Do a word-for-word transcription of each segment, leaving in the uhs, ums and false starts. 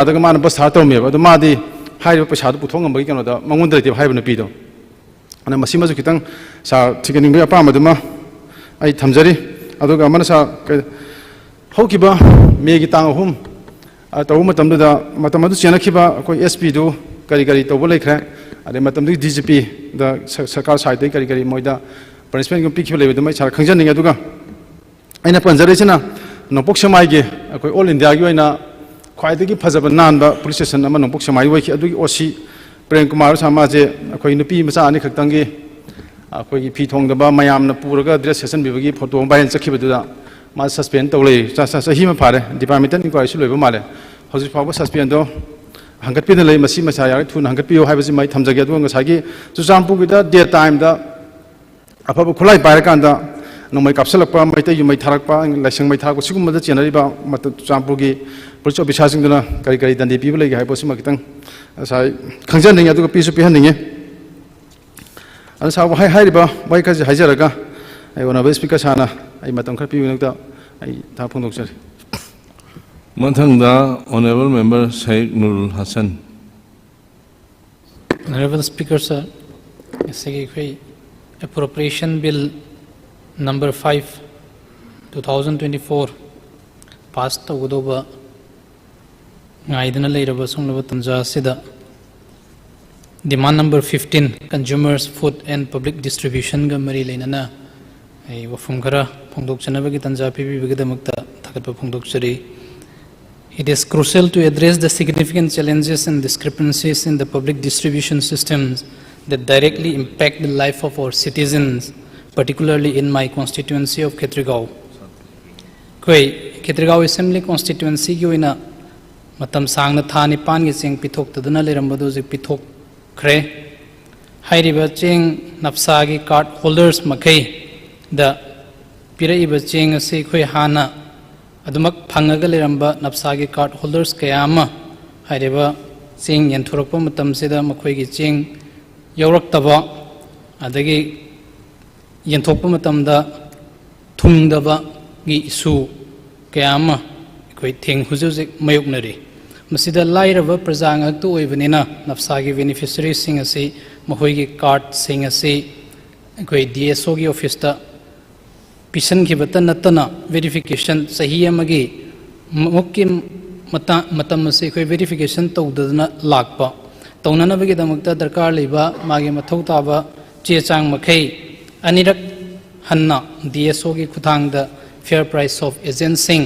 ꯑꯗꯨꯒ ꯃꯥꯅ ꯕꯁ ꯊꯥꯔ ꯇꯧꯔꯝꯃꯦꯕ꯫ ꯑꯗꯣ ꯃꯥꯗꯤ ꯍꯥꯏꯔꯤꯕ ꯄꯩꯁꯥꯗꯨ ꯄꯨꯊꯣꯛ ꯉꯝꯕꯒꯤ ꯀꯩꯅꯣꯗ ꯃꯉꯣꯟꯗ ꯂꯩꯇꯦꯕ ꯍꯥꯏꯔꯤꯕ ꯅꯨꯄꯤꯗꯣ꯫ ꯑꯗꯨꯅ ꯃꯁꯤꯃꯁꯨ ꯈꯤꯇꯪ ꯁꯥꯔ ꯊꯤꯒꯠꯅꯤꯡꯕꯒꯤ ꯑꯄꯥꯝꯕꯗꯨꯃ ꯑꯩ ꯊꯝꯖꯔꯤ꯫ ꯑꯗꯨꯒ ꯑꯃꯅ ꯁꯥꯔ, ꯀꯩ-, ꯍꯧꯈꯤꯕ ꯃꯦꯒꯤ ꯇꯥꯡ ꯑꯍꯨꯝ, ꯑ, ꯇꯧꯕ ꯃꯇꯝꯗꯨꯗ, ꯃꯇꯝ ꯑꯗꯨ ꯆꯦꯟꯅꯈꯤꯕ ꯑꯩꯈꯣꯏ ꯑꯦꯁ ꯄꯤꯗꯨ ꯀꯔꯤ ꯀꯔꯤ ꯇꯧꯕ ꯂꯩꯈ꯭ꯔꯦ, ꯑꯗꯩ ꯃꯇꯝꯗꯨꯒꯤ ꯗꯤ ꯖꯤ ꯄꯤꯗ ꯁ-, ꯁꯔꯀꯥꯔ ꯁꯥꯏꯠꯇꯒꯤ ꯀꯔꯤ ꯀꯔꯤ ꯃꯣꯏꯗ ꯄꯅꯤꯁꯃꯦꯟꯒꯨꯝꯕ ꯄꯤꯈꯤꯕ ꯂꯩꯕꯗꯨꯃ ꯑꯩ ꯁꯥꯔ ꯈꯪꯖꯅꯤꯡꯉꯤ꯫ ꯑꯗꯨꯒ ꯑꯩꯅ ꯄꯟꯖꯔꯤꯁꯤꯅ ꯅꯣꯡꯄꯣꯛ ꯁꯦꯛꯃꯥꯏꯒꯤ ꯑꯩꯈꯣꯏ ꯑꯣꯜ ꯏꯟꯗꯤꯌꯥꯒꯤ ꯑꯣꯏꯅ ꯈ꯭ꯋꯥꯏꯗꯒꯤ ꯐꯖꯕ ꯅꯥꯟꯕ ꯄꯨꯂꯤꯁ ꯁ꯭ꯇꯦꯁꯟ ꯑꯃ ꯅꯣꯡꯄꯣꯛ ꯁꯦꯛꯃꯥꯏ ꯑꯣꯏꯈꯤ꯫ ꯑꯗꯨꯒꯤ ꯑꯣ ꯁꯤ ꯄ꯭ꯔꯦꯝ ꯀꯨꯃꯥꯔ ꯁꯥ ꯃꯥꯁꯦ ꯑꯩꯈꯣꯏ ꯅꯨꯄꯤ ꯃꯆꯥ ꯑꯅꯤꯈꯛꯇꯪꯒꯤ ꯑꯩꯈꯣꯏꯒꯤ ꯐꯤ ꯊꯣꯡꯗꯕ ꯃꯌꯥꯝꯅ ꯄꯨꯔꯒ ꯗ꯭ꯔꯦꯁ ꯁꯦꯠꯆꯟꯕꯤꯕꯒꯤ ꯐꯣꯇꯣ ꯑꯃ ꯚꯥꯏꯔꯦꯜ ꯆꯠꯈꯤꯕꯗꯨꯗ ꯃꯥ ꯁꯁꯄꯦꯟ ꯇꯧ ꯂꯩ꯫ ꯆ-, ꯆ-, ꯆꯍꯤ ꯑꯃ ꯐꯥꯔꯦ, ꯗꯤꯄꯥꯔꯠꯃꯦꯟꯇꯦꯜ ꯏꯟꯀ꯭ꯋꯥꯏꯔꯤꯁꯨ ꯂꯣꯏꯕ ꯃꯥꯜꯂꯦ꯫ ꯍꯧꯖꯤꯛ ꯐꯥꯎꯕ ꯁꯁꯄꯦꯟꯗꯣ ꯍꯪꯒꯠꯄꯤꯗꯅ ꯂꯩ꯫ ꯃꯁꯤ ꯃꯁꯥ ꯌꯥꯔꯒ ꯊꯨꯅ ꯍꯪꯒꯠꯄꯤꯌꯨ ꯍꯥꯏꯕꯁꯤꯃ ꯑꯩ ꯊꯝꯖꯒꯦ꯫ ꯑꯗꯨꯒ ꯉꯁꯥꯏꯒꯤ ꯆꯨꯔꯆꯥꯟꯄꯨꯔꯒꯤꯗ ꯗꯦ ꯇꯥꯏꯝꯗ ꯑꯐꯕ ꯈꯨꯠꯂꯥꯏ ꯄꯥꯏꯔꯀꯥꯟꯗ ꯅꯣꯡꯃꯩ ꯀꯥꯞꯁꯤꯜꯂꯛꯄ, ꯃꯩꯇꯩꯒꯤ ꯃꯩ ꯊꯥꯔꯛꯄ, ꯂꯥꯏꯁꯪ ꯃꯩ ꯊꯥꯔꯛꯄ, ꯁꯤꯒꯨꯝꯕꯗ ꯆꯦꯟꯅꯔꯤꯕ ꯃꯇꯝ ꯆꯨꯔꯆꯥꯟꯄꯨꯔꯒꯤ ꯄꯨꯂꯤꯁ ꯑꯣꯐꯤꯁꯥꯔꯁꯤꯡꯗꯨꯅ ꯀꯔꯤ ꯀꯔꯤ ꯗꯟꯗꯤ ꯄꯤꯕ ꯂꯩꯒꯦ ꯍꯥꯏꯕꯁꯤꯃ ꯈꯤꯇꯪ ꯉꯁꯥꯏ ꯈꯪꯖꯅꯤꯡꯉꯤ, ꯑꯗꯨꯒ ꯄꯤꯁꯨ ꯄꯤꯍꯟꯅꯤꯡꯉꯤ꯫ ꯑꯗꯨ ꯁꯥꯔ, ꯋꯥꯍꯩ ꯍꯥꯏꯔꯤꯕ ꯋꯥꯍꯩ ꯈꯔꯁꯤ ꯍꯥꯏꯖꯔꯒ ꯑꯩ ꯑꯣꯅꯔꯦꯕꯜ ꯁ꯭ꯄꯤꯀꯔ ꯁꯥꯔꯅ ꯑꯩ ꯃꯇꯝ ꯈꯔ ꯄꯤꯕꯒꯤꯗꯃꯛꯇ ꯑꯩ ꯏꯊꯥ ꯐꯣꯡꯗꯣꯛꯆꯔꯤ꯫ ꯃꯊꯪꯗ Honourable Member Sheikh Nurul Hassan. Honorable Speaker, sir, ꯉꯁꯤꯒꯤ ꯑꯩꯈꯣꯏ Appropriation Bill number five, two thousand twenty-four pass ꯇꯧꯒꯗꯧꯕ ꯉꯥꯏꯗꯨꯅ ꯂꯩꯔꯕ ꯁꯨꯝꯂꯕ ꯇꯥꯟꯖꯥ ꯑꯁꯤꯗ demand number fifteen, Consumers, Food and Public Distribution ꯒ ꯃꯔꯤ ꯂꯩꯅꯅ ꯑꯩ ꯋꯥꯐꯝ ꯈꯔ ꯐꯣꯡꯗꯣꯛꯆꯅꯕꯒꯤ ꯇꯥꯟꯖꯥ ꯄꯤꯕꯤꯕꯒꯤꯗꯃꯛꯇ ꯊꯥꯒꯠꯄ ꯐꯣꯡꯗꯣꯛꯆꯔꯤ꯫ It is crucial to address the significant challenges and discrepancies in the public distribution systems that directly impact the life of our citizens, particularly in my constituency of Khetrigao. ꯑꯩꯈꯣꯏ ꯈꯦꯇ꯭ꯔꯤꯒꯥꯎ ꯑꯦꯁꯦꯝꯕ꯭ꯂꯤ ꯀꯣꯟꯁꯇꯤꯇ꯭ꯋꯦꯟꯁꯤꯒꯤ ꯑꯣꯏꯅ ꯃꯇꯝ ꯁꯥꯡꯅ ꯊꯥ ꯅꯤꯄꯥꯟꯒꯤ ꯆꯦꯡ ꯄꯤꯊꯣꯛꯇꯗꯨꯅ ꯂꯩꯔꯝꯕꯗꯨ ꯍꯧꯖꯤꯛ ꯄꯤꯊꯣꯛꯈ꯭ꯔꯦ꯫ ꯍꯥꯏꯔꯤꯕ ꯆꯦꯡ ꯅꯞꯁꯥꯒꯤ ꯀꯥꯔꯗ ꯍꯣꯜꯗꯔꯁ ꯃꯈꯩꯗ ꯄꯤꯔꯛꯏꯕ ꯆꯦꯡ ꯑꯁꯤ ꯑꯩꯈꯣꯏ ꯍꯥꯟꯅ ꯑꯗꯨꯃꯛ ꯐꯪꯉꯒ ꯂꯩꯔꯝꯕ ꯅꯞꯁꯥꯒꯤ ꯀꯥꯔꯗ ꯍꯣꯜꯗꯔꯁ ꯀꯌꯥ ꯑꯃ ꯍꯥꯏꯔꯤꯕ ꯆꯦꯡ ꯌꯦꯟꯊꯣꯔꯛꯄ ꯃꯇꯝꯁꯤꯗ ꯃꯈꯣꯏꯒꯤ ꯆꯦꯡ ꯌꯧꯔꯛꯇꯕ, ꯑꯗꯒꯤ ꯌꯦꯟꯊꯣꯛꯄ ꯃꯇꯝꯗ ꯊꯨꯡꯗꯕꯒꯤ ꯏꯁꯨ ꯀꯌꯥ ꯑꯃ ꯑꯩꯈꯣꯏ ꯊꯦꯡ-, ꯍꯧꯖꯤꯛ ꯍꯧꯖꯤꯛ ꯃꯥꯌꯣꯛꯅꯔꯤ꯫ ꯃꯁꯤꯗ ꯂꯥꯏꯔꯕ ꯄ꯭ꯔꯖꯥ ꯉꯥꯛꯇ ꯑꯣꯏꯕꯅꯤꯅ ꯅꯞꯁꯥꯒꯤ ꯕꯦꯅꯤꯐꯤꯁꯔꯤꯁꯤꯡ ꯑꯁꯤ ꯃꯈꯣꯏꯒꯤ ꯀꯥꯔꯗꯁꯤꯡ ꯑꯁꯤ ꯑꯩꯈꯣꯏ ꯗꯤ ꯑꯦꯁ ꯑꯣꯒꯤ ꯑꯣꯐꯤꯁꯇ ꯄꯤꯁꯤꯟꯈꯤꯕꯇ ꯅꯠꯇꯅ ꯚꯦꯔꯤꯐꯤꯀꯦꯁꯟ ꯆꯍꯤ ꯑꯃꯒꯤ ꯃꯨꯛꯀꯤ ꯃꯇꯥ- ꯃꯇꯝ ꯑꯁꯤ ꯑꯩꯈꯣꯏ ꯚꯦꯔꯤꯐꯤꯀꯦꯁꯟ ꯇꯧꯗꯗꯅ ꯂꯥꯛꯄ ꯇꯧꯅꯅꯕꯒꯤꯗꯃꯛꯇ ꯗꯔꯀꯥꯔ ꯂꯩꯕ ꯃꯥꯒꯤ ꯃꯊꯧ ꯇꯥꯕ ꯆꯦ ꯆꯥꯡ ꯃꯈꯩ ꯑꯅꯤꯔꯛ ꯍꯟꯅ ꯗꯤ ꯑꯦꯁ ꯑꯣꯒꯤ ꯈꯨꯠꯊꯥꯡꯗ ꯐꯤꯌꯔ ꯄ꯭ꯔꯥꯏꯁ ꯑꯣꯐ ꯑꯦꯖꯦꯟꯁꯤꯡ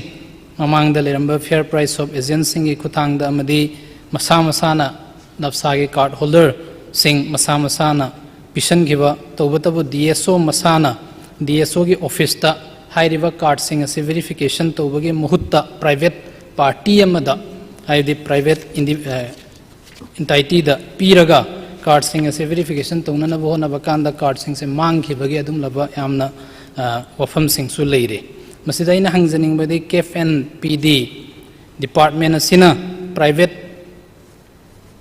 ꯃꯃꯥꯡꯗ ꯂꯩꯔꯝꯕ ꯐꯤꯌꯔ ꯄ꯭ꯔꯥꯏꯁ ꯑꯣꯐ ꯑꯦꯖꯦꯟꯁꯤꯡꯒꯤ ꯈꯨꯠꯊꯥꯡꯗ ꯑꯃꯗꯤ ꯃꯁꯥ ꯃꯁꯥꯅ ꯅꯞꯁꯥꯒꯤ ꯀꯥꯔꯗ ꯍꯣꯜꯗꯔꯁꯤꯡ ꯃꯁꯥ ꯃꯁꯥꯅ ꯄꯤꯁꯤꯟꯈꯤꯕ ꯇꯧꯕꯇꯕꯨ ꯗꯤ ꯑꯦꯁ ꯑꯣ ꯃꯁꯥꯅ ꯗꯤ ꯑꯦꯁ ꯑꯣꯒꯤ ꯑꯣꯐꯤꯁꯇ ꯍꯥꯏꯔꯤꯕ ꯀꯥꯔꯗꯁꯤꯡ ꯑꯁꯤ ꯚꯦꯔꯤꯐꯤꯀꯦꯁꯟ ꯇꯧꯕꯒꯤ ꯃꯍꯨꯠꯇ ꯄ꯭ꯔꯥꯏꯚꯦꯠ ꯄꯥꯔꯇꯤ ꯑꯃꯗ ꯍꯥꯏꯕꯗꯤ ꯄ꯭ꯔꯥꯏꯚꯦꯠ ꯏꯟꯗꯤ ꯑꯦꯟꯇꯥꯏꯇꯤꯗ ꯄꯤꯔꯒ ꯀꯥꯔꯗꯁꯤꯡ ꯑꯁꯤ ꯚꯦꯔꯤꯐꯤꯀꯦꯁꯟ ꯇꯧꯅꯅꯕ ꯍꯣꯠꯅꯕ ꯀꯥꯟꯗ ꯀꯥꯔꯗꯁꯤꯡꯁꯦ ꯃꯥꯡꯈꯤꯕꯒꯤ ꯑꯗꯨꯝꯂꯕ ꯌꯥꯝꯅ ꯋꯥꯐꯝꯁꯤꯡꯁꯨ ꯂꯩꯔꯤ꯫ ꯃꯁꯤꯗ ꯑꯩꯅ ꯍꯪꯖꯅꯤꯡꯕꯗꯤ ꯀꯦꯐ ꯑꯦꯟ ꯄꯤ ꯗꯤ ꯗꯤꯄꯥꯔꯠꯃꯦꯟ ꯑꯁꯤꯅ ꯄ꯭ꯔꯥꯏꯚꯦꯠ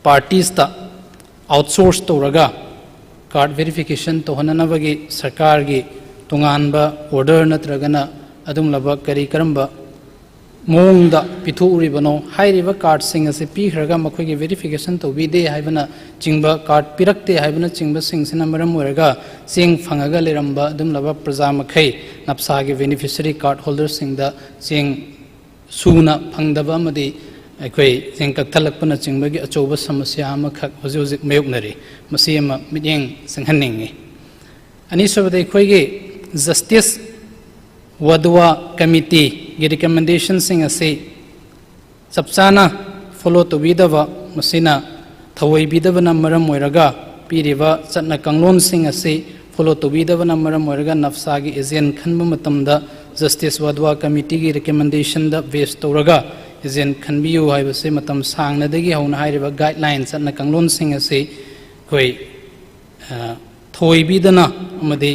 ꯄꯥꯔꯇꯤꯁꯇ ꯑꯥꯎꯠꯁꯣꯔꯁ ꯇꯧꯔꯒ ꯀꯥꯔꯗ ꯚꯦꯔꯤꯐꯤꯀꯦꯁꯟ ꯇꯧꯍꯟꯅꯅꯕꯒꯤ ꯁꯔꯀꯥꯔꯒꯤ ꯇꯣꯉꯥꯟꯕ ꯑꯣꯔꯗꯔ ꯅꯠꯇ꯭ꯔꯒꯅ ꯑꯗꯨꯝꯂꯕ ꯀꯔꯤ ꯀꯔꯝꯕ ꯃꯑꯣꯡꯗ ꯄꯤꯊꯣꯛꯎꯔꯤꯕꯅꯣ? ꯍꯥꯏꯔꯤꯕ ꯀꯥꯔꯗꯁꯤꯡ ꯑꯁꯤ ꯄꯤꯈ꯭ꯔꯒ ꯃꯈꯣꯏꯒꯤ ꯚꯦꯔꯤꯐꯤꯀꯦꯁꯟ ꯇꯧꯕꯤꯗꯦ ꯍꯥꯏꯕꯅ ꯆꯤꯡꯕ, ꯀꯥꯔꯗ ꯄꯤꯔꯛꯇꯦ ꯍꯥꯏꯕꯅꯆꯤꯡꯕꯁꯤꯡꯁꯤꯅ ꯃꯔꯝ ꯑꯣꯏꯔꯒ ꯆꯦꯡ ꯐꯪꯉꯒ ꯂꯩꯔꯝꯕ ꯑꯗꯨꯝꯂꯕ ꯄ꯭ꯔꯖꯥ ꯃꯈꯩ ꯅꯞꯁꯥꯒꯤ ꯕꯦꯅꯤꯐꯤꯁꯔꯤ ꯀꯥꯔꯗ ꯍꯣꯜꯗꯔꯁꯤꯡꯗ ꯆꯦꯡ ꯁꯨꯅ ꯐꯪꯗꯕ ꯑꯃꯗꯤ ꯑꯩꯈꯣꯏ ꯆꯦꯡ ꯀꯛꯊꯠꯂꯛꯄꯅꯆꯤꯡꯕꯒꯤ ꯑꯆꯧꯕ ꯁꯃꯁ꯭ꯌꯥ ꯑꯃꯈꯛ ꯍꯧꯖꯤꯛ ꯍꯧꯖꯤꯛ ꯃꯥꯌꯣꯛꯅꯔꯤ꯫ ꯃꯁꯤ ꯑꯃ ꯃꯤꯠꯌꯦꯡ ꯆꯪꯍꯟꯅꯤꯡꯏ꯫ ꯑꯅꯤꯁꯨꯕꯗ ꯑꯩꯈꯣꯏꯒꯤ ꯖꯁꯇꯤꯁ ꯋꯥꯗꯨꯋꯥ ꯀꯃꯤꯇꯤꯒꯤ ꯔꯤꯀꯃꯦꯟꯗꯦꯁꯟꯁꯤꯡ ꯑꯁꯤ ꯆꯞ ꯆꯥꯅ ꯐꯣꯂꯣ ꯇꯧꯕꯤꯗꯕ, ꯃꯁꯤꯅ ꯊꯧꯑꯣꯏꯕꯤꯗꯕꯅ ꯃꯔꯝ ꯑꯣꯏꯔꯒ ꯄꯤꯔꯤꯕ ꯆꯠꯅ ꯀꯥꯡꯂꯣꯟꯁꯤꯡ ꯑꯁꯤ ꯐꯣꯂꯣ ꯇꯧꯕꯤꯗꯕꯅ ꯃꯔꯝ ꯑꯣꯏꯔꯒ ꯅꯞꯁꯥꯒꯤ ꯑꯦꯖꯦꯟ ꯈꯟꯕ ꯃꯇꯝꯗ ꯖꯁꯇꯤꯁ ꯋꯥꯗꯨꯋꯥ ꯀꯃꯤꯇꯤꯒꯤ ꯔꯤꯀꯃꯦꯟꯗꯦꯁꯟꯗ ꯕꯦꯁ ꯇꯧꯔꯒ ꯑꯦꯖꯦꯟ ꯈꯟꯕꯤꯌꯨ ꯍꯥꯏꯕꯁꯤ ꯃꯇꯝ ꯁꯥꯡꯅꯗꯒꯤ ꯍꯧꯅ ꯍꯥꯏꯔꯤꯕ ꯒꯥꯏꯗꯂꯥꯏꯟ ꯆꯠꯅ ꯀꯥꯡꯂꯣꯟꯁꯤꯡ ꯑꯁꯤ ꯑꯩꯈꯣꯏ ꯊꯧꯑꯣꯏꯕꯤꯗꯅ ꯑꯃꯗꯤ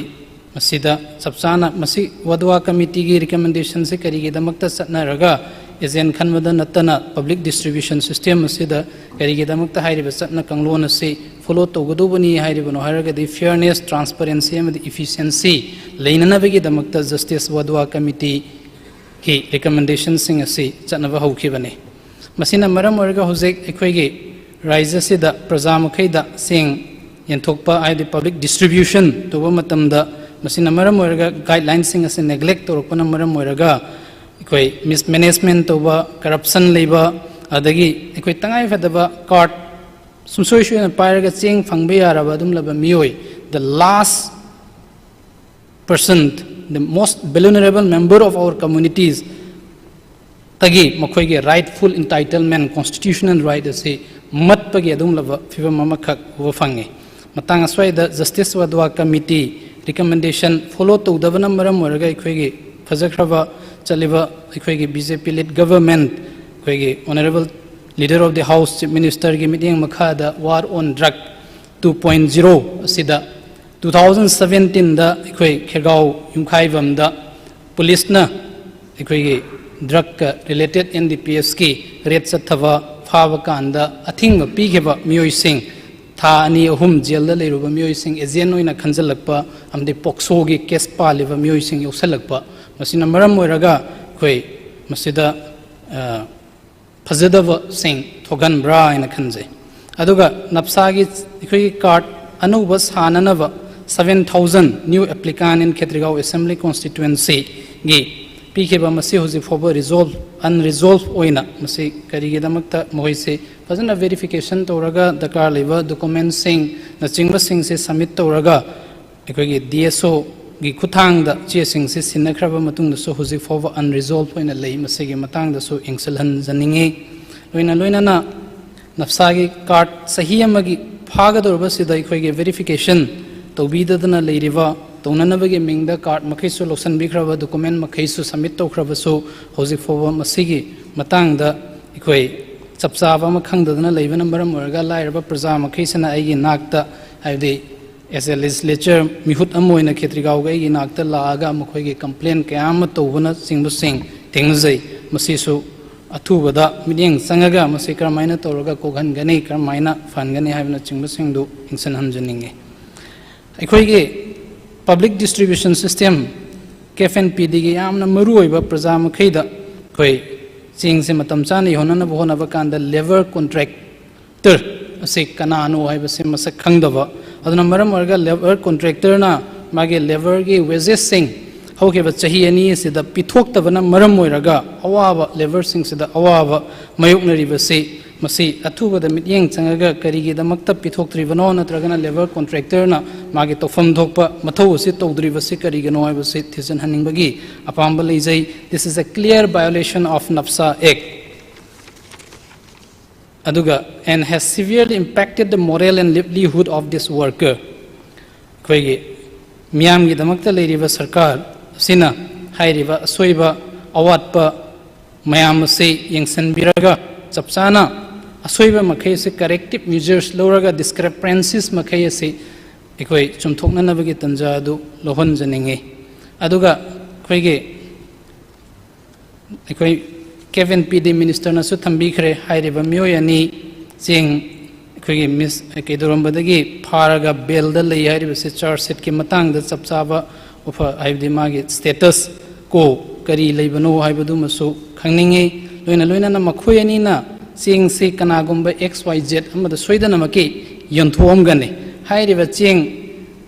ꯃꯁꯤꯗ ꯆꯞ ꯆꯥꯅ ꯃꯁꯤ ꯋꯥꯗꯨꯋꯥ ꯀꯃꯤꯇꯤꯒꯤ ꯔꯤꯀꯃꯦꯟꯗꯦꯁꯟꯁꯤ ꯀꯔꯤꯒꯤꯗꯃꯛꯇ ꯆꯠꯅꯔꯒ ꯑꯦꯖꯦꯟ ꯈꯟꯕꯗ ꯅꯠꯇꯅ ꯄꯕ꯭ꯂꯤꯛ ꯗꯤꯁꯇ꯭ꯔꯤꯕ꯭ꯌꯨꯁꯟ ꯁꯤꯁꯇꯦꯝ ꯑꯁꯤꯗ ꯀꯔꯤꯒꯤꯗꯃꯛꯇ ꯍꯥꯏꯔꯤꯕ ꯆꯠꯅ ꯀꯥꯡꯂꯣꯟ ꯑꯁꯤ ꯐꯣꯂꯣ ꯇꯧꯒꯗꯧꯕꯅꯤ ꯍꯥꯏꯔꯤꯕꯅꯣ ꯍꯥꯏꯔꯒꯗꯤ ꯐꯤꯌꯔꯅꯦꯁ, ꯇ꯭ꯔꯥꯟꯁꯄꯔꯦꯟꯁꯤ ꯑꯃꯗꯤ ꯏꯐꯤꯁꯤꯌꯦꯟꯁꯤ ꯂꯩꯅꯅꯕꯒꯤꯗꯃꯛꯇ ꯖꯁꯇꯤꯁ ꯋꯥꯗꯨꯋꯥ ꯀꯃꯤꯇꯤꯒꯤ ꯔꯤꯀꯃꯦꯟꯗꯦꯁꯟꯁꯤꯡ ꯑꯁꯤ ꯆꯠꯅꯕ ꯍꯧꯈꯤꯕꯅꯤ꯫ ꯃꯁꯤꯅ ꯃꯔꯝ ꯑꯣꯏꯔꯒ ꯍꯧꯖꯤꯛ ꯑꯩꯈꯣꯏꯒꯤ ꯔꯥꯏꯖ꯭ꯌꯁꯤꯗ ꯄ꯭ꯔꯖꯥ ꯃꯈꯩꯗ ꯆꯦꯡ ꯌꯦꯟꯊꯣꯛꯄ, ꯍꯥꯏꯗꯤ ꯄꯕ꯭ꯂꯤꯛ ꯗꯤꯁꯇ꯭ꯔꯤꯕ꯭ꯌꯨꯁꯟ ꯇꯧꯕ ꯃꯇꯝꯗ, ꯃꯁꯤꯅ ꯃꯔꯝ ꯑꯣꯏꯔꯒ ꯒꯥꯏꯗꯂꯥꯏꯟꯁꯤꯡ ꯑꯁꯤ ꯅꯦꯒ꯭ꯂꯦꯛ ꯇꯧꯔꯛꯄꯅ ꯃꯔꯝ ꯑꯣꯏꯔꯒ ꯑꯩꯈꯣꯏ ꯃꯤꯁꯃꯦꯅꯦꯖꯃꯦꯟ ꯇꯧꯕ, ꯀꯔꯞꯁꯟ ꯂꯩꯕ, ꯑꯗꯒꯤ ꯑꯩꯈꯣꯏ ꯇꯉꯥꯏ ꯐꯗꯕ ꯀꯥꯔꯗ ꯁꯨꯡꯁꯣꯏ ꯁꯣꯏꯗꯅ ꯄꯥꯏꯔꯒ ꯆꯦꯡ ꯐꯪꯕ ꯌꯥꯔꯕ ꯑꯗꯨꯝꯂꯕ ꯃꯤꯑꯣꯏ, the last person, the most vulnerable member of our communities, ꯇꯒꯤ ꯃꯈꯣꯏꯒꯤ rightful entitlement, constitutional right ꯑꯁꯤ ꯃꯠꯄꯒꯤ ꯑꯗꯨꯒꯨꯝꯂꯕ ꯐꯤꯕꯝ ꯑꯃꯈꯛ ꯎꯕ ꯐꯪꯉꯤ꯫ ꯃꯇꯥꯡ ꯑꯁ꯭ꯋꯥꯏꯗ Justice Wadhwa Committee recommendation follow ꯇꯧꯗꯕꯅ ꯃꯔꯝ ꯑꯣꯏꯔꯒ ꯑꯩꯈꯣꯏꯒꯤ ꯐꯖꯈ꯭ꯔꯕ ꯆꯠꯂꯤꯕ ꯑꯩꯈꯣꯏꯒꯤ B J P led government, ꯑꯩꯈꯣꯏꯒꯤ Honourable Leader of the House, Chief Minister ꯒꯤ ꯃꯤꯠꯌꯦꯡ ꯃꯈꯥꯗ War on Drug two point zero ꯑꯁꯤꯗ two thousand seventeen ꯗ ꯑꯩꯈꯣꯏ ꯈꯦꯔꯒꯥꯎ ꯌꯨꯝꯈꯥꯏꯕꯝꯗ ꯄꯨꯂꯤꯁꯅ ꯑꯩꯈꯣꯏꯒꯤ ꯗ꯭ꯔꯒꯀ related N D P S ꯀꯤ ꯔꯦꯗ ꯆꯠꯊꯕ ꯐꯥꯕ ꯀꯥꯟꯗ ꯑꯊꯤꯡꯕ ꯄꯤꯈꯤꯕ ꯃꯤꯑꯣꯏꯁꯤꯡ, ꯊꯥ ꯑꯅꯤ ꯑꯍꯨꯝ ꯖꯦꯜꯗ ꯂꯩꯔꯨꯕ ꯃꯤꯑꯣꯏꯁꯤꯡ ꯑꯦꯖꯦꯟ ꯑꯣꯏꯅ ꯈꯟꯖꯤꯜꯂꯛꯄ ꯑꯃꯗꯤ ꯄꯣꯛꯁꯣꯒꯤ ꯀꯦꯁ ꯄꯥꯜꯂꯤꯕ ꯃꯤꯑꯣꯏꯁꯤꯡ ꯌꯥꯎꯁꯜꯂꯛꯄ, ꯃꯁꯤꯅ ꯃꯔꯝ ꯑꯣꯏꯔꯒ ꯑꯩꯈꯣꯏ ꯃꯁꯤꯗ, ꯑ, ꯐꯖꯗꯕꯁꯤꯡ ꯊꯣꯛꯍꯟꯕ꯭ꯔꯥ ꯍꯥꯏꯅ ꯈꯟꯖꯩ꯫ ꯑꯗꯨꯒ ꯅꯞꯁꯥꯒꯤ ꯑꯩꯈꯣꯏꯒꯤ ꯀꯥꯔꯗ ꯑꯅꯧꯕ ꯁꯥꯅꯅꯕ seven thousand new applicant in Khetrigao Assembly Constituency ꯒꯤ ꯄꯤꯈꯤꯕ ꯃꯁꯤ ꯍꯧꯖꯤꯛ ꯐꯥꯎꯕ ꯔꯤꯖꯣꯜꯚ, ꯑꯟꯔꯤꯖꯣꯜꯚ ꯑꯣꯏꯅ ꯃꯁꯤ ꯀꯔꯤꯒꯤꯗꯃꯛꯇ ꯃꯈꯣꯏꯁꯤ ꯐꯖꯅ ꯚꯦꯔꯤꯐꯤꯀꯦꯁꯟ ꯇꯧꯔꯒ ꯗꯔꯀꯥꯔ ꯂꯩꯕ ꯗꯣꯀꯨꯃꯦꯟꯁꯤꯡꯅꯆꯤꯡꯕꯁꯤꯡꯁꯤ ꯁꯕꯃꯤꯠ ꯇꯧꯔꯒ ꯑꯩꯈꯣꯏꯒꯤ D S O ꯒꯤ ꯈꯨꯠꯊꯥꯡꯗ ꯆꯦꯁꯤꯡꯁꯤ ꯁꯤꯟꯅꯈ꯭ꯔꯕ ꯃꯇꯨꯡꯗꯁꯨ ꯍꯧꯖꯤꯛ ꯐꯥꯎꯕ ꯑꯟꯔꯤꯖꯣꯜꯚ ꯑꯣꯏꯅ ꯂꯩ꯫ ꯃꯁꯤꯒꯤ ꯃꯇꯥꯡꯗꯁꯨ ꯌꯦꯡꯁꯤꯜꯍꯟꯖꯅꯤꯡꯉꯤ꯫ ꯂꯣꯏꯅ ꯂꯣꯏꯅꯅ ꯅꯞꯁꯥꯒꯤ ꯀꯥꯔꯗ ꯆꯍꯤ ꯑꯃꯒꯤ ꯐꯥꯒꯗꯧꯔꯕꯁꯤꯗ ꯑꯩꯈꯣꯏꯒꯤ ꯚꯦꯔꯤꯐꯤꯀꯦꯁꯟ ꯇꯧꯕꯤꯗꯗꯅ ꯂꯩꯔꯤꯕ, ꯇꯧꯅꯅꯕꯒꯤ ꯃꯤꯡꯗ ꯀꯥꯔꯗ ꯃꯈꯩꯁꯨ ꯂꯧꯁꯤꯟꯕꯤꯈ꯭ꯔꯕ, ꯗꯣꯀꯨꯃꯦꯟ ꯃꯈꯩꯁꯨ ꯁꯕꯃꯤꯠ ꯇꯧꯈ꯭ꯔꯕꯁꯨ ꯍꯧꯖꯤꯛ ꯐꯥꯎꯕ ꯃꯁꯤꯒꯤ ꯃꯇꯥꯡꯗ ꯑꯩꯈꯣꯏ ꯆꯞ ꯆꯥꯕ ꯑꯃ ꯈꯪꯗꯗꯅ ꯂꯩꯕꯅ ꯃꯔꯝ ꯑꯣꯏꯔꯒ ꯂꯥꯏꯔꯕ ꯄ꯭ꯔꯖꯥ ꯃꯈꯩꯁꯤꯅ ꯑꯩꯒꯤ ꯅꯥꯛꯇ, ꯍꯥꯏꯕꯗꯤ as a legislature ꯃꯤꯍꯨꯠ ꯑꯃ ꯑꯣꯏꯅ ꯈꯦꯇ꯭ꯔꯤꯒꯥꯎꯒ ꯑꯩꯒꯤ ꯅꯥꯛꯇ ꯂꯥꯛꯑꯒ ꯃꯈꯣꯏꯒꯤ ꯀꯝꯄ꯭ꯂꯦꯟ ꯀꯌꯥ ꯑꯃ ꯇꯧꯕꯅꯆꯤꯡꯕꯁꯤꯡ ꯊꯦꯡꯅꯖꯩ꯫ ꯃꯁꯤꯁꯨ ꯑꯊꯨꯕꯗ ꯃꯤꯠꯌꯦꯡ ꯆꯪꯉꯒ ꯃꯁꯤ ꯀꯔꯝꯍꯥꯏꯅ ꯇꯧꯔꯒ ꯀꯣꯛꯍꯟꯒꯅꯤ, ꯀꯔꯝꯍꯥꯏꯅ ꯐꯍꯟꯒꯅꯤ ꯍꯥꯏꯕꯅꯆꯤꯡꯕꯁꯤꯡꯗꯨ ꯌꯦꯡꯁꯤꯟꯍꯟꯖꯅꯤꯡꯉꯤ꯫ ꯑꯩꯈꯣꯏꯒꯤ ꯄꯕ꯭ꯂꯤꯛ ꯗꯤꯁꯇ꯭ꯔꯤꯕ꯭ꯌꯨꯁꯟ ꯁꯤꯁꯇꯦꯝ, ꯀꯦꯐ ꯑꯦꯟ ꯄꯤ ꯗꯤꯒꯤ ꯌꯥꯝꯅ ꯃꯔꯨꯑꯣꯏꯕ ꯄ꯭ꯔꯖꯥ ꯃꯈꯩꯗ ꯑꯩꯈꯣꯏ ꯆꯦꯡꯁꯦ ꯃꯇꯝ ꯆꯥꯅ ꯌꯧꯍꯟꯅꯅꯕ ꯍꯣꯠꯅꯕ ꯀꯥꯟꯗ ꯂꯦꯕꯔ ꯀꯣꯟꯇ꯭ꯔꯦꯛꯇꯔ ꯑꯁꯤ ꯀꯅꯥꯅꯣ ꯍꯥꯏꯕꯁꯤ ꯃꯁꯛ ꯈꯪꯗꯕ, ꯑꯗꯨꯅ ꯃꯔꯝ ꯑꯣꯏꯔꯒ ꯂꯦꯕꯔ ꯀꯣꯟꯇ꯭ꯔꯦꯛꯇꯔꯅ ꯃꯥꯒꯤ ꯂꯦꯕꯔꯒꯤ ꯋꯦꯖꯦꯁꯁꯤꯡ ꯍꯧꯈꯤꯕ ꯆꯍꯤ ꯑꯅꯤ ꯑꯁꯤꯗ ꯄꯤꯊꯣꯛꯇꯕꯅ ꯃꯔꯝ ꯑꯣꯏꯔꯒ ꯑꯋꯥꯕ, ꯂꯦꯕꯔꯁꯤꯡꯁꯤꯗ ꯑꯋꯥꯕ ꯃꯥꯌꯣꯛꯅꯔꯤꯕꯁꯤ, ꯃꯁꯤ ꯑꯊꯨꯕꯗ ꯃꯤꯠꯌꯦꯡ ꯆꯪꯉꯒ ꯀꯔꯤꯒꯤꯗꯃꯛꯇ ꯄꯤꯊꯣꯛꯇ꯭ꯔꯤꯕꯅꯣ, ꯅꯠꯇ꯭ꯔꯒꯅ ꯂꯦꯕꯔ ꯀꯣꯟꯇ꯭ꯔꯦꯛꯇꯔꯅ ꯃꯥꯒꯤ ꯇꯧꯐꯝ ꯊꯣꯛꯄ ꯃꯊꯧ ꯑꯁꯤ ꯇꯧꯗ꯭ꯔꯤꯕꯁꯤ ꯀꯔꯤꯒꯤꯅꯣ ꯍꯥꯏꯕꯁꯤ ꯊꯤꯖꯤꯟꯍꯟꯅꯤꯡꯕꯒꯤ ꯑꯄꯥꯝꯕ ꯂꯩꯖꯩ꯫ This is a clear violation of NAFSA Act. ꯑꯗꯨꯒ and has severely impacted the moral and livelihood of this worker. ꯑꯩꯈꯣꯏꯒꯤ ꯃꯤꯌꯥꯝꯒꯤꯗꯃꯛꯇ ꯂꯩꯔꯤꯕ ꯁꯔꯀꯥꯔ ꯑꯁꯤꯅ ꯍꯥꯏꯔꯤꯕ ꯑꯁꯣꯏꯕ ꯑꯋꯥꯠꯄ ꯃꯌꯥꯝ ꯑꯁꯤ ꯌꯦꯡꯁꯤꯟꯕꯤꯔꯒ, ꯆꯞ ꯆꯥꯅ ꯑꯁꯣꯏꯕ ꯃꯈꯩ ꯑꯁꯤ corrective measures ꯂꯧꯔꯒ discrepancies ꯃꯈꯩ ꯑꯁꯤ ꯑꯩꯈꯣꯏ ꯆꯨꯝꯊꯣꯛꯅꯅꯕꯒꯤ ꯇꯥꯟꯖꯥ ꯑꯗꯨ ꯂꯧꯍꯟꯖꯅꯤꯡꯏ꯫ ꯑꯗꯨꯒ ꯑꯩꯈꯣꯏꯒꯤ ꯑꯩꯈꯣꯏ ꯀꯦꯕꯤꯟ ꯄꯤ ꯗꯤ ꯃꯤꯅꯤꯁꯇꯔꯅꯁꯨ ꯊꯝꯕꯤꯈ꯭ꯔꯦ, ꯍꯥꯏꯔꯤꯕ ꯃꯤꯑꯣꯏ ꯑꯅꯤ ꯆꯦꯡ ꯑꯩꯈꯣꯏꯒꯤ ꯃꯤꯁ ꯀꯩꯗꯧꯔꯝꯕꯗꯒꯤ ꯐꯥꯔꯒ ꯕꯦꯜꯗ ꯂꯩ ꯍꯥꯏꯔꯤꯕꯁꯤ ꯆꯥꯔꯖ ꯁꯤꯠꯀꯤ ꯃꯇꯥꯡꯗ ꯆꯞ ꯆꯥꯕ ꯎꯐ-, ꯍꯥꯏꯕꯗꯤ ꯃꯥꯒꯤ ꯁ꯭ꯇꯦꯇꯁ ꯀꯣ ꯀꯔꯤ ꯂꯩꯕꯅꯣ ꯍꯥꯏꯕꯗꯨꯃꯁꯨ ꯈꯪꯅꯤꯡꯉꯤ꯫ ꯂꯣꯏꯅ ꯂꯣꯏꯅꯅ ꯃꯈꯣꯏ ꯑꯅꯤꯅ ꯆꯦꯡꯁꯤ ꯀꯅꯥꯒꯨꯝꯕ ꯑꯦꯛꯁ ꯋꯥꯏ ꯖꯦꯠ ꯑꯃꯗ ꯁꯣꯏꯗꯅꯃꯛꯀꯤ ꯌꯣꯟꯊꯣꯛꯑꯝꯒꯅꯤ꯫ ꯍꯥꯏꯔꯤꯕ ꯆꯦꯡ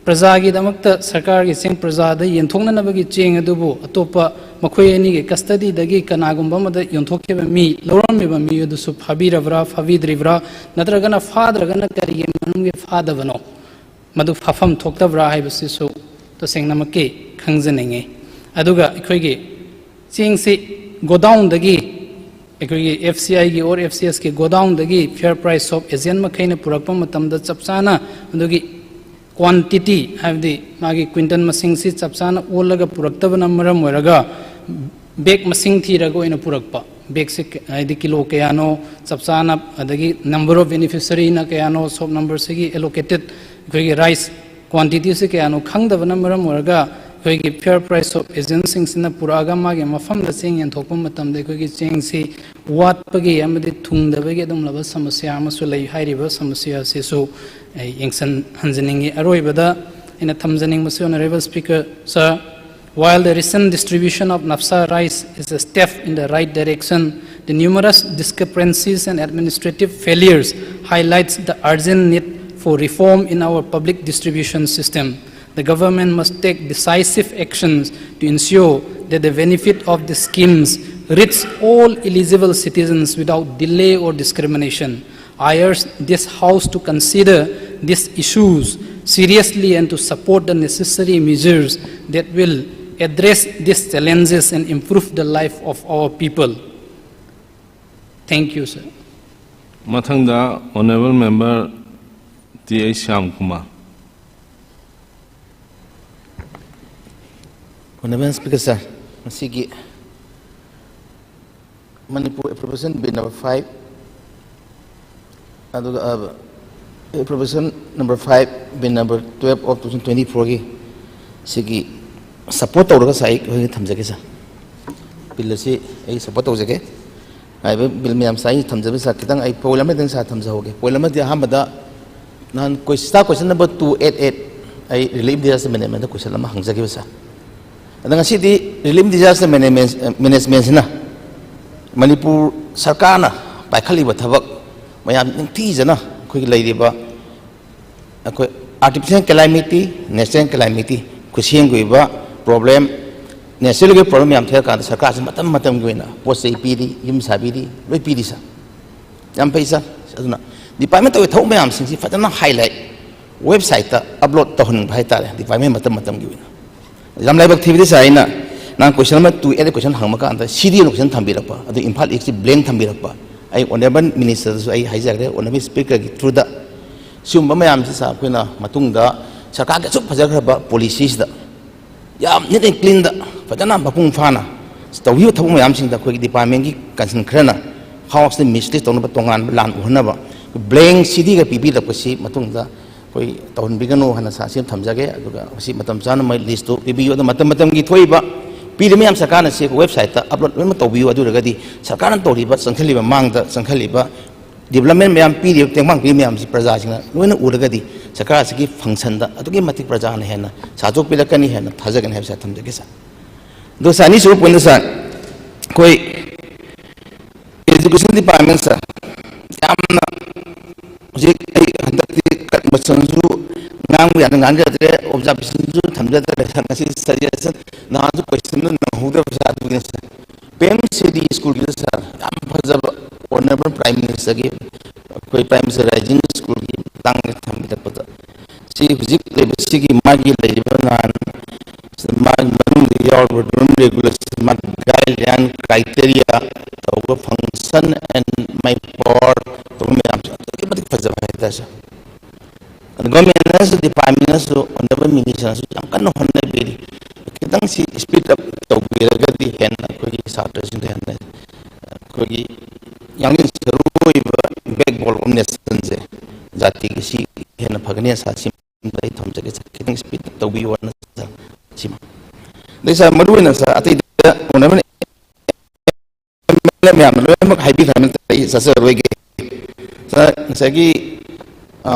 ꯄ꯭ꯔꯖꯥꯒꯤꯗꯃꯛꯇ ꯁꯔꯀꯥꯔꯒꯤ ꯆꯦꯡ ꯄ꯭ꯔꯖꯥꯗ ꯌꯦꯟꯊꯣꯛꯅꯅꯕꯒꯤ ꯆꯦꯡ ꯑꯗꯨꯕꯨ ꯑꯇꯣꯞꯄ ꯃꯈꯣꯏ ꯑꯅꯤꯒꯤ ꯀꯁꯇꯗꯤꯗꯒꯤ ꯀꯅꯥꯒꯨꯝꯕ ꯑꯃꯗ ꯌꯣꯟꯊꯣꯛꯈꯤꯕ ꯃꯤ, ꯂꯧꯔꯝꯃꯤꯕ ꯃꯤ ꯑꯗꯨꯁꯨ ꯐꯥꯕꯤꯔꯕ꯭ꯔꯥ, ꯐꯥꯕꯤꯗ꯭ꯔꯤꯕ꯭ꯔꯥ, ꯅꯠꯇ꯭ꯔꯒꯅ ꯐꯥꯗ꯭ꯔꯒꯅ ꯀꯔꯤꯒꯤ ꯃꯔꯝꯒꯤ ꯐꯥꯗꯕꯅꯣ, ꯃꯗꯨ ꯐꯥꯐꯝ ꯊꯣꯛꯇꯕ꯭ꯔꯥ ꯍꯥꯏꯕꯁꯤꯁꯨ ꯇꯁꯦꯡꯅꯃꯛꯀꯤ ꯈꯪꯖꯅꯤꯡꯉꯤ꯫ ꯑꯗꯨꯒ ꯑꯩꯈꯣꯏꯒꯤ ꯆꯦꯡꯁꯤ ꯒꯣꯗꯥꯎꯟꯗꯒꯤ, ꯑꯩꯈꯣꯏꯒꯤ ꯑꯦꯐ ꯁꯤ ꯑꯥꯏꯒꯤ ꯑꯣꯔ ꯑꯦꯐ ꯁꯤ ꯑꯦꯁꯀꯤ ꯒꯣꯗꯥꯎꯟꯗꯒꯤ ꯐꯤꯌꯔ ꯄ꯭ꯔꯥꯏꯁ ꯁꯣꯞ ꯑꯦꯖꯦꯟ ꯃꯈꯩꯅ ꯄꯨꯔꯛꯄ ꯃꯇꯝꯗ ꯆꯞ ꯆꯥꯅ ꯑꯗꯨꯒꯤ ꯀ꯭ꯋꯥꯟꯇꯤꯇꯤ, ꯍꯥꯏꯕꯗꯤ ꯃꯥꯒꯤ ꯀ꯭ꯋꯤꯟꯇꯜ ꯃꯁꯤꯡꯁꯤ ꯆꯞ ꯆꯥꯅ ꯑꯣꯜꯂꯒ ꯄꯨꯔꯛꯇꯕꯅ ꯃꯔꯝ ꯑꯣꯏꯔꯒ ꯕꯦꯒ ꯃꯁꯤꯡ ꯊꯤꯔꯒ ꯑꯣꯏꯅ ꯄꯨꯔꯛꯄ꯫ ꯕꯦꯒꯁꯤ ꯀ-, ꯍꯥꯏꯗꯤ ꯀꯤꯂꯣ ꯀꯌꯥꯅꯣ ꯆꯞ ꯆꯥꯅ, ꯑꯗꯒꯤ number of beneficiaryꯅ ꯀꯌꯥꯅꯣ, ꯁꯣꯞ ꯅꯝꯕꯔꯁꯤꯒꯤ allocated ꯑꯩꯈꯣꯏꯒꯤ ꯔꯥꯏꯁ ꯀ꯭ꯋꯥꯟꯇꯤꯇꯤꯁꯤ ꯀꯌꯥꯅꯣ ꯈꯪꯗꯕꯅ ꯃꯔꯝ ꯑꯣꯏꯔꯒ ꯑꯩꯈꯣꯏꯒꯤ ꯐꯤꯌꯔ ꯄ꯭ꯔꯥꯏꯁ ꯁꯣꯞ ꯑꯦꯖꯦꯟꯁꯤꯡꯁꯤꯅ ꯄꯨꯔꯛꯑꯒ ꯃꯥꯒꯤ ꯃꯐꯝꯗ ꯆꯦꯡ ꯌꯦꯟꯊꯣꯛꯄ ꯃꯇꯝꯗ ꯑꯩꯈꯣꯏꯒꯤ ꯆꯦꯡꯁꯤ ꯋꯥꯠꯄꯒꯤ ꯑꯃꯗꯤ ꯊꯨꯡꯗꯕꯒꯤ ꯑꯗꯨꯒꯨꯝꯂꯕ ꯁꯃꯁ꯭ꯌꯥ ꯑꯃꯁꯨ ꯂꯩ꯫ ꯍꯥꯏꯔꯤꯕ ꯁꯃꯁ꯭ꯌꯥ ꯑꯁꯤꯁꯨ ꯑꯩ ꯌꯦꯡꯁꯤꯟ ꯍꯟꯖꯅꯤꯡꯉꯤ꯫ ꯑꯔꯣꯏꯕꯗ ꯑꯩꯅ ꯊꯝꯖꯅꯤꯡꯕꯁꯤ, Honourable Speaker Sir, While the recent distribution of NAFSA rice is a step in the right direction, the numerous discrepancies and administrative failures highlights the urgent need for reform in our public distribution system. The government must take decisive actions to ensure that the benefit of the schemes reach all eligible citizens without delay or discrimination. I urge this House to consider these issues seriously and to support the necessary measures that will address these challenges and improve the life of our people. Thank you, sir. ꯃꯊꯪꯗ Honourable Member T H Shyamkumar. Honourable Speaker, sir, ꯃꯁꯤꯒꯤ Manipur Appropriation Bill number five, ꯑꯗꯨꯒ Appropriation number five, Bill number twelve of two thousand twenty-fourꯒꯤ ꯁꯤꯒꯤ support ꯇꯧꯔꯒ ꯁꯥꯔ ꯑꯩ ꯑꯩꯈꯣꯏꯒꯤ ꯊꯝꯖꯒꯦ, ꯁꯥꯔ꯫ Bill ꯑꯁꯤ ꯑꯩ support ꯇꯧꯖꯒꯦ꯫ ꯍꯥꯏꯔꯤꯕ bill ꯃꯌꯥꯝ ꯁꯥꯔ ꯑꯩ ꯊꯝꯖꯕ, ꯁꯥꯔ, ꯈꯤꯇꯪ ꯑꯩ point ꯑꯃꯗꯪ ꯁꯥꯔ ꯊꯝꯖꯍꯧꯒꯦ꯫ Point ꯑꯃꯗꯤ ꯑꯍꯥꯟꯕꯗ ꯅꯍꯥꯟ ꯀꯣꯏ-, staff question number two eight eight, ꯑꯩ relief disaster management ꯗ question ꯑꯃ ꯍꯪꯖꯈꯤꯕ, ꯁꯥꯔ꯫ ꯑꯗ ꯉꯁꯤꯗꯤ relief disaster management, managementꯁꯤꯅ ꯃꯅꯤꯄꯨꯔ ꯁꯔꯀꯥꯔꯅ ꯄꯥꯏꯈꯠꯂꯤꯕ ꯊꯕꯛ ꯃꯌꯥꯝ ꯅꯤꯡꯊꯤꯖꯅ ꯑꯩꯈꯣꯏꯒꯤ ꯂꯩꯔꯤꯕ ꯑꯩꯈꯣꯏ artificial calamity, natural calamity, ꯈꯨꯠꯁꯦꯝꯒꯤ ꯑꯣꯏꯕ problem, natural ꯒꯤ problem ꯃꯌꯥꯝ ꯊꯦꯡꯉꯀꯥꯟꯗ ꯁꯔꯀꯥꯔꯁꯤ ꯃꯇꯝ ꯃꯇꯝꯒꯤ ꯑꯣꯏꯅ ꯄꯣꯠ ꯆꯩ ꯄꯤꯔꯤ, ꯌꯨꯝ ꯁꯥꯕꯤꯔꯤ, ꯂꯣꯏ ꯄꯤꯔꯤ, ꯁꯥꯔ꯫ ꯌꯥꯝ ꯐꯩ, ꯁꯥꯔ꯫ ꯑꯗꯨꯅ department ꯇꯧꯔꯤꯕ ꯊꯕꯛ ꯃꯌꯥꯝꯁꯤꯡꯁꯤ ꯐꯖꯅ highlight, website ꯇ upload ꯇꯧꯍꯟꯅꯤꯡꯕ ꯍꯥꯏꯇꯥꯔꯦ, department ꯃꯇꯝ ꯃꯇꯝꯒꯤ ꯑꯣꯏꯅ꯫ ꯌꯥꯝ ꯂꯥꯏꯕꯛ ꯊꯤꯕꯗꯤ, ꯁꯥꯔ, ꯑꯩꯅ ꯅꯍꯥꯟ question ꯑꯃ two eight question ꯍꯪꯕ ꯀꯥꯟꯗ C D question ꯊꯝꯕꯤꯔꯛꯄ, ꯑꯗꯨ ꯏꯝꯐꯥꯜ East ꯁꯤ blank ꯊꯝꯕꯤꯔꯛꯄ꯫ ꯑꯩ Honourable Minister ꯗꯁꯨ ꯑꯩ ꯍꯥꯏꯖꯈ꯭ꯔꯦ, Honourable Speaker ꯒꯤ through ꯗ꯫ ꯁꯤꯒꯨꯝꯕ ꯃꯌꯥꯝꯁꯤ, ꯁꯥꯔ, ꯑꯩꯈꯣꯏꯅ ꯃꯇꯨꯡꯗ ꯁꯔꯀꯥꯔꯒꯤ ꯑꯁꯨꯛ ꯐꯖꯈ꯭ꯔꯕ policy ꯁꯤꯗ ꯌꯥꯝ neat and clean ꯗ ꯐꯖꯅ ꯃꯄꯨꯡ ꯐꯥꯅ ꯇꯧꯈꯤꯕ ꯊꯕꯛ ꯃꯌꯥꯝꯁꯤꯡꯗ ꯑꯩꯈꯣꯏꯒꯤ department ꯀꯤ concern ꯈꯔꯅ House ꯇ mislead ꯇꯧꯅꯕ, ꯇꯣꯉꯥꯟꯕ ꯂꯥꯟ ꯎꯍꯟꯅꯕ blank C D ꯒ ꯄꯤꯕꯤꯔꯛꯄꯁꯤ ꯃꯇꯨꯡꯗ ꯑꯩꯈꯣꯏ ꯇꯧꯍꯟꯕꯤꯒꯅꯨ ꯍꯥꯏꯅ ꯁꯥꯔ ꯁꯤ ꯑꯃ ꯊꯝꯖꯒꯦ꯫ ꯑꯗꯨꯒ ꯃꯁꯤ ꯃꯇꯝ ꯆꯥꯅ ꯃꯣꯏ list ꯇꯨ ꯄꯤꯕꯤꯌꯨ꯫ ꯑꯗꯨ ꯃꯇꯝ ꯃꯇꯝꯒꯤ ꯊꯣꯛꯏꯕ ꯄꯤꯔꯤꯕ ꯃꯌꯥꯝ ꯁꯔꯀꯥꯔꯅ ꯁꯤ website ꯇ upload ꯂꯣꯏꯅꯃꯛ ꯇꯧꯕꯤꯌꯨ꯫ ꯑꯗꯨ ꯑꯣꯏꯔꯒꯗꯤ ꯁꯔꯀꯥꯔꯅ ꯇꯧꯔꯤꯕ, ꯆꯪꯈꯠꯂꯤꯕ, ꯃꯥꯡꯗ ꯆꯪꯈꯠꯂꯤꯕ development ꯃꯌꯥꯝ ꯄꯤꯔꯤꯕ, ꯇꯦꯡꯕꯥꯡ ꯄꯤꯔꯤꯕ ꯃꯌꯥꯝꯁꯤ ꯄ꯭ꯔꯖꯥꯁꯤꯡꯅ ꯂꯣꯏꯅ ꯎꯔꯒꯗꯤ ꯁꯔꯀꯥꯔ ꯑꯁꯤꯒꯤ ꯐꯪꯁꯟꯗ ꯑꯗꯨꯛꯀꯤ ꯃꯇꯤꯛ ꯄ꯭ꯔꯖꯥꯅ ꯍꯦꯟꯅ ꯁꯥꯊꯣꯛꯄꯤꯔꯛꯀꯅꯤ ꯍꯥꯏꯅ ꯊꯥꯖꯒꯅꯤ ꯍꯥꯏꯕꯁꯦ ꯊꯝꯖꯒꯦ ꯁꯥꯔ꯫ ꯑꯗꯣ ꯁꯥꯔ, ꯑꯅꯤꯁꯨꯕ ꯄꯣꯏꯟꯗ ꯁꯥꯔ, ꯑꯩꯈꯣꯏ ꯏꯗꯨꯀꯦꯁꯟ ꯗꯤꯄꯥꯔꯠꯃꯦꯟ ꯁꯥꯔ, ꯌꯥꯝꯅ ꯍꯧꯖꯤꯛ ꯑꯩ ꯍꯟꯗꯛꯇꯤ ꯀꯟꯕꯁꯟꯁꯨ ꯉꯥꯡꯕ ꯌꯥꯅ ꯉꯥꯡꯖꯗ꯭ꯔꯦ, ꯑꯣꯕꯖꯥꯔꯕꯦꯁꯟꯁꯨ ꯊꯝꯖꯗ꯭ꯔꯦ ꯁꯥꯔ꯫ ꯉꯁꯤ ꯁꯖꯦꯁꯟ ꯅꯍꯥꯟꯁꯨ ꯀꯣꯏꯁꯟꯗꯨ ꯅꯪꯍꯧꯗꯕ ꯁꯥꯔ, ꯑꯗꯨꯒꯤꯅꯤ ꯁꯥꯔ꯫ ꯄꯤ ꯑꯦꯝ ꯁꯤ ꯗꯤ ꯁ꯭ꯀꯨꯜꯒꯤꯗ ꯁꯥꯔ, ꯌꯥꯝ ꯐꯖꯕ ꯑꯣꯅꯔꯦꯕꯜ ꯄ꯭ꯔꯥꯏꯝ ꯃꯤꯅꯤꯁꯇꯔꯒꯤ ꯑꯩꯈꯣꯏ ꯄ꯭ꯔꯥꯏꯝ ꯃꯤꯅꯤꯁꯇꯔ ꯔꯥꯏꯖꯤꯡ ꯁ꯭ꯀꯨꯜꯒꯤ ꯃꯇꯥꯡꯗ ꯊꯝꯕꯤꯔꯛꯄꯗ, ꯁꯤ ꯍꯧꯖꯤꯛ ꯂꯩꯕ ꯁꯤꯒꯤ ꯃꯥꯒꯤ ꯂꯩꯔꯤꯕ ꯅꯍꯥꯟ ꯃꯥꯒꯤ ꯃꯅꯨꯡꯗ ꯌꯥꯎꯔꯤꯕ ꯔꯨꯜ ꯔꯦꯒꯨꯂꯦꯁꯟ, ꯃꯥꯒꯤ ꯒꯥꯏꯗꯂꯥꯏꯟ, ꯀ꯭ꯔꯥꯏꯇꯦꯔꯤꯌꯥ ꯇꯧꯕ ꯐꯪꯁꯟ ꯑꯦꯟ ꯃꯥꯏ ꯄꯥꯋꯔ ꯇꯧꯕ ꯃꯌꯥꯝꯁꯦ ꯑꯗꯨꯛꯀꯤ ꯃꯇꯤꯛ ꯐꯖꯕ ꯍꯥꯏꯇꯥꯔꯦ ꯁꯥꯔ꯫ ꯑꯗ ꯒꯣꯔꯃꯦꯟꯅꯁꯨ, ꯗꯤꯄꯥꯔꯠꯃꯦꯟꯅꯁꯨ, ꯑꯣꯅꯔꯦꯕꯜ ꯃꯤꯅꯤꯁꯇꯔꯅꯁꯨ ꯌꯥꯝ ꯀꯟꯅ ꯍꯣꯠꯅꯕꯤꯔꯤ꯫ ꯈꯤꯇꯪ ꯁꯤ ꯁ꯭ꯄꯤꯗ ꯑꯞ ꯇꯧꯕꯤꯔꯒꯗꯤ ꯍꯦꯟꯅ ꯑꯩꯈꯣꯏꯒꯤ ꯁꯥꯇ꯭ꯔꯁꯤꯡꯗ ꯍꯦꯟꯅ ꯑꯩꯈꯣꯏꯒꯤ ꯌꯥꯡꯂꯦꯟ ꯁꯔꯨ ꯑꯣꯏꯕ ꯕꯦꯛꯕꯣꯟ ꯑꯣꯐ ꯅꯦꯁꯟꯁꯦ, ꯖꯥꯇꯤꯒꯤ ꯁꯤ ꯍꯦꯟꯅ ꯐꯒꯅꯤ ꯁꯥꯔ꯫ ꯁꯤꯃ ꯑꯩ ꯊꯝꯖꯒꯦ ꯁꯥꯔ, ꯈꯤꯇꯪ ꯁ꯭ꯄꯤꯗ ꯑꯞ ꯇꯧꯕꯤꯌꯣꯅ ꯁꯥꯔ꯫ ꯁꯤꯃ ꯑꯗꯩ ꯁꯥꯔ, ꯃꯔꯨ ꯑꯣꯏꯅ ꯁꯥꯔ, ꯑꯇꯩꯗ ꯑꯣꯅꯔꯦꯕꯜ ꯑꯦꯝ ꯑꯦꯜ ꯑꯦ ꯃꯌꯥꯝꯅ ꯂꯣꯏꯅꯃꯛ ꯍꯥꯏꯕꯤꯈ꯭ꯔꯕꯅꯤꯅ ꯑꯩ ꯆꯠꯆꯔꯔꯣꯏꯒꯦ꯫ ꯁꯥꯔ, ꯉꯁꯥꯏꯒꯤ, ꯑ,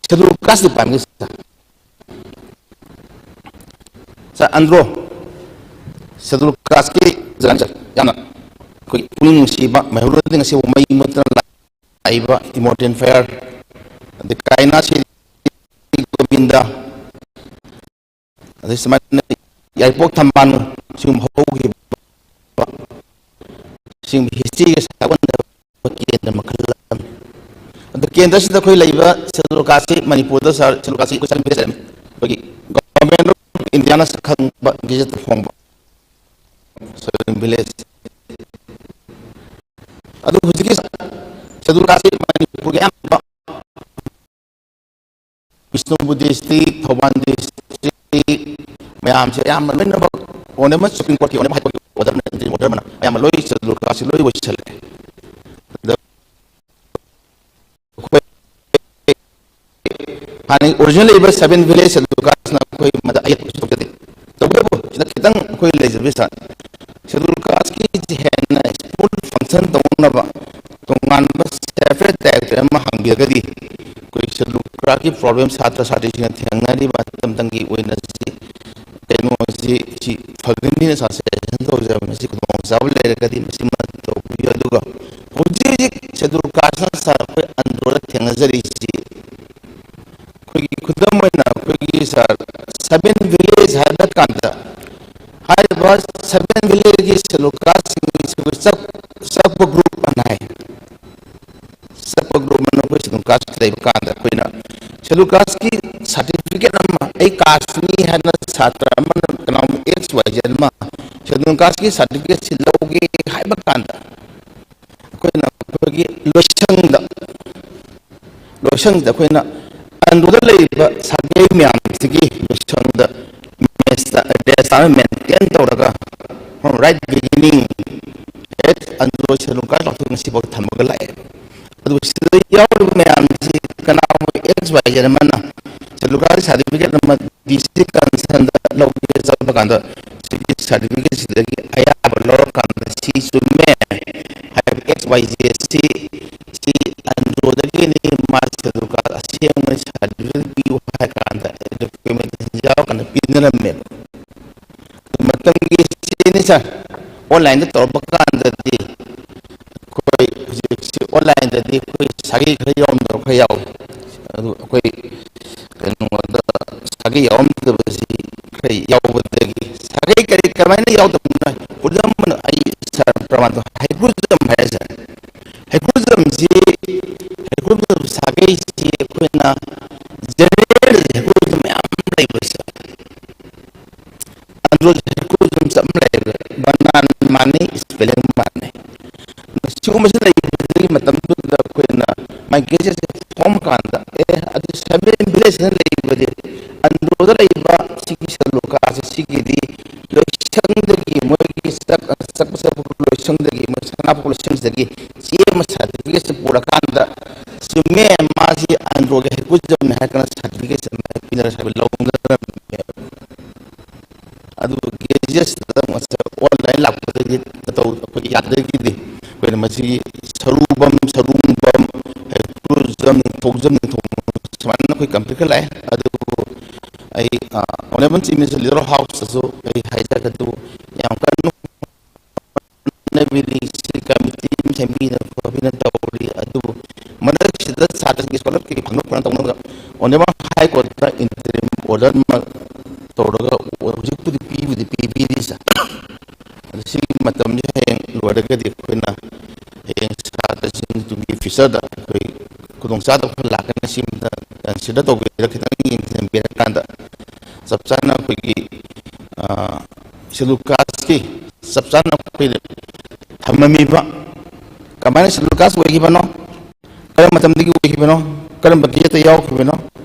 ꯁꯦꯗꯨꯜ ꯀꯥꯁ ꯗꯤꯄꯥꯔꯠꯃꯦꯟꯒꯤ ꯁꯥꯔ, ꯁꯥꯔ ꯑꯟꯗ꯭ꯔꯣ, ꯁꯦꯗꯨꯜ ꯀꯥꯁꯀꯤ ꯖꯒꯥꯅꯤ ꯁꯥꯔ, ꯌꯥꯝꯅ ꯑꯩꯈꯣꯏ ꯄꯨꯛꯅꯤꯡ ꯅꯨꯡꯁꯤꯕ, ꯃꯩꯍꯧꯔꯣꯟꯗꯤ ꯉꯁꯤ ꯃꯩ ꯃꯨꯠꯇꯅ ꯂꯥꯛꯏꯕ ꯏꯃꯣꯔꯇꯦꯟ ꯐꯌꯥꯔ, ꯑꯗꯩ ꯀꯥꯏꯅꯥ ꯁꯤ ꯒꯣꯕꯤꯟꯗ, ꯑꯗꯩ ꯁꯨꯃꯥꯏꯅ ꯌꯥꯏꯔꯤꯄꯣꯛ ꯊꯝꯕꯥꯜ ꯁꯤꯒꯨꯝꯕ ꯍꯧꯈꯤꯕ, ꯁꯤꯒꯨꯝꯕ ꯍꯤꯁꯇ꯭ꯔꯤꯒ ꯁꯥꯒꯣꯟꯅꯕ ꯀꯦꯟꯗ꯭ꯔ ꯃꯈꯜ ꯑꯃꯅꯤ꯫ ꯑꯗꯣ ꯀꯦꯟꯗ꯭ꯔꯁꯤꯗ ꯑꯩꯈꯣꯏ ꯂꯩꯔꯤꯕ ꯁꯦꯗꯨꯜ ꯀꯥꯁꯁꯤ ꯃꯅꯤꯄꯨꯔꯗ ꯁꯥꯔ, ꯁꯦꯗꯨꯜ ꯀꯥꯁꯁꯤ ꯑꯩꯈꯣꯏ ꯁꯕꯦꯟ ꯚꯤꯂꯦꯖ ꯂꯩꯔꯝꯃꯤ꯫ ꯑꯩꯈꯣꯏꯒꯤ ꯒꯣꯚꯔꯟꯃꯦꯟ ꯑꯣꯐ ꯏꯟꯗꯤꯌꯥꯅ ꯁꯛꯈꯪꯕ ꯒꯦꯖꯦꯠꯇ ꯐꯣꯡꯕ ꯁꯕꯦꯟ ꯚꯤꯂꯦꯖ꯫ ꯑꯗꯨ ꯍꯧꯖꯤꯛꯀꯤ ꯁꯦꯗꯨꯜ ꯀꯥꯁꯁꯤ ꯃꯅꯤꯄꯨꯔꯒꯤ ꯑꯌꯥꯝꯕ ꯕꯤꯁꯅꯨꯄꯨꯔ ꯗꯤꯁꯇ꯭ꯔꯤꯛ, ꯊꯧꯕꯥꯜ ꯗꯤꯁꯇ꯭ꯔꯤꯛ ꯃꯌꯥꯝꯁꯦ ꯑꯌꯥꯝꯕ ꯂꯣꯏꯅꯃꯛ ꯑꯣꯅꯔꯦꯕꯜ ꯁꯨꯄ꯭ꯔꯤꯝ ꯀꯣꯔꯠꯀꯤ, ꯑꯣꯅꯔꯦꯕꯜ ꯍꯥꯏ ꯀꯣꯔꯠꯀꯤ ꯑꯣꯔꯗꯔ, ꯑꯣꯔꯗꯔ ꯑꯃꯅ ꯑꯌꯥꯝꯕ ꯂꯣꯏ ꯁꯦꯗꯨꯜ ꯀꯥꯁꯁꯤ ꯂꯣꯏ ꯑꯣꯏꯁꯜꯂꯦ꯫ ꯑꯗ ꯑꯩꯈꯣꯏ ꯍꯥꯟꯅ ꯑꯣꯔꯤꯖꯤꯅꯦꯜ ꯂꯩꯕ ꯁꯕꯦꯟ ꯚꯤꯂꯦꯖ ꯁꯦꯗꯨꯜ ꯀꯥꯁꯅ ꯑꯩꯈꯣꯏ ꯃꯗ ꯑꯌꯦꯠꯄ ꯀꯩꯁꯨ ꯊꯣꯛꯆꯗꯦ꯫ ꯇꯧꯕꯇꯕꯨ ꯁꯤꯗ ꯈꯤꯇꯪ ꯑꯩꯈꯣꯏ ꯂꯩꯖꯕꯤ ꯁꯥꯔ, ꯁꯦꯗꯨꯜ ꯀꯥꯁꯀꯤ ꯍꯦꯟꯅ ꯐꯨꯜ ꯐꯪꯁꯟ ꯇꯧꯅꯕ ꯇꯣꯉꯥꯟꯕ separate director ꯑꯃ ꯍꯥꯡꯕꯤꯔꯒꯗꯤ ꯑꯩꯈꯣꯏ schedule casteꯀꯤ problem ꯁꯥꯇ꯭ꯔ ꯁꯥꯇ꯭ꯔꯤꯁꯤꯡꯅ ꯊꯦꯡꯅꯔꯤꯕ ꯃꯇꯝ ꯃꯇꯝꯒꯤ ꯑꯣꯏꯅ ꯁꯤ ꯀꯩꯅꯣꯁꯤ ꯁꯤ ꯐꯒꯅꯤꯅ suggestion ꯇꯧꯖꯕꯅꯤ꯫ ꯁꯤ ꯈꯨꯗꯣꯡꯆꯥꯕ ꯂꯩꯔꯒꯗꯤ ꯃꯁꯤꯃ ꯇꯧꯕꯤꯌꯨ꯫ ꯑꯗꯨꯒ ꯍꯧꯖꯤꯛ ꯍꯧꯖꯤꯛ schedule casteꯅ sir ꯑꯩꯈꯣꯏ ꯑꯟꯗ꯭ꯔꯣꯗ ꯊꯦꯡꯅꯖꯔꯤꯁꯤ ꯑꯩꯈꯣꯏꯒꯤ ꯈꯨꯗꯝ ꯑꯣꯏꯅ ꯑꯩꯈꯣꯏꯒꯤ sir seven village ꯍꯥꯏꯕ ꯀꯥꯟꯗ ꯍꯥꯏꯔꯤꯕ seven villageꯀꯤ schedule casteꯁꯤꯡꯒꯤ ꯑꯩꯈꯣꯏ ꯆꯞ ꯆꯞꯄ group ꯑꯅ ꯍꯥꯏ꯫ ꯆꯞꯄ group ꯑꯃ ꯑꯩꯈꯣꯏ schedule caste ꯂꯩꯕ ꯀꯥꯟꯗ ꯑꯩꯈꯣꯏꯅ schedule casteꯀꯤ certificate ꯑꯃ ꯑꯩ casteꯅꯤ ꯍꯥꯏꯅ ꯁꯥꯇ꯭ꯔ ꯑꯃꯅ ꯀꯅꯥꯒꯨꯝꯕ X Y Z ꯑꯃ schedule casteꯀꯤ certificateꯁꯤ ꯂꯧꯒꯦ ꯍꯥꯏꯕ ꯀꯥꯟꯗ ꯑꯩꯈꯣꯏꯅ ꯑꯩꯈꯣꯏꯒꯤ ꯂꯣꯏꯁꯪꯗ ꯂꯣꯏꯁꯪꯁꯤꯗ ꯑꯩꯈꯣꯏꯅ ꯑꯟꯗ꯭ꯔꯣꯗ ꯂꯩꯔꯤꯕ ꯁꯥꯒꯩ ꯃꯌꯥꯝꯁꯤꯒꯤ ꯂꯣꯏꯁꯪꯗ ꯃꯦꯁꯇ ꯑꯦꯗ꯭ꯔꯦꯁ ꯑꯃ ꯃꯦꯟꯇꯦꯟ ꯇꯧꯔꯒ from right beginning at Andro schedule caste ꯂꯥꯎꯊꯣꯛ ꯉꯁꯤꯐꯥꯎ ꯊꯝꯃꯒ ꯂꯥꯛꯑꯦ꯫ ꯑꯗꯨꯒ ꯁꯤꯗ ꯌꯥꯎꯔꯤꯕ ꯃꯌꯥꯝꯁꯤ ꯀꯅꯥꯒꯨꯝꯕ X Y Z ꯑꯃꯅ schedule caste certificate ꯑꯃ D C concernꯗ ꯂꯧꯒꯦ ꯆꯠꯄ ꯀꯥꯟꯗ ꯁꯤꯒꯤ certificate ꯁꯤꯗꯒꯤ ꯑꯌꯥꯕ ꯂꯧꯔꯀꯥꯟꯗ ꯁꯤ ꯆꯨꯝꯃꯦ ꯍꯥꯏꯕ X Y Z ꯁꯤ ꯁꯤ ꯑꯟꯗ꯭ꯔꯣꯗꯒꯤꯅꯤ, ꯃꯥ schedule caste ꯑꯁꯦꯡꯕꯅꯤ, certificate ꯄꯤꯌꯨ ꯍꯥꯏ ꯀꯥꯟꯗ document ꯌꯥꯎꯔꯀꯥꯟꯗ ꯄꯤꯅꯔꯝꯃꯦꯕ꯫ ꯑꯗꯨ ꯃꯇꯝꯒꯤ ꯆꯦꯅꯤ sir, onlineꯗ ꯇꯧꯔꯛꯄ ꯀꯥꯟꯗꯗꯤ ꯑꯩꯈꯣꯏ ꯍꯧꯖꯤꯛꯁꯤ onlineꯗꯗꯤ ꯑꯩꯈꯣꯏ ꯁꯥꯒꯩ ꯈꯔ ꯌꯥꯎꯔꯝꯗꯕ ꯈꯔ ꯌꯥꯎꯋꯤ꯫ ꯑꯗꯨ ꯑꯩꯈꯣꯏ ꯀꯩꯅꯣꯗ ꯁꯥꯒꯩ ꯌꯥꯎꯔꯝꯗꯕꯁꯤ ꯈꯔ ꯌꯥꯎꯕꯗꯒꯤ ꯁꯥꯒꯩ ꯀꯔꯤ ꯀꯃꯥꯏꯅ ꯌꯥꯎꯗꯕꯅꯣ? ꯈꯨꯗꯝ ꯑꯣꯏꯅ ꯑꯩ sir ꯄ꯭ꯔꯃꯥꯟꯗꯣ ꯍꯩꯀ꯭ꯔꯨꯖꯝ ꯍꯥꯏꯔꯦ sir꯫ ꯍꯩꯀ꯭ꯔꯨꯖꯝꯁꯤ ꯍꯩꯀ꯭ꯔꯨꯖꯝ ꯁꯥꯒꯩꯁꯤ ꯑꯩꯈꯣꯏꯅ general ꯍꯩꯀ꯭ꯔꯨꯖꯝ ꯃꯌꯥꯝ ꯂꯩꯕꯁꯦ ꯑꯟꯗ꯭ꯔꯣ ꯍꯩꯀ꯭ꯔꯨꯖꯝ ꯆꯞ ꯂꯩꯕ ꯕꯅꯥꯟ ꯃꯥꯟꯅꯩ, spelling ꯃꯥꯟꯅꯩ꯫ ꯁꯤꯒꯨꯝꯕꯁꯤ ꯂꯩꯕꯗꯒꯤ ꯃꯇꯝꯗꯨꯗ ꯑꯩꯈꯣꯏꯅ ꯃꯥꯏ ꯒꯦꯖꯦꯠꯁꯦ ꯐꯣꯡꯕ ꯀꯥꯟꯗ ꯑꯦ ꯑꯗꯨ seven villageꯅ ꯂꯩꯕꯗꯤ ꯑꯟꯗ꯭ꯔꯣꯗ ꯂꯩꯕ ꯁꯤꯒꯤ schedule casteꯁꯦ ꯁꯤꯒꯤꯗꯤ ꯂꯣꯏꯁꯪꯗꯒꯤ ꯃꯣꯏꯒꯤ ꯆꯠ- ꯆꯠꯄ ꯆꯠꯄ ꯂꯣꯏꯁꯪꯗꯒꯤ ꯃꯣꯏ ꯁꯅꯥꯄꯣꯛ ꯂꯣꯏꯁꯪꯁꯤꯗꯒꯤ ꯆꯦ ꯑꯃ certificateꯁꯦ ꯄꯨꯔꯀꯥꯟꯗ ꯆꯨꯝꯃꯦ ꯃꯥꯁꯤ ꯑꯟꯗ꯭ꯔꯣꯒꯤ ꯍꯩꯀ꯭ꯔꯨꯖꯝꯅꯤ ꯍꯥꯏꯔꯒꯅ certificateꯁꯦ ꯄꯤꯅꯔꯒ ꯂꯧꯅꯔꯝꯃꯦ꯫ ꯑꯗꯨ ꯒꯦꯖꯦꯠꯁꯤꯗ ꯑꯃꯨꯛ onlineꯗ ꯂꯥꯛꯄꯗꯒꯤ ꯇꯧ ꯑꯩꯈꯣꯏ ꯌꯥꯗ꯭ꯔꯒꯗꯤ ꯑꯩꯈꯣꯏꯅ ꯃꯁꯤꯒꯤ ꯁꯔꯨꯕꯝ, ꯁꯔꯨꯡꯕꯝ, ꯍꯩꯀ꯭ꯔꯨꯖꯝ, ꯅꯤꯡꯊꯧꯖꯝ, ꯅꯤꯡꯊꯧ ꯁꯨꯃꯥꯏꯅ ꯑꯩꯈꯣꯏ ꯀꯝꯄ꯭ꯂꯤꯠ ꯈꯔ ꯂꯥꯛꯑꯦ꯫ ꯑꯗꯨꯕꯨ ꯑꯩ honourable chief minister leader of ꯍꯥꯎꯁꯇꯁꯨ ꯑꯩ ꯍꯥꯏꯖꯒꯗꯨ ꯌꯥꯝ ꯀꯟꯅ ꯍꯣꯠꯅꯕꯤꯔꯤ꯫ ꯁꯤ ꯀꯃꯤꯇꯤ ꯑꯃ ꯁꯦꯝꯕꯤꯗꯅ ꯈꯣꯠꯄꯤꯗꯅ ꯇꯧꯔꯤ꯫ ꯑꯗꯨꯕꯨ ꯃꯔꯛꯁꯤꯗ ꯁꯥꯇ꯭ꯔꯁꯤꯡꯒꯤ ꯁ꯭ꯀꯣꯂꯔꯁꯤꯞ ꯀꯩꯀꯩ ꯐꯪꯅꯕ ꯈꯣꯠꯅꯕ ꯇꯧꯅꯕꯗ ꯑꯣꯅꯦꯕꯜ ꯍꯥꯏ ꯀꯣꯔꯠꯇ ꯏꯟꯇꯔꯤꯝ ꯑꯣꯔꯗꯔ ꯑꯃ ꯇꯧꯔꯒ ꯍꯧꯖꯤꯛꯄꯨꯗꯤ ꯄꯤꯕꯨꯗꯤ ꯄꯤꯕꯤꯔꯤ ꯁꯥꯔ꯫ ꯑꯗꯨ ꯁꯤꯒꯤ ꯃꯇꯝꯁꯤ ꯍꯌꯦꯡ ꯂꯣꯏꯔꯒꯗꯤ ꯑꯩꯈꯣꯏꯅ ꯍꯌꯦꯡ ꯁꯥꯇ꯭ꯔꯁꯤꯡ ꯇꯨꯡꯒꯤ ꯐ꯭ꯌꯨꯆꯔꯗ ꯑꯩꯈꯣꯏ ꯈꯨꯗꯣꯡꯆꯥꯗꯕ ꯈꯔ ꯂꯥꯛꯀꯅꯤ꯫ ꯁꯤꯃꯇ ꯀꯟꯁꯤꯗꯔ ꯇꯧꯕꯤꯔꯒ ꯈꯤꯇꯪ ꯌꯦꯡꯁꯤꯟꯕꯤꯔꯀꯥꯟꯗ ꯆꯞ ꯆꯥꯅ ꯑꯩꯈꯣꯏꯒꯤ, ꯑ, ꯁꯦꯗꯨꯜ ꯀꯥꯁꯀꯤ ꯆꯞ ꯆꯥꯅ ꯑꯩꯈꯣꯏ ꯊꯝꯃꯝꯃꯤꯕ ꯀꯃꯥꯏꯅ ꯁꯦꯗꯨꯜ ꯀꯥꯁ ꯑꯣꯏꯈꯤꯕꯅꯣ, ꯀꯔꯝꯕ ꯃꯇꯝꯗꯒꯤ ꯑꯣꯏꯈꯤꯕꯅꯣ, ꯀꯔꯝꯕ ꯗꯦꯠꯇ ꯌꯥꯎꯈꯤꯕꯅꯣ,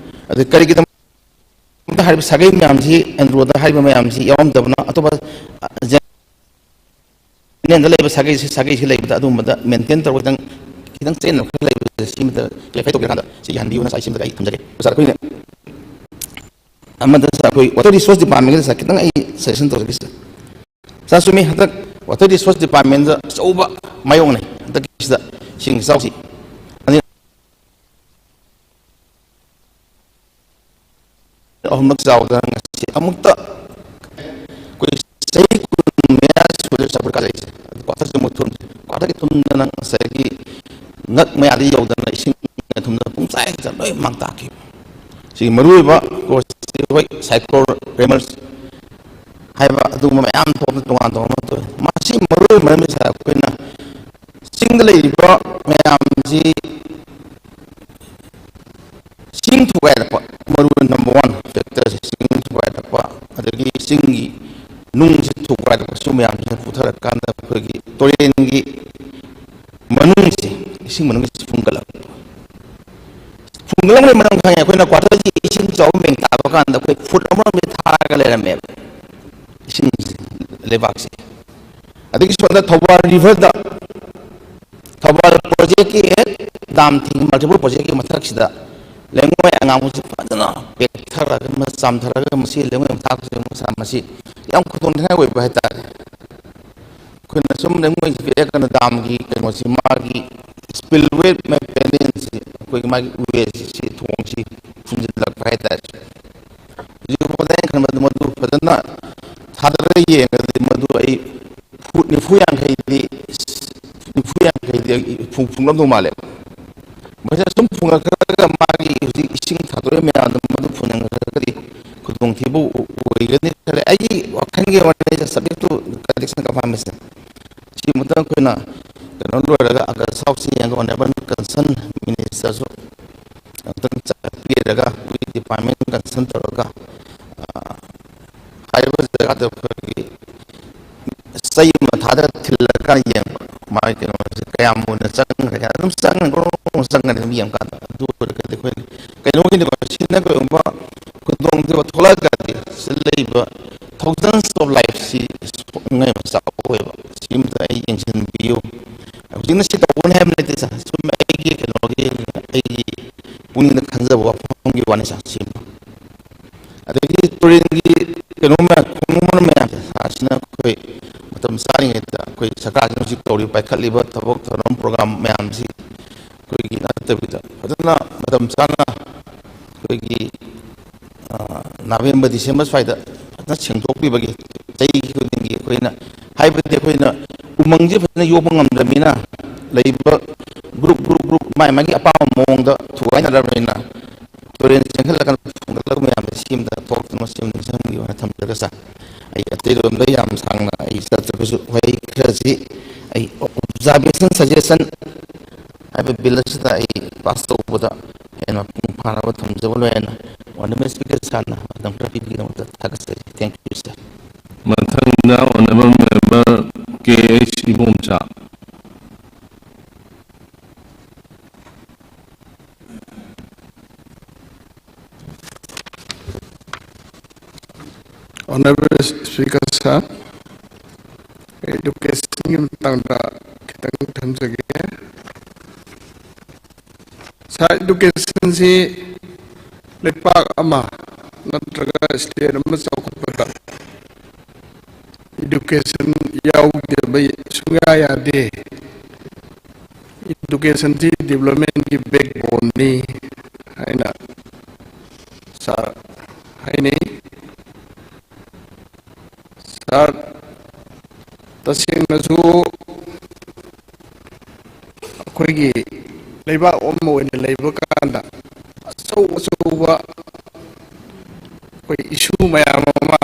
ꯑꯗꯩ ꯀꯔꯤꯒꯤꯗꯃꯛꯇ ꯍꯥꯏꯔꯤꯕ ꯁꯥꯒꯩ ꯃꯌꯥꯝꯁꯤ, ꯑꯦꯟꯗ꯭ꯔꯣꯗ ꯍꯥꯏꯔꯤꯕ ꯃꯌꯥꯝꯁꯤ ꯌꯥꯎꯔꯝꯗꯕꯅꯣ, ꯑꯇꯣꯞꯄ, ꯑ, ꯖꯦꯅꯦꯔꯦꯜꯗ ꯂꯩꯕ ꯁꯥꯒꯩꯁꯤ, ꯁꯥꯒꯩꯁꯤ ꯂꯩꯕꯗ ꯑꯗꯨꯒꯨꯝꯕꯗ ꯃꯦꯟꯇꯦꯟ ꯇꯧꯔꯒ ꯈꯤꯇꯪ, ꯈꯤꯇꯪ ꯆꯌꯦꯠꯅꯕ ꯈꯔ ꯂꯩꯕꯁꯦ ꯁꯤꯃꯇ clarify ꯇꯧꯕꯤꯔꯀꯥꯟꯗ ꯁꯤ ꯌꯥꯍꯟꯕꯤꯌꯨꯅ ꯁꯥꯏ ꯁꯤꯃꯇ ꯑꯩ ꯊꯝꯖꯒꯦ꯫ ꯁꯥꯔ, ꯑꯩꯈꯣꯏꯅ ꯑꯃꯗ ꯁꯥꯔ, ꯑꯩꯈꯣꯏ ꯋꯥꯇꯔ ꯔꯤꯁꯣꯔꯁ ꯗꯤꯄꯥꯔꯠꯃꯦꯟꯒꯤꯗ ꯁꯥꯔ ꯈꯤꯇꯪ ꯑꯩ ꯁꯖꯦꯁꯟ ꯇꯧꯖꯒꯦ ꯁꯥꯔ꯫ ꯁꯥꯔ, ꯆꯨꯝꯃꯤ, ꯍꯟꯗꯛ ꯋꯥꯇꯔ ꯔꯤꯁꯣꯔꯁ ꯗꯤꯄꯥꯔꯠꯃꯦꯟꯗ ꯑꯆꯧꯕ ꯃꯥꯌꯣꯛꯅꯩ ꯍꯟꯗꯛꯀꯤꯁꯤꯗ ꯏꯁꯤꯡ ꯏꯆꯥꯎꯁꯤ꯫ ꯑꯅꯤ-, ꯑꯍꯨꯝꯂꯛ ꯆꯥꯎꯗꯅ ꯉꯁꯤ ꯑꯃꯨꯛꯇ ꯑꯩꯈꯣꯏ ꯆꯍꯤ ꯀꯨꯟ ꯃꯌꯥ ꯁꯨꯔꯦ ꯆꯥꯎꯈꯠ ꯀꯥꯔꯛꯏꯁꯦ꯫ ꯑꯗꯨ ꯀ꯭ꯋꯥꯇꯔꯁꯦ ꯑꯃꯨꯛ ꯊꯨꯝꯗ꯭ꯔꯤ꯫ ꯀ꯭ꯋꯥꯇꯔꯒꯤ ꯊꯨꯝꯗꯅ ꯉꯁꯥꯏꯒꯤ ꯉꯛ ꯃꯌꯥꯗ ꯌꯧꯗꯅ ꯏꯁꯤꯡ ꯊꯨꯝꯗꯅ ꯄꯨꯡꯆꯥꯏ ꯆꯥꯏ ꯂꯣꯏ ꯃꯥꯡ ꯇꯥꯈꯤꯕ꯫ ꯁꯤꯒꯤ ꯃꯔꯨꯑꯣꯏꯕ ꯀꯣꯔꯁꯁꯤ ꯍꯣꯏ ꯁꯥꯏꯀ꯭ꯂꯣꯟ ꯔꯦꯃꯜꯁ ꯍꯥꯏꯕ ꯑꯗꯨꯒꯨꯝꯕ ꯃꯌꯥꯝ ꯊꯣꯛꯅ ꯇꯣꯉꯥꯟ ꯇꯣꯉꯥꯟꯕ ꯊꯣꯛꯑꯦ꯫ ꯃꯁꯤ ꯃꯔꯨꯑꯣꯏꯕ ꯃꯔꯝꯁꯦ ꯑꯩꯈꯣꯏꯅ ꯆꯤꯡꯗ ꯂꯩꯔꯤꯕ ꯃꯌꯥꯝꯁꯤ ꯆꯤꯡ ꯊꯨꯒꯥꯏꯔꯛꯄ, ꯃꯔꯨ ꯑꯣꯏꯅ ꯅꯝꯕꯔ ꯋꯥꯟ ꯐꯦꯛꯇꯔꯁꯦ ꯆꯤꯡ ꯊꯨꯒꯥꯏꯔꯛꯄ, ꯑꯗꯒꯤ ꯆꯤꯡꯒꯤ ꯅꯨꯡꯁꯦ ꯊꯨꯒꯥꯏꯔꯛꯄ, ꯁꯤ ꯃꯌꯥꯝꯁꯤꯅ ꯄꯨꯊꯔꯀꯥꯟꯗ ꯑꯩꯈꯣꯏꯒꯤ ꯇꯨꯔꯦꯟꯒꯤ ꯃꯅꯨꯡꯁꯦ, ꯏꯁꯤꯡ ꯃꯅꯨꯡꯁꯦ ꯐꯨꯝꯒꯠꯂꯛꯄ꯫ ꯐꯨꯝꯒꯠꯂꯛꯄꯒꯤ ꯃꯔꯝ ꯈꯪꯉꯦ, ꯑꯩꯈꯣꯏꯅ ꯀ꯭ꯋꯥꯇꯔꯒꯤ ꯏꯁꯤꯡ ꯆꯥꯎꯕ ꯃꯦꯡ ꯇꯥꯕ ꯀꯥꯟꯗ ꯑꯩꯈꯣꯏ ꯐꯨꯠ ꯑꯃꯔꯣꯝꯗ ꯊꯥꯔꯒ ꯂꯩꯔꯝꯃꯦꯕ ꯏꯁꯤꯡꯁꯦ, ꯂꯩꯕꯥꯛꯁꯦ꯫ ꯑꯗꯒꯤ ꯁꯣꯝꯗ ꯊꯧꯕꯥꯜ ꯔꯤꯚꯔꯗ, ꯊꯧꯕꯥꯜ ꯄ꯭ꯔꯣꯖꯦꯛꯀꯤ ꯍꯦꯛ ꯗꯥꯝ ꯊꯤꯡ, ꯃꯜꯇꯤꯄꯜ ꯄ꯭ꯔꯣꯖꯦꯛꯀꯤ ꯃꯊꯛꯁꯤꯗ ꯂꯩꯉꯣꯏ ꯑꯉꯥꯡꯕꯁꯤ ꯐꯖꯅ ꯄꯦꯛꯊꯔꯒ, ꯆꯥꯝꯊꯔꯒ ꯃꯁꯤ ꯂꯩꯉꯣꯏ ꯃꯊꯥꯛꯁꯤꯗ ꯃꯁꯥ ꯃꯁꯤ ꯌꯥꯝ ꯈꯨꯗꯣꯡꯊꯤꯅꯤꯡꯉꯥꯏ ꯑꯣꯏꯕ ꯍꯥꯏꯇꯥꯔꯦ꯫ ꯑꯩꯈꯣꯏꯅ ꯁꯨꯝ ꯂꯩꯉꯣꯏꯁꯤ ꯄꯤꯔꯛꯑꯀꯥꯟꯗ ꯗꯥꯝꯒꯤ ꯀꯩꯅꯣꯁꯤ, ꯃꯥꯒꯤ spillway maintenanceꯁꯤ, ꯑꯩꯈꯣꯏꯒꯤ ꯃꯥꯒꯤ wasteꯁꯤ, ꯊꯣꯡꯁꯤ ꯐꯨꯝꯖꯤꯜꯂꯛꯄ ꯍꯥꯏꯇꯥꯔꯦ꯫ ꯍꯧꯖꯤꯛ ꯐꯥꯎꯗ ꯑꯩꯅ ꯈꯟꯕꯗ ꯃꯗꯨ ꯐꯖꯅ ꯊꯥꯗꯔꯒ ꯌꯦꯡꯉꯒꯗꯤ ꯃꯗꯨ ꯑꯩ ꯐꯨꯠ ꯅꯤꯐꯨ ꯌꯥꯡꯈꯩꯗꯤ, ꯅꯤꯐꯨ ꯌꯥꯡꯈꯩꯗꯤ ꯑꯩ ꯐꯨ-, ꯐꯨꯡꯂꯝꯗꯧ ꯃꯥꯜꯂꯦ꯫ ꯃꯁꯤꯅ ꯁꯨꯝ ꯐꯨꯡꯒꯠꯈ꯭ꯔꯒ ꯃꯥꯒꯤ ꯍꯧꯖꯤꯛ ꯏꯁꯤꯡ ꯊꯥꯗꯣꯔꯛꯏ ꯃꯌꯥꯝꯗꯣ ꯃꯗꯨ ꯐꯨꯟꯒꯠꯈ꯭ꯔꯒꯗꯤ ꯈꯨꯗꯣꯡꯊꯤꯕ ꯑꯣꯏꯒꯅꯤ ꯈꯜꯂꯦ꯫ ꯑꯩꯒꯤ ꯋꯥꯈꯜꯒꯤ ꯋꯥꯔꯤꯁꯦ, subject to condition conformation꯫ ꯁꯤꯃꯇꯪ ꯑꯩꯈꯣꯏꯅ ꯀꯩꯅꯣ ꯂꯣꯏꯔꯒ August ꯍꯥꯎꯁꯤ ꯌꯦꯡꯉꯒ honourable concern ministerꯁꯨ ꯑꯃꯨꯛꯇꯪ ꯆꯠꯄꯤꯔꯒ ꯑꯩꯈꯣꯏꯒꯤ department concern ꯇꯧꯔꯒ, ꯑ, ꯍꯥꯏꯔꯤꯕ ꯖꯒꯥꯗ ꯑꯩꯈꯣꯏꯒꯤ ꯆꯩ ꯑꯃ ꯊꯥꯗꯔ ꯊꯤꯜꯂꯀꯥꯟꯗ ꯌꯦꯡꯕ, ꯃꯥꯒꯤ ꯀꯩꯅꯣꯁꯦ ꯀꯌꯥꯝ ꯃꯨꯟꯅ ꯆꯪꯈ꯭ꯔꯦ ꯀꯥꯏꯅ ꯑꯗꯨꯝ ꯆꯪꯉꯅꯤ, ꯒ꯭ꯔꯣꯡ ꯒ꯭ꯔꯣꯡ ꯆꯪꯉꯅꯤ ꯑꯗꯨꯝ ꯌꯦꯡꯕꯀꯥꯟꯗ꯫ ꯑꯗꯨ ꯑꯣꯏꯔꯒꯗꯤ ꯑꯩꯈꯣꯏ ꯀꯩꯅꯣꯒꯤꯅꯤꯀꯣ, ꯁꯤꯅ ꯀꯔꯤꯒꯨꯝꯕ ꯈꯨꯗꯣꯡꯊꯤꯕ ꯊꯣꯛꯂꯛꯑꯒꯗꯤ ꯁꯤꯗ ꯂꯩꯔꯤꯕ thousands of lifeꯁꯤ ꯁꯣꯛꯅꯤꯡꯉꯥꯏ ꯃꯆꯥꯛ ꯑꯣꯏꯌꯦꯕ꯫ ꯁꯤꯝꯇ ꯑꯩ ꯌꯦꯡꯁꯤꯟꯕꯤꯌꯨ꯫ ꯍꯧꯖꯤꯛꯅ ꯁꯤ ꯇꯧꯒꯅꯤ ꯍꯥꯏꯕ ꯅꯠꯇꯦ ꯁꯥꯔ, ꯁꯨꯝ ꯑꯩꯒꯤ ꯀꯩꯅꯣꯒꯤ, ꯑꯩꯒꯤ ꯄꯨꯛꯅꯤꯡꯗ ꯈꯟꯖꯕ ꯋꯥꯐꯝꯒꯤ ꯋꯥꯅꯤ ꯁꯥꯔ, ꯁꯤꯃ꯫ ꯑꯗꯒꯤ ꯇꯨꯔꯦꯜꯒꯤ ꯀꯩꯅꯣ ꯃꯌꯥꯝ, ꯈꯣꯡꯅꯨꯡ ꯃꯌꯥꯝꯁꯦ, ꯁꯥꯔꯁꯤꯅ ꯑꯩꯈꯣꯏ ꯃꯇꯝ ꯆꯥꯔꯤꯉꯩꯗ ꯑꯩꯈꯣꯏ ꯁꯔꯀꯥꯔꯁꯤꯅ ꯍꯧꯖꯤꯛ ꯇꯧꯔꯤꯕ, ꯄꯥꯏꯈꯠꯂꯤꯕ ꯊꯕꯛ ꯊꯧꯔꯝ program ꯃꯌꯥꯝꯁꯤ ꯑꯩꯈꯣꯏꯒꯤ ꯅꯠꯇꯕꯤꯗ ꯐꯖꯅ ꯃꯇꯝ ꯆꯥꯅ ꯑꯩꯈꯣꯏꯒꯤ, ꯑ, November December ꯁ꯭ꯋꯥꯏꯗ ꯐꯖꯅ ꯁꯦꯡꯗꯣꯛꯄꯤꯕꯒꯤ, ꯆꯍꯤ ꯈꯨꯗꯤꯡꯒꯤ ꯑꯩꯈꯣꯏꯅ, ꯍꯥꯏꯕꯗꯤ ꯑꯩꯈꯣꯏꯅ ꯎꯃꯪꯁꯦ ꯐꯖꯅ ꯌꯣꯛꯄ ꯉꯝꯗ꯭ꯔꯕꯅꯤꯅ, ꯂꯩꯔꯤꯕ group, group, group ꯃꯥꯏ ꯃꯥꯒꯤ ꯑꯄꯥꯝꯕ ꯃꯑꯣꯡꯗ ꯊꯨꯒꯥꯏꯅꯗ꯭ꯔꯕꯅꯤꯅ, ꯇꯨꯔꯦꯜ ꯆꯦꯟꯈꯠꯂꯀꯥꯟꯗ ꯐꯨꯡꯒꯠꯂꯛꯄ ꯃꯌꯥꯝꯁꯦ ꯁꯤ ꯑꯝꯇ ꯊꯣꯛꯇꯅꯕ ꯁꯤ ꯑꯝꯇ ꯅꯤꯡꯁꯤꯡꯕꯤꯌꯨ ꯍꯥꯏꯅ ꯊꯝꯖꯔꯒ ꯁꯥꯔ, ꯑꯩ ꯑꯇꯩꯔꯣꯝꯗ ꯌꯥꯝ ꯁꯥꯡꯅ ꯑꯩ ꯆꯠꯇ꯭ꯔꯒꯁꯨ ꯋꯥꯍꯩ ꯈꯔꯁꯤ ꯑꯩ observation suggestion ꯍꯥꯏꯕ bill ꯑꯁꯤꯗ ꯑꯩ pass ꯇꯧꯕꯗ ꯍꯦꯟꯅ ꯃꯄꯨꯡ ꯐꯥꯅꯕ ꯊꯝꯖꯕ ꯂꯣꯏꯔꯦꯅ honourable speaker ꯁꯥꯔꯅ ꯃꯇꯝ ꯈꯔ ꯄꯤꯕꯒꯤꯗꯃꯛꯇ ꯊꯥꯒꯠꯆꯔꯤ꯫ Thank you, sir. ꯃꯊꯪꯗ honourable member ꯀꯦ H Ibomcha. Honourable Speaker sir, educationꯒꯤ ꯃꯇꯥꯡꯗ ꯈꯤꯇꯪ ꯊꯝꯖꯒꯦ꯫ Sir, educationꯁꯤ ꯂꯩꯄꯥꯛ ꯑꯃ ꯅꯠꯇ꯭ꯔꯒ state ꯑꯃ ꯆꯥꯎꯈꯠꯄꯗ education ꯌꯥꯎꯗꯦ ꯇꯧꯗꯕ ꯁꯨꯡꯌꯥ ꯌꯥꯗꯦ꯫ Education ꯁꯤ development ꯀꯤ backbone ꯅꯤ ꯍꯥꯏꯅ ꯁꯥꯔ ꯍꯥꯏꯅꯩ꯫ ꯁꯥꯔ, ꯇꯁꯦꯡꯅꯁꯨ ꯑꯩꯈꯣꯏꯒꯤ ꯂꯩꯕꯥꯛ ꯑꯃ ꯑꯣꯏꯅ ꯂꯩꯕ ꯀꯥꯟꯗ ꯑꯆꯧ ꯑꯆꯧꯕ ꯑꯩꯈꯣꯏ issue ꯃꯌꯥꯝ ꯑꯃ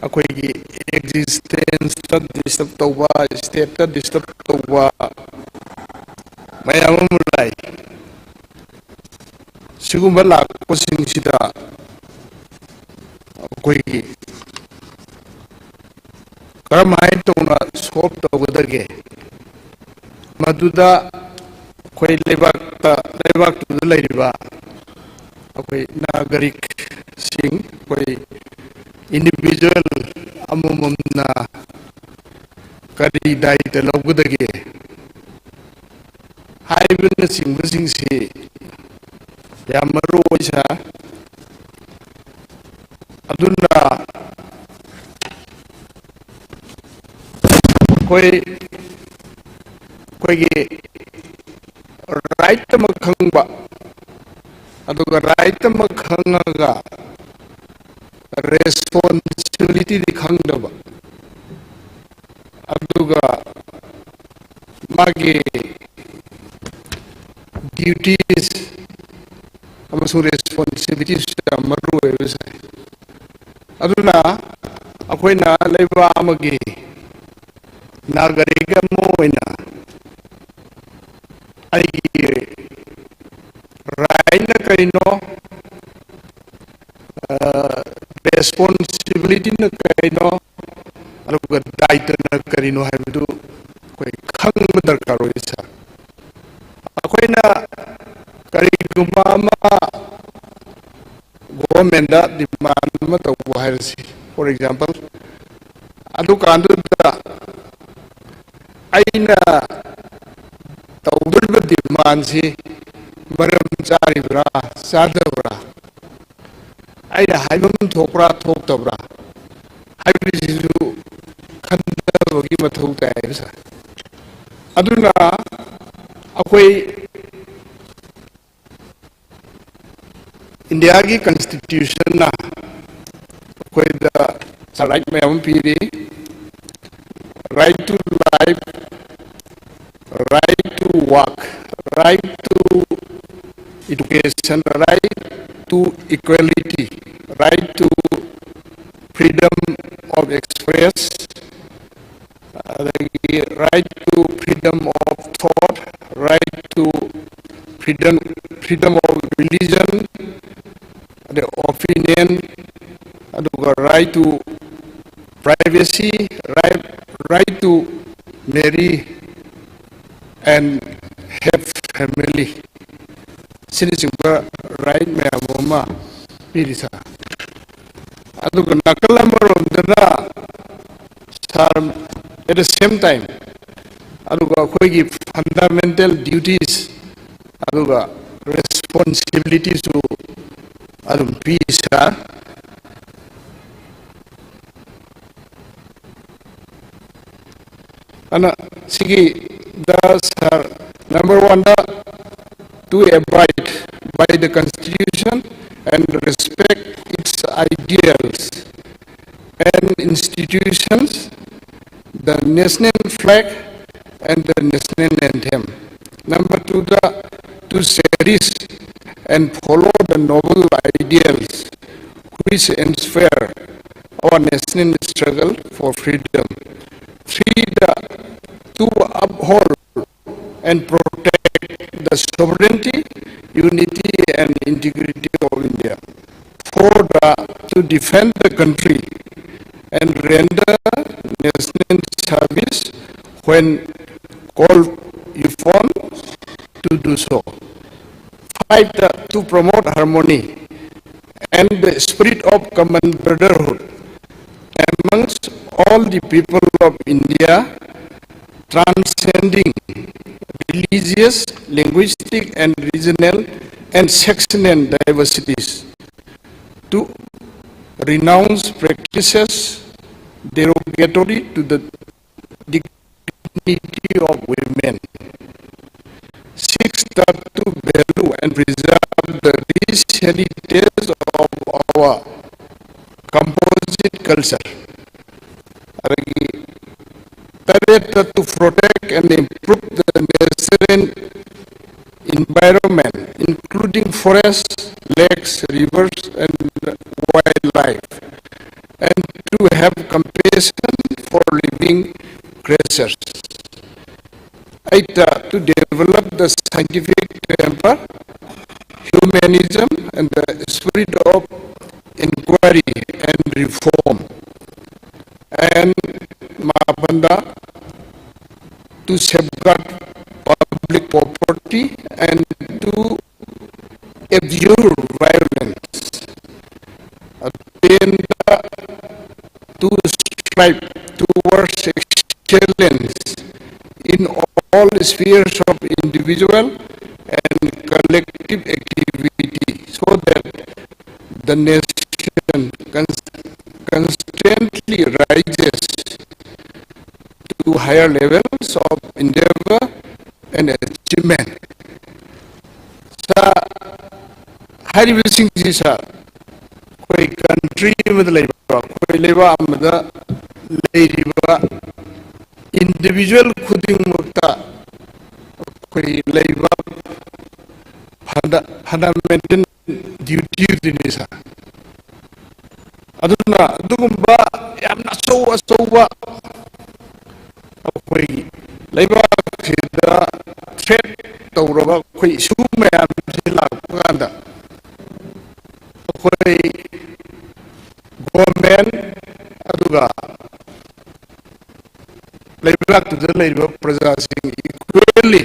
ꯑꯩꯈꯣꯏꯒꯤ existence ꯇ disturb ꯇꯧꯕ, state ꯇ disturb ꯇꯧꯕ ꯃꯌꯥꯝ ꯑꯃ ꯂꯥꯛꯏ꯫ ꯁꯤꯒꯨꯝꯕ ꯂꯥꯛꯄꯁꯤꯡꯁꯤꯗ ꯑꯩꯈꯣꯏꯒꯤ ꯀꯔꯝꯍꯥꯏꯅ ꯇꯧꯅ solve ꯇꯧꯒꯗꯒꯦ? ꯃꯗꯨꯗ ꯑꯩꯈꯣꯏ ꯂꯩꯕꯥꯛꯇ, ꯂꯩꯕꯥꯛꯇꯨꯗ ꯂꯩꯔꯤꯕ ꯑꯩꯈꯣꯏ ꯅꯥꯒꯔꯤꯛꯁꯤꯡ, ꯑꯩꯈꯣꯏ individual ꯑꯃꯃꯝꯅ ꯀꯔꯤ ꯗꯥꯏꯇ ꯂꯧꯒꯗꯒꯦ ꯍꯥꯏꯕꯅꯆꯤꯡꯕꯁꯤꯡꯁꯤ ꯌꯥꯝ ꯃꯔꯨ ꯑꯣꯏ ꯁꯥꯔ꯫ ꯑꯗꯨꯅ ꯑꯩꯈꯣꯏ, ꯑꯩꯈꯣꯏꯒꯤ right ꯑꯃ ꯈꯪꯕ, ꯑꯗꯨꯒ right ꯑꯃ ꯈꯪꯉꯒ responsibility ꯗꯤ ꯈꯪꯗꯕ, ꯑꯗꯨꯒ ꯃꯥꯒꯤ duties ꯑꯃꯁꯨꯡ responsibilities ꯌꯥꯝ ꯃꯔꯨ ꯑꯣꯏꯕ ꯁꯥꯏ꯫ ꯑꯗꯨꯅ ꯑꯩꯈꯣꯏꯅ ꯂꯩꯕꯥꯛ ꯑꯃꯒꯤ ꯅꯥꯒꯔꯤꯛ ꯑꯃ ꯑꯣꯏꯅ ꯑꯩꯒꯤ right ꯅ ꯀꯔꯤꯅꯣ, responsibility ꯅ ꯀꯔꯤꯅꯣ, ꯑꯗꯨꯒ ꯗꯥꯏꯇꯅ ꯀꯔꯤꯅꯣ ꯍꯥꯏꯕꯗꯨ ꯑꯩꯈꯣꯏ ꯈꯪꯕ ꯗꯔꯀꯥꯔ ꯑꯣꯏ ꯁꯥꯔ꯫ ꯑꯩꯈꯣꯏꯅ ꯀꯔꯤꯒꯨꯝꯕ ꯑꯃ government ꯗ demand ꯑꯃ ꯇꯧꯕ ꯍꯥꯏꯔꯁꯤ, for example, ꯑꯗꯨꯀꯥꯟꯗꯨꯗ ꯑꯩꯅ ꯇꯧꯗꯣꯔꯤꯕ demand ꯁꯤ ꯃꯔꯝ ꯆꯥꯔꯤꯕ꯭ꯔꯥ, ꯆꯥꯗꯕ꯭ꯔꯥ, ꯑꯩꯅ ꯍꯥꯏꯐꯝ ꯊꯣꯛꯄ꯭ꯔꯥ, ꯊꯣꯛꯇꯕ꯭ꯔꯥ ꯍꯥꯏꯕꯁꯤꯁꯨ ꯈꯟꯕ ꯈꯟꯊꯕꯒꯤ ꯃꯊꯧ ꯇꯥꯏ ꯍꯥꯏꯕ ꯁꯥꯔ꯫ ꯑꯗꯨꯅ ꯑꯩꯈꯣꯏ ꯏꯟꯗꯤꯌꯥꯒꯤ ꯀꯟꯁꯇꯤꯇ꯭ꯌꯨꯁꯟꯅ ꯑꯩꯈꯣꯏꯗ ꯔꯥꯏꯠ ꯃꯌꯥꯝ ꯑꯃ ꯄꯤꯔꯤ꯫ Right to life, right to work, right to education, right to equality, right to freedom of express, ꯑꯗꯒꯤ right to freedom of thought, right to freedom, freedom of religion, ꯑꯗꯩ opinion, ꯑꯗꯨꯒ right to privacy, right, right to marry and have family, ꯁꯤꯅꯆꯤꯡꯕ right ꯃꯌꯥꯝ ꯑꯃ ꯄꯤꯔꯤ ꯁꯥꯔ꯫ ꯑꯗꯨꯒ ꯅꯥꯀꯜ ꯑꯃꯔꯣꯝꯗꯅ ꯁꯥꯔ, at the same time, ꯑꯗꯨꯒ ꯑꯩꯈꯣꯏꯒꯤ ꯐꯟꯗꯥꯃꯦꯟꯇꯦꯜ ꯗ꯭ꯌꯨꯇꯤꯁ ꯑꯗꯨꯒ ꯔꯦꯁꯄꯣꯟꯁꯤꯕꯤꯂꯤꯇꯤꯁꯨ ꯑꯗꯨꯝ ꯄꯤ ꯁꯥꯔ꯫ ꯑꯗꯨꯅ ꯁꯤꯒꯤꯗ ꯁꯥꯔ, number one, to abide by the constitution and respect its ideals and institutions, the national flag and the national anthem. Number two, the, to cherish and follow the noble ideals which inspire our national struggle for freedom. Three, the, to uphold and protect the sovereignty, unity and integrity of India. Four, the, to defend the country and render national service when called upon to do so. Five, the, to promote harmony and the spirit of common brotherhood amongst all the people of India, transcending religious, linguistic and regional and sectional diversities, to renounce practices derogatory to the dignity of women. Six, to value and preserve the rich heritage of our composite culture. ꯑꯗꯒꯤ ꯇꯔꯦꯠꯇ, to protect and improve the natural environment, including forests, lakes, rivers, and wildlife, and to have compassion for living creatures. Eight, to develop the scientific temper, humanism, and the spirit of inquiry and reform. And ꯃꯥꯄꯟꯗ, to safeguard public property and to abjure violence. Ten, to strive towards excellence in all spheres of individual and collective activity, so that the nation cons- constantly rises to higher levels of endeavor and achievement. ꯁꯥ, ꯍꯥꯏꯔꯤꯕꯁꯤꯡꯁꯤ, ꯁꯥ, ꯑꯩꯈꯣꯏ country ꯑꯃꯗ ꯂꯩꯕ, ꯑꯩꯈꯣꯏ ꯂꯩꯕꯥꯛ ꯑꯃꯗ ꯂꯩꯔꯤꯕ individual ꯈꯨꯗꯤꯡꯃꯛꯇ ꯑꯩꯈꯣꯏ ꯂꯩꯕ funda- fundamental duty ꯗꯨꯅꯤ, ꯁꯥ꯫ ꯑꯗꯨꯅ ꯑꯗꯨꯒꯨꯝꯕ ꯌꯥꯝꯅ ꯑꯆꯧ ꯑꯆꯧꯕ ꯑꯩꯈꯣꯏꯒꯤ ꯂꯩꯕꯥꯛꯁꯤꯗ threat ꯇꯧꯔꯕ ꯑꯩꯈꯣꯏ issue ꯃꯌꯥꯝꯁꯤ ꯂꯥꯛꯄ ꯀꯥꯟꯗ, ꯑꯩꯈꯣꯏ government ꯑꯗꯨꯒ ꯂꯩꯕꯥꯛꯇꯨꯗ ꯂꯩꯔꯤꯕ ꯄ꯭ꯔꯖꯥꯁꯤꯡ equally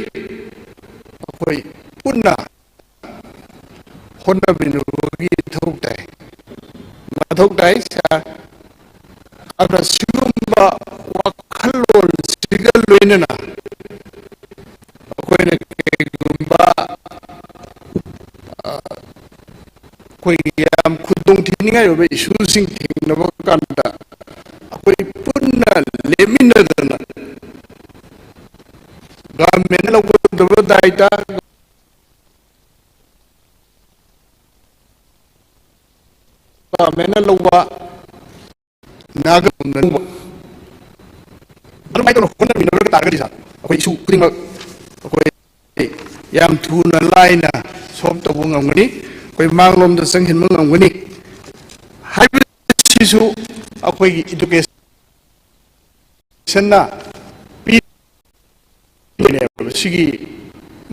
ꯑꯩꯈꯣꯏ ꯄꯨꯟꯅ ꯍꯣꯠꯅꯃꯤꯟꯅꯕꯒꯤ ꯃꯊꯧ ꯇꯥꯏ, ꯃꯊꯧ ꯇꯥꯏ, ꯁꯥꯔ꯫ ꯑꯗꯨꯅ ꯁꯤꯒꯨꯝꯕ ꯋꯥꯈꯜꯂꯣꯟꯁꯤꯒ ꯂꯣꯏꯅꯅ ꯑꯩꯈꯣꯏꯅ ꯀꯩꯒꯨꯝꯕ, ꯑ, ꯑꯩꯈꯣꯏꯒꯤ ꯌꯥꯝ ꯈꯨꯗꯣꯡ ꯊꯤꯅꯤꯡꯉꯥꯏ ꯑꯣꯏꯕ issue ꯁꯤꯡ ꯊꯦꯡꯅꯕ ꯀꯥꯟꯗ, ꯑꯩꯈꯣꯏ ꯆꯠꯃꯤꯟꯅꯗꯅ ꯒꯚꯔꯟꯃꯦꯟꯅ ꯂꯧꯒꯗꯕ ꯗꯥꯏꯇ ꯒꯚꯔꯟꯃꯦꯟꯅ ꯂꯧꯕ, ꯅꯥꯒ ꯂꯧꯕ, ꯑꯗꯨꯃꯥꯏꯅ ꯇꯧꯅ ꯍꯣꯠꯅꯃꯤꯟꯅꯕ ꯇꯥꯔꯒꯗꯤ ꯁꯥꯔ, ꯑꯩꯈꯣꯏ ꯏꯁꯨ ꯈꯨꯗꯤꯡꯃꯛ ꯑꯩꯈꯣꯏ ꯌꯥꯝ ꯊꯨꯅ ꯂꯥꯏꯅ ꯁꯣꯜꯕ ꯇꯧꯕ ꯉꯝꯒꯅꯤ, ꯑꯩꯈꯣꯏ ꯃꯥꯡꯂꯣꯝꯗ ꯆꯪꯁꯤꯟꯕ ꯉꯝꯒꯅꯤ ꯍꯥꯏꯕꯁꯤꯁꯨ ꯑꯩꯈꯣꯏꯒꯤ ꯏꯗꯨꯀꯦꯁꯟ ꯁꯟꯅ ꯄꯤꯔꯤꯕꯅꯦꯕ꯫ ꯁꯤꯒꯤ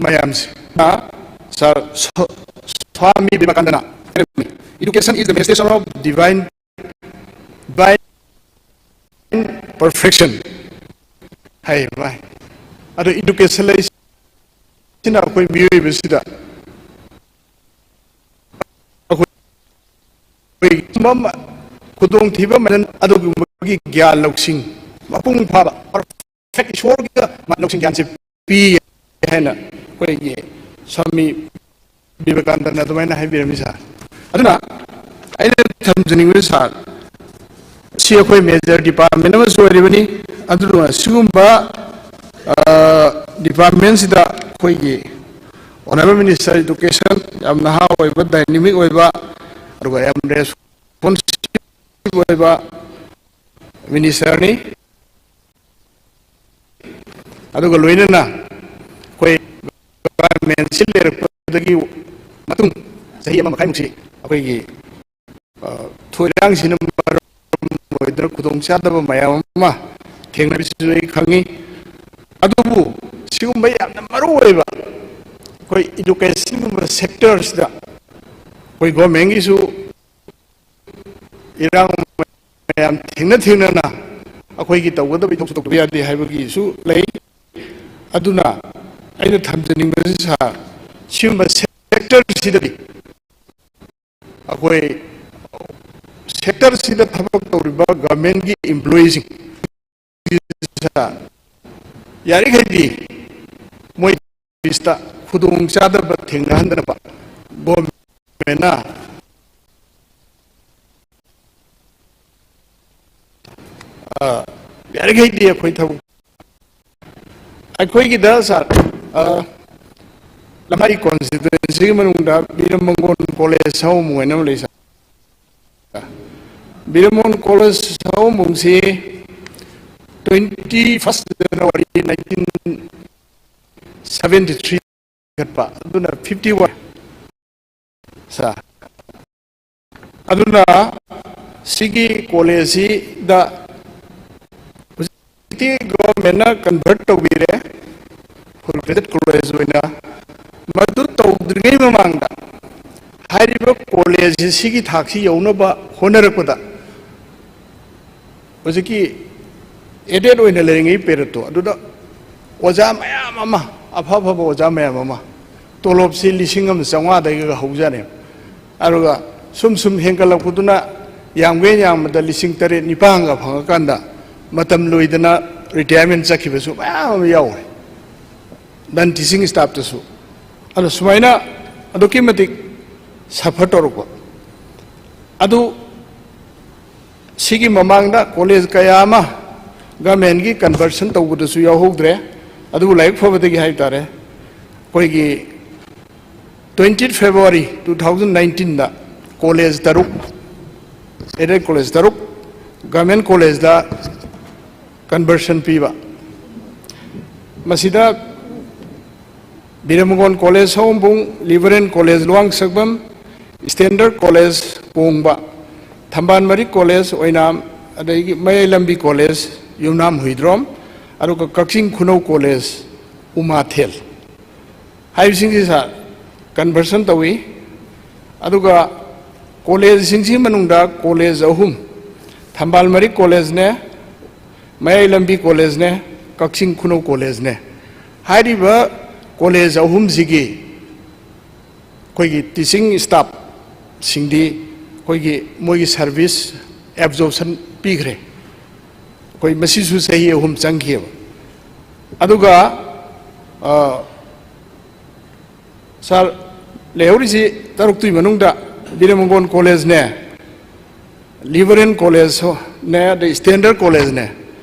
ꯃꯌꯥꯝꯁꯤꯅ ꯁꯥꯔ ꯁ꯭ꯋꯥꯃꯤ ꯕꯤꯕꯦꯀꯥꯅꯟꯗꯅ ꯍꯥꯏꯔꯝꯃꯤ, "Education is the manifestation of divine, divine perfection" ꯍꯥꯏꯌꯦꯕ꯫ ꯑꯗꯣ ꯏꯗꯨꯀꯦꯁꯟ ꯂꯩꯁꯤꯅ ꯑꯩꯈꯣꯏ ꯃꯤꯑꯣꯏꯕꯁꯤꯗ ꯑꯩꯈꯣꯏ ꯑꯩꯈꯣꯏ ꯈꯨꯗꯣꯡꯊꯤꯕ ꯃꯅꯜ ꯑꯗꯨꯒꯨꯝꯕꯒꯤ ꯒ꯭ꯌꯥꯟ ꯂꯧꯁꯤꯡ ꯃꯄꯨꯡ ꯐꯥꯕ ꯄꯔꯐꯦꯛ ꯏꯁꯣꯔꯒꯤ ꯂꯧꯁꯤꯡ ꯒ꯭ꯌꯥꯟꯁꯦ ꯄꯤ ꯍꯥꯏꯅ ꯑꯩꯈꯣꯏꯒꯤ ꯁ꯭ꯋꯥꯃꯤ ꯕꯤꯕꯦꯀꯥꯅꯟꯗꯅ ꯑꯗꯨꯃꯥꯏꯅ ꯍꯥꯏꯕꯤꯔꯝꯃꯤ ꯁꯥꯔ꯫ ꯑꯗꯨꯅ ꯑꯩꯅ ꯊꯝꯖꯅꯤꯡꯕꯁꯦ ꯁꯥꯔ, ꯁꯤ ꯑꯩꯈꯣꯏ ꯃꯦꯖꯔ ꯗꯤꯄꯥꯔꯠꯃꯦꯟ ꯑꯃꯁꯨ ꯑꯣꯏꯔꯤꯕꯅꯤ꯫ ꯑꯗꯨꯅ ꯁꯤꯒꯨꯝꯕ ꯗꯤꯄꯥꯔꯠꯃꯦꯟꯁꯤꯗ ꯑꯩꯈꯣꯏꯒꯤ ꯑꯣꯅꯔꯦꯕꯜ ꯃꯤꯅꯤꯁꯇꯔ ꯏꯗꯨꯀꯦꯁꯟ ꯌꯥꯝ ꯅꯍꯥ ꯑꯣꯏꯕ, ꯗꯥꯏꯅꯥꯃꯤꯛ ꯑꯣꯏꯕ, ꯑꯗꯨꯒ ꯌꯥꯝ ꯔꯦꯁꯄꯣꯟꯁꯤꯕꯜ ꯑꯣꯏꯕ ꯃꯤꯅꯤꯁꯇꯔꯅꯤ꯫ ꯑꯗꯨꯒ ꯂꯣꯏꯅꯅ ꯑꯩꯈꯣꯏ ꯒꯚꯔꯟꯃꯦꯟꯁꯤ ꯂꯩꯔꯛꯄꯗꯒꯤ ꯃꯇꯨꯡ ꯆꯍꯤ ꯑꯃ ꯃꯈꯥꯏꯃꯨꯛꯁꯤ ꯑꯩꯈꯣꯏꯒꯤ ꯊꯣꯏꯔꯥꯡꯁꯤꯅ ꯃꯔꯝ ꯑꯣꯏꯗꯨꯅ ꯈꯨꯗꯣꯡꯆꯥꯗꯕ ꯃꯌꯥꯝ ꯑꯃ ꯊꯦꯡꯅꯕꯁꯤꯁꯨ ꯑꯩ ꯈꯪꯉꯤ꯫ ꯑꯗꯨꯕꯨ ꯁꯤꯒꯨꯝꯕ ꯌꯥꯝꯅ ꯃꯔꯨ ꯑꯣꯏꯕ ꯑꯩꯈꯣꯏ ꯏꯗꯨꯀꯦꯁꯟꯒꯨꯝꯕ ꯁꯦꯛꯇꯔꯁꯤꯗ ꯑꯩꯈꯣꯏ ꯒꯣꯔꯃꯦꯟꯒꯤꯁꯨ ꯏꯔꯥꯡ ꯃꯌꯥꯝ ꯊꯦꯡꯅ ꯊꯦꯡꯅꯅ ꯑꯩꯈꯣꯏꯒꯤ ꯇꯧꯒꯗꯕ ꯏꯊꯧꯁꯨ ꯇꯧꯗꯕ ꯌꯥꯗꯦ ꯍꯥꯏꯕꯒꯤꯁꯨ ꯂꯩ꯫ ꯑꯗꯨꯅ ꯑꯩꯅ ꯊꯝꯖꯅꯤꯡꯕꯁꯤ ꯁꯥꯔ, ꯁꯤꯒꯨꯝꯕ ꯁꯦꯛꯇꯔꯁꯤꯗꯗꯤ ꯑꯩꯈꯣꯏ ꯁꯦꯛꯇꯔꯁꯤꯗ ꯊꯕꯛ ꯇꯧꯔꯤꯕ ꯒꯚꯔꯟꯃꯦꯟꯒꯤ ꯏꯝꯄ꯭ꯂꯣꯌꯤꯁꯤꯡ ꯌꯥꯔꯤꯈꯩꯗꯤ ꯃꯣꯏ ꯁꯥꯔꯚꯤꯁꯇ ꯈꯨꯗꯣꯡꯆꯥꯗꯕ ꯊꯦꯡꯅꯍꯟꯗꯅꯕ ꯒꯣꯔꯃꯦꯟꯅ ꯌꯥꯔꯤꯈꯩꯗꯤ ꯑꯩꯈꯣꯏ ꯊꯕꯛ ꯑꯩꯈꯣꯏꯒꯤꯗ ꯁꯥꯔ, ꯑ, ꯂꯝꯂꯥꯏ ꯀꯣꯟꯁꯇꯤꯇ꯭ꯋꯦꯟꯁꯤꯒꯤ ꯃꯅꯨꯡꯗ ꯕꯤꯔ ꯃꯪꯒꯣꯟ ꯀꯣꯂꯦꯖ ꯍꯥꯏꯕ ꯑꯃ ꯑꯣꯏꯅ ꯑꯃ ꯂꯩ ꯁꯥꯔ꯫ ꯕꯤꯔ ꯃꯪꯒꯣꯟ ꯀꯣꯂꯦꯖ ꯍꯥꯏꯕ ꯑꯃꯁꯤ twenty first January nineteen seventy three ꯂꯤꯡꯈꯠꯄ, ꯑꯗꯨꯅ fifty one ꯁꯥꯔ꯫ ꯑꯗꯨꯅ ꯁꯤꯒꯤ ꯀꯣꯂꯦꯖꯁꯤꯗ ꯍꯧꯖꯤꯛꯇꯤ ꯒꯣꯚꯔꯟꯃꯦꯟꯅ ꯀꯟꯚꯔꯠ ꯇꯧꯕꯤꯔꯦ ꯐꯨꯜ ꯒ꯭ꯔꯦꯖꯨꯑꯦꯠ ꯀꯣꯂꯦꯖ ꯑꯣꯏꯅ꯫ ꯃꯗꯨ ꯇꯧꯗ꯭ꯔꯤꯉꯩ ꯃꯃꯥꯡꯗ ꯍꯥꯏꯔꯤꯕ ꯀꯣꯂꯦꯖꯁꯤ ꯁꯤꯒꯤ ꯊꯥꯛꯁꯤ ꯌꯧꯅꯕ ꯍꯣꯠꯅꯔꯛꯄꯗ ꯍꯧꯖꯤꯛꯀꯤ ꯑꯦꯗꯦꯠ ꯑꯣꯏꯅ ꯂꯩꯔꯤꯉꯩ ꯄꯦꯔꯠꯇꯣ ꯑꯗꯨꯗ ꯑꯣꯖꯥ ꯃꯌꯥꯝ ꯑꯃ, ꯑꯐ ꯑꯐꯕ ꯑꯣꯖꯥ ꯃꯌꯥꯝ ꯑꯃ, ꯇꯣꯂꯣꯞꯁꯤ ꯂꯤꯁꯤꯡ ꯑꯃ ꯆꯥꯝꯃꯉꯥꯗꯒꯤꯒ ꯍꯧꯖꯥꯠꯅꯦ꯫ ꯑꯗꯨꯒ ꯁꯨꯝ ꯁꯨꯝ ꯍꯦꯟꯒꯠꯂꯛꯄꯗꯨꯅ ꯌꯥꯝꯒꯩ ꯌꯥꯝꯕꯗ ꯂꯤꯁꯤꯡ ꯇꯔꯦꯠ ꯅꯤꯄꯥꯟꯒ ꯐꯪꯉꯀꯥꯟꯗ ꯃꯇꯝ ꯂꯣꯏꯗꯅ ꯔꯤꯇꯥꯌꯔꯃꯦꯟ ꯆꯠꯈꯤꯕꯁꯨ ꯃꯌꯥꯝ ꯑꯃ ꯌꯥꯎꯔꯦ, ꯅꯟ ꯇꯤꯆꯤꯡ ꯁ꯭ꯇꯥꯐꯇꯁꯨ꯫ ꯑꯗꯣ ꯁꯨꯃꯥꯏꯅ ꯑꯗꯨꯛꯀꯤ ꯃꯇꯤꯛ ꯁꯐꯔ ꯇꯧꯔꯛꯄ꯫ ꯑꯗꯨ ꯁꯤꯒꯤ ꯃꯃꯥꯡꯗ ꯀꯣꯂꯦꯖ ꯀꯌꯥ ꯑꯃ ꯒꯃꯦꯟꯒꯤ ꯀꯟꯚꯔꯁꯟ ꯇꯧꯕꯗꯁꯨ ꯌꯥꯎꯍꯧꯗ꯭ꯔꯦ꯫ ꯑꯗꯨꯕꯨ ꯂꯥꯏꯕꯛ ꯐꯕꯗꯒꯤ ꯍꯥꯏꯕ ꯇꯥꯔꯦ, ꯑꯩꯈꯣꯏꯒꯤ twenty February two thousand nineteenꯗ ꯀꯣꯂꯦꯖ ꯇꯔꯨꯛ, ꯑꯦꯗꯦꯠ ꯀꯣꯂꯦꯖ ꯇꯔꯨꯛ ꯒꯃꯦꯟ ꯀꯣꯂꯦꯖꯇ ꯀꯟꯚꯔꯁꯟ ꯄꯤꯕ꯫ ꯃꯁꯤꯗ ꯕꯤꯔꯃꯒꯣꯟ college Sawombung, liberal college Luwangsangbam, standard college Kongba, Thambal Marik college ꯑꯣꯏꯅꯥꯝ, ꯑꯗꯒꯤ ꯃꯌꯥꯏ ꯂꯝꯕꯤ ꯀꯣꯂꯦꯖ ꯌꯨꯝꯅꯥꯝ ꯍꯨꯏꯗ꯭ꯔꯣꯝ, ꯑꯗꯨꯒ ꯀꯛꯆꯤꯡ ꯈꯨꯅꯧ ꯀꯣꯂꯦꯖ ꯎꯃꯥꯊꯦꯜ ꯍꯥꯏꯕꯁꯤꯡꯁꯤ ꯁꯥꯔ ꯀꯟꯚꯔꯁꯟ ꯇꯧꯏ꯫ ꯑꯗꯨꯒ ꯀꯣꯂꯦꯖꯁꯤꯡꯁꯤꯒꯤ ꯃꯅꯨꯡꯗ ꯀꯣꯂꯦꯖ ꯑꯍꯨꯝ, ꯊꯝꯕꯥꯜ ꯃꯔꯤꯛ ꯀꯣꯂꯦꯖꯅꯦ, ꯃꯌꯥꯏ ꯂꯝꯕꯤ ꯀꯣꯂꯦꯖꯅꯦ, ꯀꯛꯆꯤꯡ ꯈꯨꯅꯧ ꯀꯣꯂꯦꯖꯅꯦ꯫ ꯍꯥꯏꯔꯤꯕ ꯀꯣꯂꯦꯖ ꯑꯍꯨꯝꯁꯤꯒꯤ ꯑꯩꯈꯣꯏꯒꯤ ꯇꯤꯆꯤꯡ ꯁ꯭ꯇꯥꯐꯁꯤꯡꯗꯤ ꯑꯩꯈꯣꯏꯒꯤ ꯃꯣꯏꯒꯤ ꯁꯥꯔꯚꯤꯁ ꯑꯦꯕꯖꯣꯔꯞꯁꯟ ꯄꯤꯈ꯭ꯔꯦ꯫ ꯑꯩꯈꯣꯏ ꯃꯁꯤꯁꯨ ꯆꯍꯤ ꯑꯍꯨꯝ ꯆꯪꯈꯤꯑꯕ꯫ ꯑꯗꯨꯒ, ꯑ, ꯁꯥꯔ, ꯂꯩꯍꯧꯔꯤꯁꯤ ꯇꯔꯨꯛꯇꯨꯒꯤ ꯃꯅꯨꯡꯗ ꯕꯤꯔꯃꯪꯒꯣꯟ ꯀꯣꯂꯦꯖꯅꯦ, ꯂꯤꯕꯔꯦꯟ ꯀꯣꯂꯦꯖꯅꯦ, ꯑꯗꯩ ꯁ꯭ꯇꯦꯟꯗꯔꯗ ꯀꯣꯂꯦꯖꯅꯦ꯫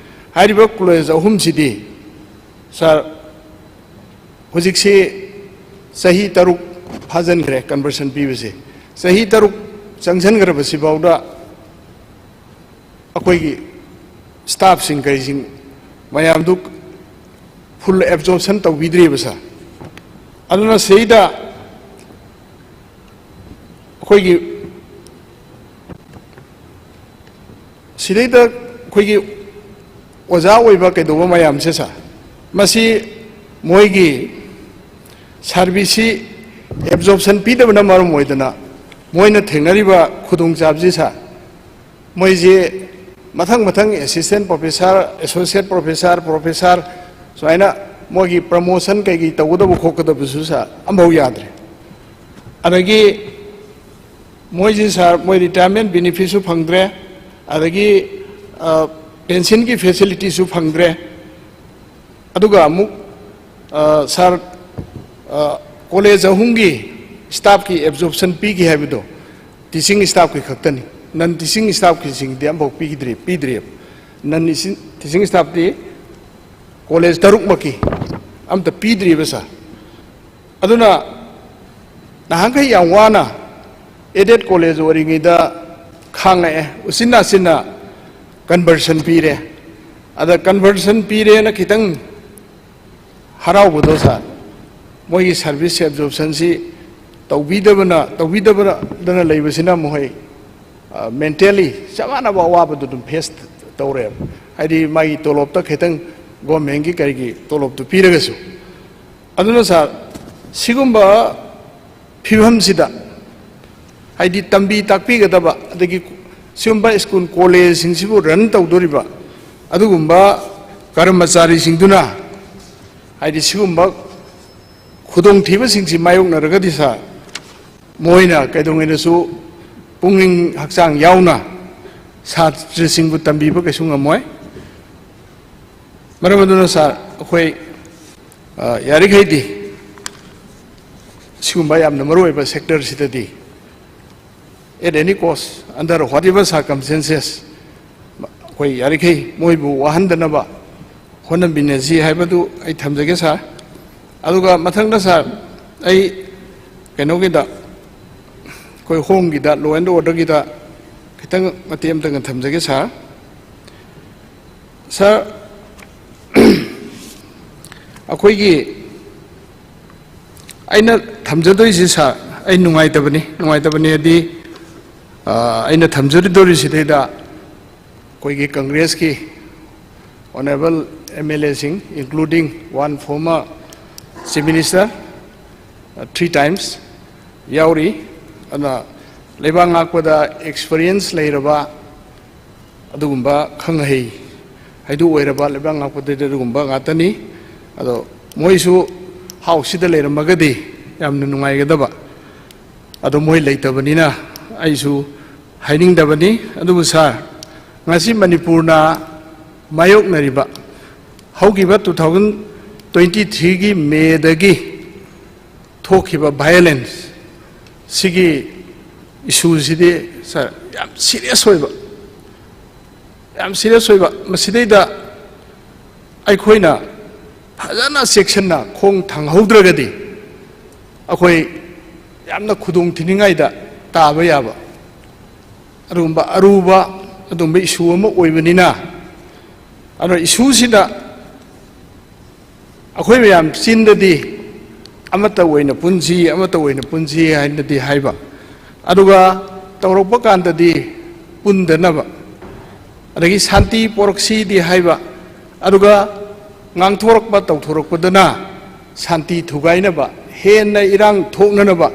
ꯍꯥꯏꯔꯤꯕ ꯀꯣꯂꯦꯖ ꯑꯍꯨꯝꯁꯤꯗꯤ, ꯁꯥꯔ, ꯍꯧꯖꯤꯛꯁꯤ ꯆꯍꯤ ꯇꯔꯨꯛ ꯐꯥꯖꯤꯟꯈ꯭ꯔꯦ ꯀꯟꯚꯔꯁꯟ ꯄꯤꯕꯁꯦ꯫ ꯆꯍꯤ ꯇꯔꯨꯛ ꯆꯪꯁꯤꯟꯈ꯭ꯔꯕꯁꯤꯐꯥꯎꯗ ꯑꯩꯈꯣꯏꯒꯤ ꯁ꯭ꯇꯥꯐꯁꯤꯡ ꯀꯩꯁꯤꯡ ꯃꯌꯥꯝꯗꯨ ꯐꯨꯜ ꯑꯦꯕꯖꯣꯔꯞꯁꯟ ꯇꯧꯕꯤꯗ꯭ꯔꯤꯕ, ꯁꯥꯔ꯫ ꯑꯗꯨꯅ ꯁꯤꯗ ꯑꯩꯈꯣꯏꯒꯤ ꯁꯤꯗꯩꯗ ꯑꯩꯈꯣꯏꯒꯤ ꯑꯣꯖꯥ ꯑꯣꯏꯕ ꯀꯩꯗꯧꯕ ꯃꯌꯥꯝꯁꯦ, ꯁꯥꯔ, ꯃꯁꯤ ꯃꯣꯏꯒꯤ ꯁꯥꯔꯚꯤꯁꯁꯤ ꯑꯦꯕꯖꯣꯔꯞꯁꯟ ꯄꯤꯗꯕꯅ ꯃꯔꯝ ꯑꯣꯏꯗꯅ ꯃꯣꯏꯅ ꯊꯦꯡꯅꯔꯤꯕ ꯈꯨꯗꯣꯡꯆꯥꯕꯁꯤ, ꯁꯥꯔ, ꯃꯣꯏꯁꯦ ꯃꯊꯪ ꯃꯊꯪ assistant professor, associate professor, professor, ꯁꯨꯃꯥꯏꯅ ꯃꯣꯏꯒꯤ ꯄ꯭ꯔꯃꯣꯁꯟ ꯀꯩꯀꯩ ꯇꯧꯒꯗꯕ ꯈꯣꯠꯀꯗꯕꯁꯨ, ꯁꯥꯔ, ꯑꯝꯐꯥꯎ ꯌꯥꯗ꯭ꯔꯦ꯫ ꯑꯗꯒꯤ ꯃꯣꯏꯁꯤ, ꯁꯥꯔ, ꯃꯣꯏ ꯔꯤꯇꯥꯌꯔꯃꯦꯟ ꯕꯦꯅꯤꯐꯤꯠꯁꯨ ꯐꯪꯗ꯭ꯔꯦ, ꯑꯗꯒꯤ, ꯑ, ꯄꯦꯟꯁꯤꯟꯒꯤ ꯐꯦꯁꯤꯂꯤꯇꯤꯁꯨ ꯐꯪꯗ꯭ꯔꯦ꯫ ꯑꯗꯨꯒ ꯑꯃꯨꯛ, ꯑ, ꯁꯥꯔ, ꯑ, ꯀꯣꯂꯦꯖ ꯑꯍꯨꯝꯒꯤ ꯁ꯭ꯇꯥꯐꯀꯤ ꯑꯦꯕꯖꯣꯔꯞꯁꯟ ꯄꯤꯈꯤ ꯍꯥꯏꯕꯗꯣ, ꯇꯤꯆꯤꯡ ꯁ꯭ꯇꯥꯐꯀꯤ ꯈꯛꯇꯅꯤ꯫ ꯅꯟ ꯇꯤꯆꯤꯡ ꯁ꯭ꯇꯥꯐꯀꯤꯁꯤꯡꯗꯤ ꯑꯝꯐꯥꯎ ꯄꯤꯈꯤꯗ꯭ꯔꯤ, ꯄꯤꯗ꯭ꯔꯤꯑꯕ꯫ ꯅꯟ ꯇꯤꯆꯤꯡ ꯁ꯭ꯇꯥꯐꯇꯤ ꯀꯣꯂꯦꯖ ꯇꯔꯨꯛꯃꯛꯀꯤ ꯑꯝꯇ ꯄꯤꯗ꯭ꯔꯤꯕ, ꯁꯥꯔ꯫ ꯑꯗꯨꯅ ꯅꯍꯥꯟꯈꯩ ꯌꯥꯝ ꯋꯥꯅ ꯑꯦꯗꯦꯠ ꯀꯣꯂꯦꯖ ꯑꯣꯏꯔꯤꯉꯩꯗ ꯈꯥꯡꯉꯛꯑꯦ, ꯎꯆꯤꯟ ꯅꯥꯆꯤꯟꯅ ꯀꯟꯚꯔꯁꯟ ꯄꯤꯔꯦ꯫ ꯑꯗ ꯀꯟꯚꯔꯁꯟ ꯄꯤꯔꯦꯅ ꯈꯤꯇꯪ ꯍꯔꯥꯎꯕꯗꯣ, ꯁꯥꯔ, ꯃꯣꯏꯒꯤ ꯁꯥꯔꯚꯤꯁ ꯑꯦꯕꯖꯣꯔꯞꯁꯟꯁꯤ ꯇꯧꯕꯤꯗꯕꯅ, ꯇꯧꯕꯤꯗꯕꯗꯅ ꯂꯩꯕꯁꯤꯅ ꯃꯈꯣꯏ, ꯑ, ꯃꯦꯟꯇꯦꯜꯂꯤ ꯆꯞ ꯃꯥꯟꯅꯕ ꯑꯋꯥꯕꯗꯨ ꯑꯗꯨꯝ ꯐꯦꯁ ꯇꯧꯔꯦꯕ꯫ ꯍꯥꯏꯗꯤ ꯃꯥꯒꯤ ꯇꯣꯂꯣꯞꯇ ꯈꯤꯇꯪ, ꯒꯣꯔꯃꯦꯟꯒꯤ ꯀꯔꯤꯒꯤ ꯇꯣꯂꯣꯞꯇꯨ ꯄꯤꯔꯒꯁꯨ꯫ ꯑꯗꯨꯅ, ꯁꯥꯔ, ꯁꯤꯒꯨꯝꯕ ꯐꯤꯕꯝꯁꯤꯗ, ꯍꯥꯏꯗꯤ ꯇꯝꯕꯤ ꯇꯥꯛꯄꯤꯒꯗꯕ, ꯑꯗꯒꯤ ꯁꯤꯒꯨꯝꯕ ꯁ꯭ꯀꯨꯜ ꯀꯣꯂꯦꯖꯁꯤꯡꯁꯤꯕꯨ ꯔꯟ ꯇꯧꯗꯣꯔꯤꯕ ꯑꯗꯨꯒꯨꯝꯕ ꯀꯔꯃꯆꯥꯔꯤꯁꯤꯡꯗꯨꯅ, ꯍꯥꯏꯗꯤ ꯁꯤꯒꯨꯝꯕ ꯈꯨꯗꯣꯡꯊꯤꯕꯁꯤꯡꯁꯤ ꯃꯥꯌꯣꯛꯅꯔꯒꯗꯤ, ꯁꯥꯔ, ꯃꯣꯏꯅ ꯀꯩꯗꯧꯉꯩꯗꯁꯨ ꯄꯨꯛꯅꯤꯡ ꯍꯛꯆꯥꯡ ꯌꯥꯎꯅ ꯁꯥꯇ꯭ꯔꯁꯤꯡꯕꯨ ꯇꯝꯕꯤꯕ ꯀꯩꯁꯨ ꯉꯝꯃꯣꯏ꯫ ꯃꯔꯝ ꯑꯗꯨꯅ, ꯁꯥꯔ, ꯑꯩꯈꯣꯏ, ꯑ, ꯌꯥꯔꯤꯈꯩꯗꯤ ꯁꯤꯒꯨꯝꯕ ꯌꯥꯝꯅ ꯃꯔꯨꯑꯣꯏꯕ ꯁꯦꯛꯇꯔꯁꯤꯗꯗꯤ, at any cost, under whatever circumstances, ꯑꯩꯈꯣꯏ ꯌꯥꯔꯤꯈꯩ ꯃꯣꯏꯕꯨ ꯋꯥꯍꯟꯗꯅꯕ ꯍꯣꯠꯅꯃꯤꯟꯅꯁꯤ ꯍꯥꯏꯕꯗꯨ ꯑꯩ ꯊꯝꯖꯒꯦ ꯁꯥꯔ꯫ ꯑꯗꯨꯒ ꯃꯊꯪꯗ ꯁꯥꯔ, ꯑꯩ ꯀꯩꯅꯣꯒꯤꯗ, ꯑꯩꯈꯣꯏ ꯍꯣꯝꯒꯤꯗ, law and orderꯒꯤꯗ ꯈꯤꯇꯪ ꯃꯇꯦꯛ ꯑꯃꯇꯪꯒ ꯊꯝꯖꯒꯦ ꯁꯥꯔ꯫ ꯁꯥꯔ, ꯑꯩꯈꯣꯏꯒꯤ, ꯑꯩꯅ ꯊꯝꯖꯗꯣꯏꯁꯤ ꯁꯥꯔ, ꯑꯩ ꯅꯨꯡꯉꯥꯏꯇꯕꯅꯤ, ꯅꯨꯡꯉꯥꯏꯇꯕꯅꯤ ꯍꯥꯏꯗꯤ, ꯑ, ꯑꯩꯅ ꯊꯝꯖꯗꯣꯔꯤꯁꯤꯗꯩꯗ ꯑꯩꯈꯣꯏꯒꯤ ꯀꯪꯒ꯭ꯔꯦꯁꯀꯤ honourable MLAꯁꯤꯡ, including one former Chief Minister, uh, three times ꯌꯥꯎꯔꯤ꯫ ꯑꯗꯨꯅ ꯂꯩꯕꯥꯛ ꯉꯥꯛꯄꯗ experience ꯂꯩꯔꯕ, ꯑꯗꯨꯒꯨꯝꯕ ꯈꯪ ꯍꯩ ꯍꯥꯏꯗꯨ ꯑꯣꯏꯔꯕ ꯂꯩꯕꯥꯛ ꯉꯥꯛꯄꯗꯗꯤ ꯑꯗꯨꯒꯨꯝꯕ ꯉꯥꯛꯇꯅꯤ꯫ ꯑꯗꯣ ꯃꯣꯏꯁꯨ ꯍꯥꯎꯁꯁꯤꯗ ꯂꯩꯔꯝꯃꯒꯗꯤ ꯌꯥꯝꯅ ꯅꯨꯡꯉꯥꯏꯒꯗꯕ꯫ ꯑꯗꯣ ꯃꯣꯏ ꯂꯩꯇꯕꯅꯤꯅ ꯑꯩꯁꯨ ꯍꯥꯏꯅꯤꯡꯗꯕꯅꯤ꯫ ꯑꯗꯨꯕꯨ ꯁꯥꯔ, ꯉꯁꯤ ꯃꯅꯤꯄꯨꯔꯅ ꯃꯥꯌꯣꯛꯅꯔꯤꯕ ꯍꯧꯈꯤꯕ two thousand twenty threeꯒꯤ ꯃꯦꯗꯒꯤ ꯊꯣꯛꯈꯤꯕ violence ꯁꯤꯒꯤ issueꯁꯤꯗꯤ ꯁꯥꯔ, ꯌꯥꯝ serious ꯑꯣꯏꯕ, ꯌꯥꯝ serious ꯑꯣꯏꯕ, ꯃꯁꯤꯗꯩꯗ ꯑꯩꯈꯣꯏꯅ ꯐꯖꯅ ꯆꯦꯛꯁꯤꯟꯅ ꯈꯣꯡ ꯊꯥꯡꯍꯧꯗ꯭ꯔꯒꯗꯤ ꯑꯩꯈꯣꯏ ꯌꯥꯝꯅ ꯈꯨꯗꯣꯡ ꯊꯤꯅꯤꯡꯉꯥꯏꯗ ꯇꯥꯕ ꯌꯥꯕ ꯑꯗꯨꯒꯨꯝꯕ ꯑꯔꯨꯕ ꯑꯗꯨꯒꯨꯝꯕ issue ꯑꯃ ꯑꯣꯏꯕꯅꯤꯅ, ꯑꯗꯨꯅ issueꯁꯤꯗ ꯑꯩꯈꯣꯏ ꯃꯌꯥꯝ ꯆꯤꯟꯗꯗꯤ ꯑꯃꯠꯇ ꯑꯣꯏꯅ ꯄꯨꯟꯁꯤ, ꯑꯃꯠꯇ ꯑꯣꯏꯅ ꯄꯨꯟꯁꯤ ꯍꯥꯏꯅꯗꯤ ꯍꯥꯏꯕ, ꯑꯗꯨꯒ ꯇꯧꯔꯛꯄ ꯀꯥꯟꯗꯗꯤ ꯄꯨꯟꯗꯅꯕ, ꯑꯗꯒꯤ ꯁꯥꯟꯇꯤ ꯄꯣꯔꯛꯁꯤꯗꯤ ꯍꯥꯏꯕ, ꯑꯗꯨꯒ ꯉꯥꯡꯊꯣꯔꯛꯄ ꯇꯧꯊꯣꯔꯛꯄꯗꯅ ꯁꯥꯟꯇꯤ ꯊꯨꯒꯥꯏꯅꯕ, ꯍꯦꯟꯅ ꯏꯔꯥꯡ ꯊꯣꯛꯅꯅꯕ,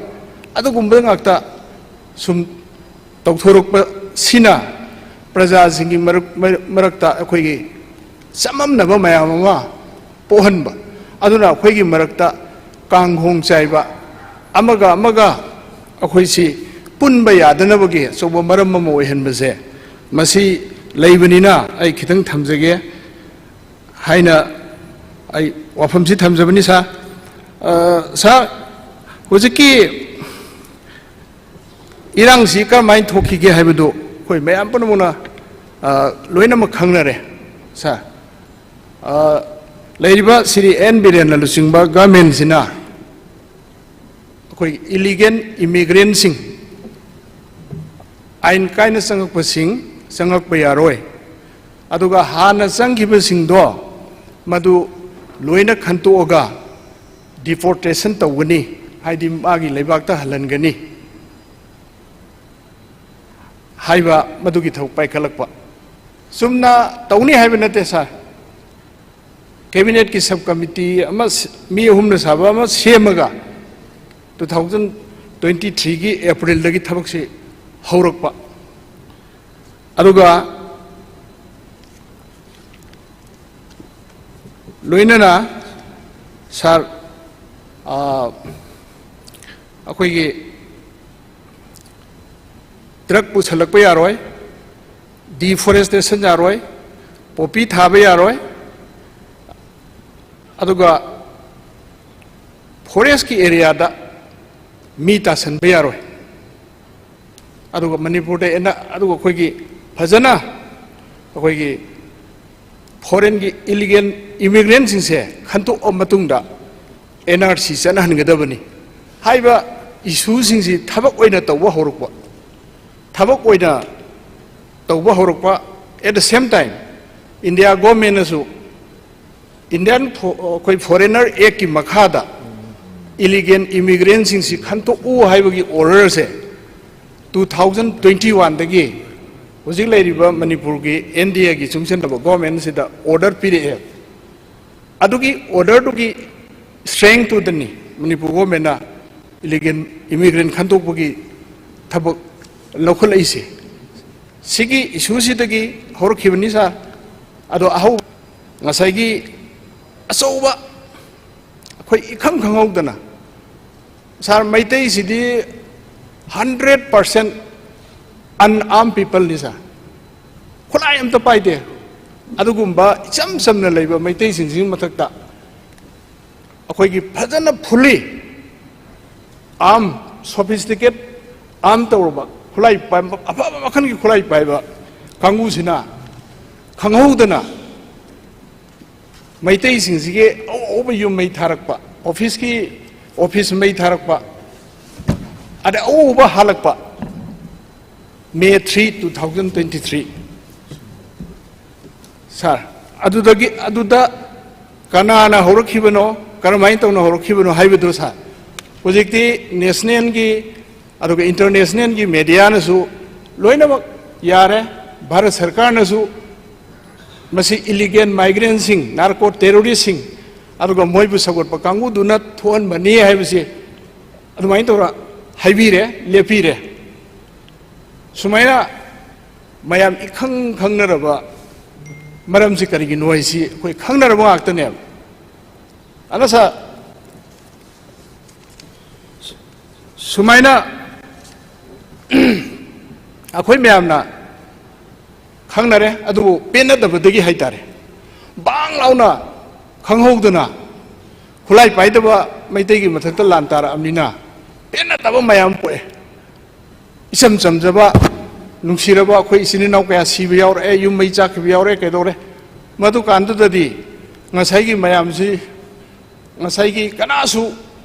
ꯑꯗꯨꯒꯨꯝꯕ ꯉꯥꯛꯇ ꯁꯨꯝ ꯇꯧꯊꯣꯔꯛꯄꯁꯤꯅ ꯄ꯭ꯔꯖꯥꯁꯤꯡꯒꯤ ꯃꯔꯛ-, ꯃꯔꯛ-, ꯃꯔꯛꯇ ꯑꯩꯈꯣꯏꯒꯤ ꯆꯃꯝꯅꯕ ꯃꯌꯥꯝ ꯑꯃ ꯄꯣꯛꯍꯟꯕ, ꯑꯗꯨꯅ ꯑꯩꯈꯣꯏꯒꯤ ꯃꯔꯛꯇ ꯀꯥꯡꯈꯣꯡ ꯆꯥꯏꯕ, ꯑꯃꯒ ꯑꯃꯒ ꯑꯩꯈꯣꯏꯁꯤ ꯄꯨꯟꯕ ꯌꯥꯗꯅꯕꯒꯤ ꯑꯆꯧꯕ ꯃꯔꯝ ꯑꯃ ꯑꯣꯏꯍꯟꯕꯁꯦ ꯃꯁꯤ ꯂꯩꯕꯅꯤꯅ ꯑꯩ ꯈꯤꯇꯪ ꯊꯝꯖꯒꯦ ꯍꯥꯏꯅ ꯑꯩ ꯋꯥꯐꯝꯁꯤ ꯊꯝꯖꯕꯅꯤ ꯁꯥꯔ꯫ ꯑ, ꯁꯥꯔ, ꯍꯧꯖꯤꯛꯀꯤ ꯏꯔꯥꯡꯁꯤ ꯀꯔꯝꯍꯥꯏꯅ ꯊꯣꯛꯈꯤꯒꯦ ꯍꯥꯏꯕꯗꯨ ꯑꯩꯈꯣꯏ ꯃꯌꯥꯝ ꯄꯨꯝꯅꯃꯛꯅ ꯑ, ꯂꯣꯏꯅꯃꯛ ꯈꯪꯅꯔꯦ, ꯁꯥꯔ꯫ ꯑ, ꯂꯩꯔꯤꯕ ꯁ꯭ꯔꯤ ꯑꯦꯟ ꯕꯤꯔꯦꯟꯅ ꯂꯨꯆꯤꯡꯕ ꯒꯚꯔꯟꯃꯦꯟꯁꯤꯅ ꯑꯩꯈꯣꯏ ꯏꯂꯤꯒꯦꯜ ꯏꯃꯤꯒ꯭ꯔꯦꯟꯁꯤꯡ, ꯑꯥꯏꯟ ꯀꯥꯏꯅ ꯆꯪꯉꯛꯄꯁꯤꯡ ꯆꯪꯉꯛꯄ ꯌꯥꯔꯣꯏ, ꯑꯗꯨꯒ ꯍꯥꯟꯅ ꯆꯪꯈꯤꯕꯁꯤꯡꯗꯣ ꯃꯗꯨ ꯂꯣꯏꯅ ꯈꯟꯇꯣꯛꯑꯒ ꯗꯤꯄꯣꯔꯇꯦꯁꯟ ꯇꯧꯒꯅꯤ, ꯍꯥꯏꯗꯤ ꯃꯥꯒꯤ ꯂꯩꯕꯥꯛꯇ ꯍꯜꯍꯟꯒꯅꯤ ꯍꯥꯏꯕ ꯃꯗꯨꯒꯤ ꯊꯕꯛ ꯄꯥꯏꯈꯠꯂꯛꯄ꯫ ꯆꯨꯝꯅ ꯇꯧꯅꯤ ꯍꯥꯏꯕ ꯅꯠꯇꯦ, ꯁꯥꯔ꯫ ꯀꯦꯕꯤꯅꯦꯠꯀꯤ ꯁꯕ ꯀꯃꯤꯇꯤ ꯑꯃ ꯁ-, ꯃꯤ ꯑꯍꯨꯝꯅ ꯁꯥꯕ ꯑꯃ ꯁꯦꯝꯃꯒ, ꯇꯨ ꯊꯥꯎꯖꯟ ꯇ꯭ꯋꯦꯟꯇꯤ ꯊ꯭ꯔꯤꯒꯤ ꯑꯦꯄ꯭ꯔꯤꯜꯗꯒꯤ ꯊꯕꯛꯁꯤ ꯍꯧꯔꯛꯄ꯫ ꯑꯗꯨꯒ ꯂꯣꯏꯅꯅ, ꯁꯥꯔ, ꯑ, ꯑꯩꯈꯣꯏꯒꯤ ꯗ꯭ꯔꯒ ꯄꯨꯁꯜꯂꯛꯄ ꯌꯥꯔꯣꯏ, ꯗꯤꯐꯣꯔꯦꯁꯇꯦꯁꯟ ꯌꯥꯔꯣꯏ, ꯄꯣꯄꯤ ꯊꯥꯕ ꯌꯥꯔꯣꯏ, ꯑꯗꯨꯒ ꯐꯣꯔꯦꯁꯀꯤ ꯑꯦꯔꯤꯌꯥꯗ ꯃꯤ ꯇꯥꯁꯟꯕ ꯌꯥꯔꯣꯏ꯫ ꯑꯗꯨꯒ ꯃꯅꯤꯄꯨꯔꯗ ꯑꯦꯅ-, ꯑꯗꯨꯒ ꯑꯩꯈꯣꯏꯒꯤ ꯐꯖꯅ ꯑꯩꯈꯣꯏꯒꯤ ꯐꯣꯔꯦꯟꯒꯤ ꯏꯂꯤꯒꯦꯜ ꯏꯃꯤꯒ꯭ꯔꯦꯟꯁꯤꯡꯁꯦ ꯈꯟꯇꯣꯛꯑ ꯃꯇꯨꯡꯗ ꯑꯦꯟ ꯑꯥꯔ ꯁꯤ ꯆꯠꯅꯍꯟꯒꯗꯕꯅꯤ ꯍꯥꯏꯕ ꯏꯁꯨꯁꯤꯡꯁꯤ ꯊꯕꯛ ꯑꯣꯏꯅ ꯇꯧꯕ ꯍꯧꯔꯛꯄ, ꯊꯕꯛ ꯑꯣꯏꯅ ꯇꯧꯕ ꯍꯧꯔꯛꯄ꯫ At the same time, India ꯒꯣꯔꯃꯦꯟꯅꯁꯨ ꯏꯟꯗꯤꯌꯥꯟ ꯐꯣ-, ꯑꯩꯈꯣꯏ ꯐꯣꯔꯦꯅꯔ ꯑꯦꯛꯀꯤ ꯃꯈꯥꯗ ꯏꯂꯤꯒꯦꯜ ꯏꯃꯤꯒ꯭ꯔꯦꯟꯁꯤꯡꯁꯤ ꯈꯟꯇꯣꯛꯎ ꯍꯥꯏꯕꯒꯤ ꯑꯣꯔꯗꯔꯁꯦ ꯇꯨ ꯊꯥꯎꯖꯟ ꯇ꯭ꯋꯦꯟꯇꯤ ꯋꯥꯟꯗꯒꯤ ꯍꯧꯖꯤꯛ ꯂꯩꯔꯤꯕ ꯃꯅꯤꯄꯨꯔꯒꯤ ꯑꯦꯟ ꯗꯤ ꯑꯦꯒꯤ ꯆꯨꯡꯁꯤꯟꯅꯕ ꯒꯣꯔꯃꯦꯟꯁꯤꯗ ꯑꯣꯔꯗꯔ ꯄꯤꯔꯛꯑꯦ꯫ ꯑꯗꯨꯒꯤ ꯑꯣꯔꯗꯔꯗꯨꯒꯤ ꯁ꯭ꯇ꯭ꯔꯦꯡꯇꯨꯗꯅꯤ ꯃꯅꯤꯄꯨꯔ ꯒꯣꯔꯃꯦꯟꯅ ꯏꯂꯤꯒꯦꯜ ꯏꯃꯤꯒ꯭ꯔꯦꯟ ꯈꯟꯗꯣꯛꯄꯒꯤ ꯊꯕꯛ ꯂꯧꯈꯠꯂꯛꯏꯁꯦ꯫ ꯁꯤꯒꯤ ꯏꯁꯨꯁꯤꯗꯒꯤ ꯍꯧꯔꯛꯈꯤꯕꯅꯤ, ꯁꯥꯔ꯫ ꯑꯗꯣ ꯑꯍꯧ-, ꯉꯁꯥꯏꯒꯤ ꯑꯆꯧꯕ, ꯑꯩꯈꯣꯏ ꯏꯈꯪ ꯈꯪꯍꯧꯗꯅ, ꯁꯥꯔ, ꯃꯩꯇꯩꯁꯤꯗꯤ ꯍꯟꯗ꯭ꯔꯦꯠ ꯄꯥꯔꯁꯦꯟ ꯑꯟꯑꯥꯔꯝ ꯄꯤꯄꯜꯅꯤ, ꯁꯥꯔ꯫ ꯈꯨꯠꯂꯥꯏ ꯑꯝꯇ ꯄꯥꯏꯗꯦ꯫ ꯑꯗꯨꯒꯨꯝꯕ ꯏꯆꯝ ꯆꯝꯅ ꯂꯩꯕ ꯃꯩꯇꯩꯁꯤꯡꯁꯤꯒꯤ ꯃꯊꯛꯇ ꯑꯩꯈꯣꯏꯒꯤ ꯐꯖꯅ ꯐꯨꯜꯂꯤ ꯑꯥꯔꯝ, ꯁꯣꯐꯤꯁꯇꯤꯀꯦꯠ ꯑꯥꯔꯝ ꯇꯧꯔꯕ, ꯈꯨꯠꯂꯥꯏ ꯄꯥꯏꯕ, ꯑꯐꯕ ꯃꯈꯜꯒꯤ ꯈꯨꯠꯂꯥꯏ ꯄꯥꯏꯕ ꯀꯥꯡꯕꯨꯁꯤꯅ ꯈꯪꯍꯧꯗꯅ ꯃꯩꯇꯩꯁꯤꯡꯁꯤꯒꯤ ꯑꯎ ꯑꯎꯕ ꯌꯨꯝ ꯃꯩ ꯊꯥꯔꯛꯄ, ꯑꯣꯐꯤꯁꯀꯤ ꯑꯣꯐꯤꯁ ꯃꯩ ꯊꯥꯔꯛꯄ, ꯑꯗꯩ ꯑꯎ ꯑꯎꯕ ꯍꯥꯜꯂꯛꯄ꯫ May three, two thousand twenty three, ꯁꯥꯔ, ꯑꯗꯨꯗꯒꯤ, ꯑꯗꯨꯗ ꯀꯅꯥꯅ ꯍꯧꯔꯛꯈꯤꯕꯅꯣ, ꯀꯔꯝꯍꯥꯏꯅ ꯇꯧꯅ ꯍꯧꯔꯛꯈꯤꯕꯅꯣ ꯍꯥꯏꯕꯗꯨ, ꯁꯥꯔ, ꯍꯧꯖꯤꯛꯇꯤ ꯅꯦꯁꯅꯦꯜꯒꯤ ꯑꯗꯨꯒ ꯏꯟꯇꯔꯅꯦꯁꯅꯦꯜꯒꯤ ꯃꯦꯗꯤꯌꯥꯅꯁꯨ ꯂꯣꯏꯅꯃꯛ ꯌꯥꯔꯦ꯫ ꯚꯥꯔꯠ ꯁꯔꯀꯥꯔꯅꯁꯨ ꯃꯁꯤ ꯏꯂꯤꯒꯦꯜ ꯃꯥꯏꯒ꯭ꯔꯦꯟꯁꯤꯡ, ꯅꯥꯔꯀꯣ ꯇꯦꯔꯣꯔꯤꯁꯁꯤꯡ, ꯑꯗꯨꯒ ꯃꯣꯏꯕꯨ ꯁꯧꯒꯠꯄ ꯀꯥꯡꯕꯨꯗꯨꯅ ꯊꯣꯛꯍꯟꯕꯅꯤ ꯍꯥꯏꯕꯁꯤ ꯑꯗꯨꯃꯥꯏꯅ ꯇꯧꯔ ꯍꯥꯏꯕꯤꯔꯦ, ꯂꯦꯞꯄꯤꯔꯦ꯫ ꯁꯨꯃꯥꯏꯅ ꯃꯌꯥꯝ ꯏꯈꯪ ꯈꯪꯅꯔꯕ ꯃꯔꯝꯁꯤ ꯀꯔꯤꯒꯤꯅꯣ ꯍꯥꯏꯁꯤ ꯑꯩꯈꯣꯏ ꯈꯪꯅꯔꯕ ꯉꯥꯛꯇꯅꯦꯕ꯫ ꯑꯗ ꯁꯥꯔ, ꯁꯨꯃꯥꯏꯅ ꯑꯩꯈꯣꯏ ꯃꯌꯥꯝꯅ ꯈꯪꯅꯔꯦ, ꯑꯗꯨꯕꯨ ꯄꯦꯟꯅꯗꯕꯗꯒꯤ ꯍꯥꯏꯇꯥꯔꯦ, ꯕꯥꯡ ꯂꯥꯎꯅ ꯈꯪꯍꯧꯗꯅ ꯈꯨꯠꯂꯥꯏ ꯄꯥꯏꯗꯕ ꯃꯩꯇꯩꯒꯤ ꯃꯊꯛꯇ ꯂꯥꯟ ꯇꯥꯔꯛꯑꯕꯅꯤꯅ ꯄꯦꯟꯅꯗꯕ ꯃꯌꯥꯝ ꯄꯣꯛꯑꯦ꯫ ꯏꯆꯝ ꯆꯝꯖꯕ, ꯅꯨꯡꯁꯤꯔꯕ ꯑꯩꯈꯣꯏ ꯏꯆꯤꯟ ꯏꯅꯥꯎ ꯀꯌꯥ ꯁꯤꯕ ꯌꯥꯎꯔꯛꯑꯦ, ꯌꯨꯝ ꯃꯩ ꯆꯥꯛꯈꯤꯕ ꯌꯥꯎꯔꯦ, ꯀꯩꯗꯧꯔꯦ꯫ ꯃꯗꯨꯀꯥꯟꯗꯨꯗꯗꯤ ꯉꯁꯥꯏꯒꯤ ꯃꯌꯥꯝꯁꯤ, ꯉꯁꯥꯏꯒꯤ ꯀꯅꯥꯁꯨ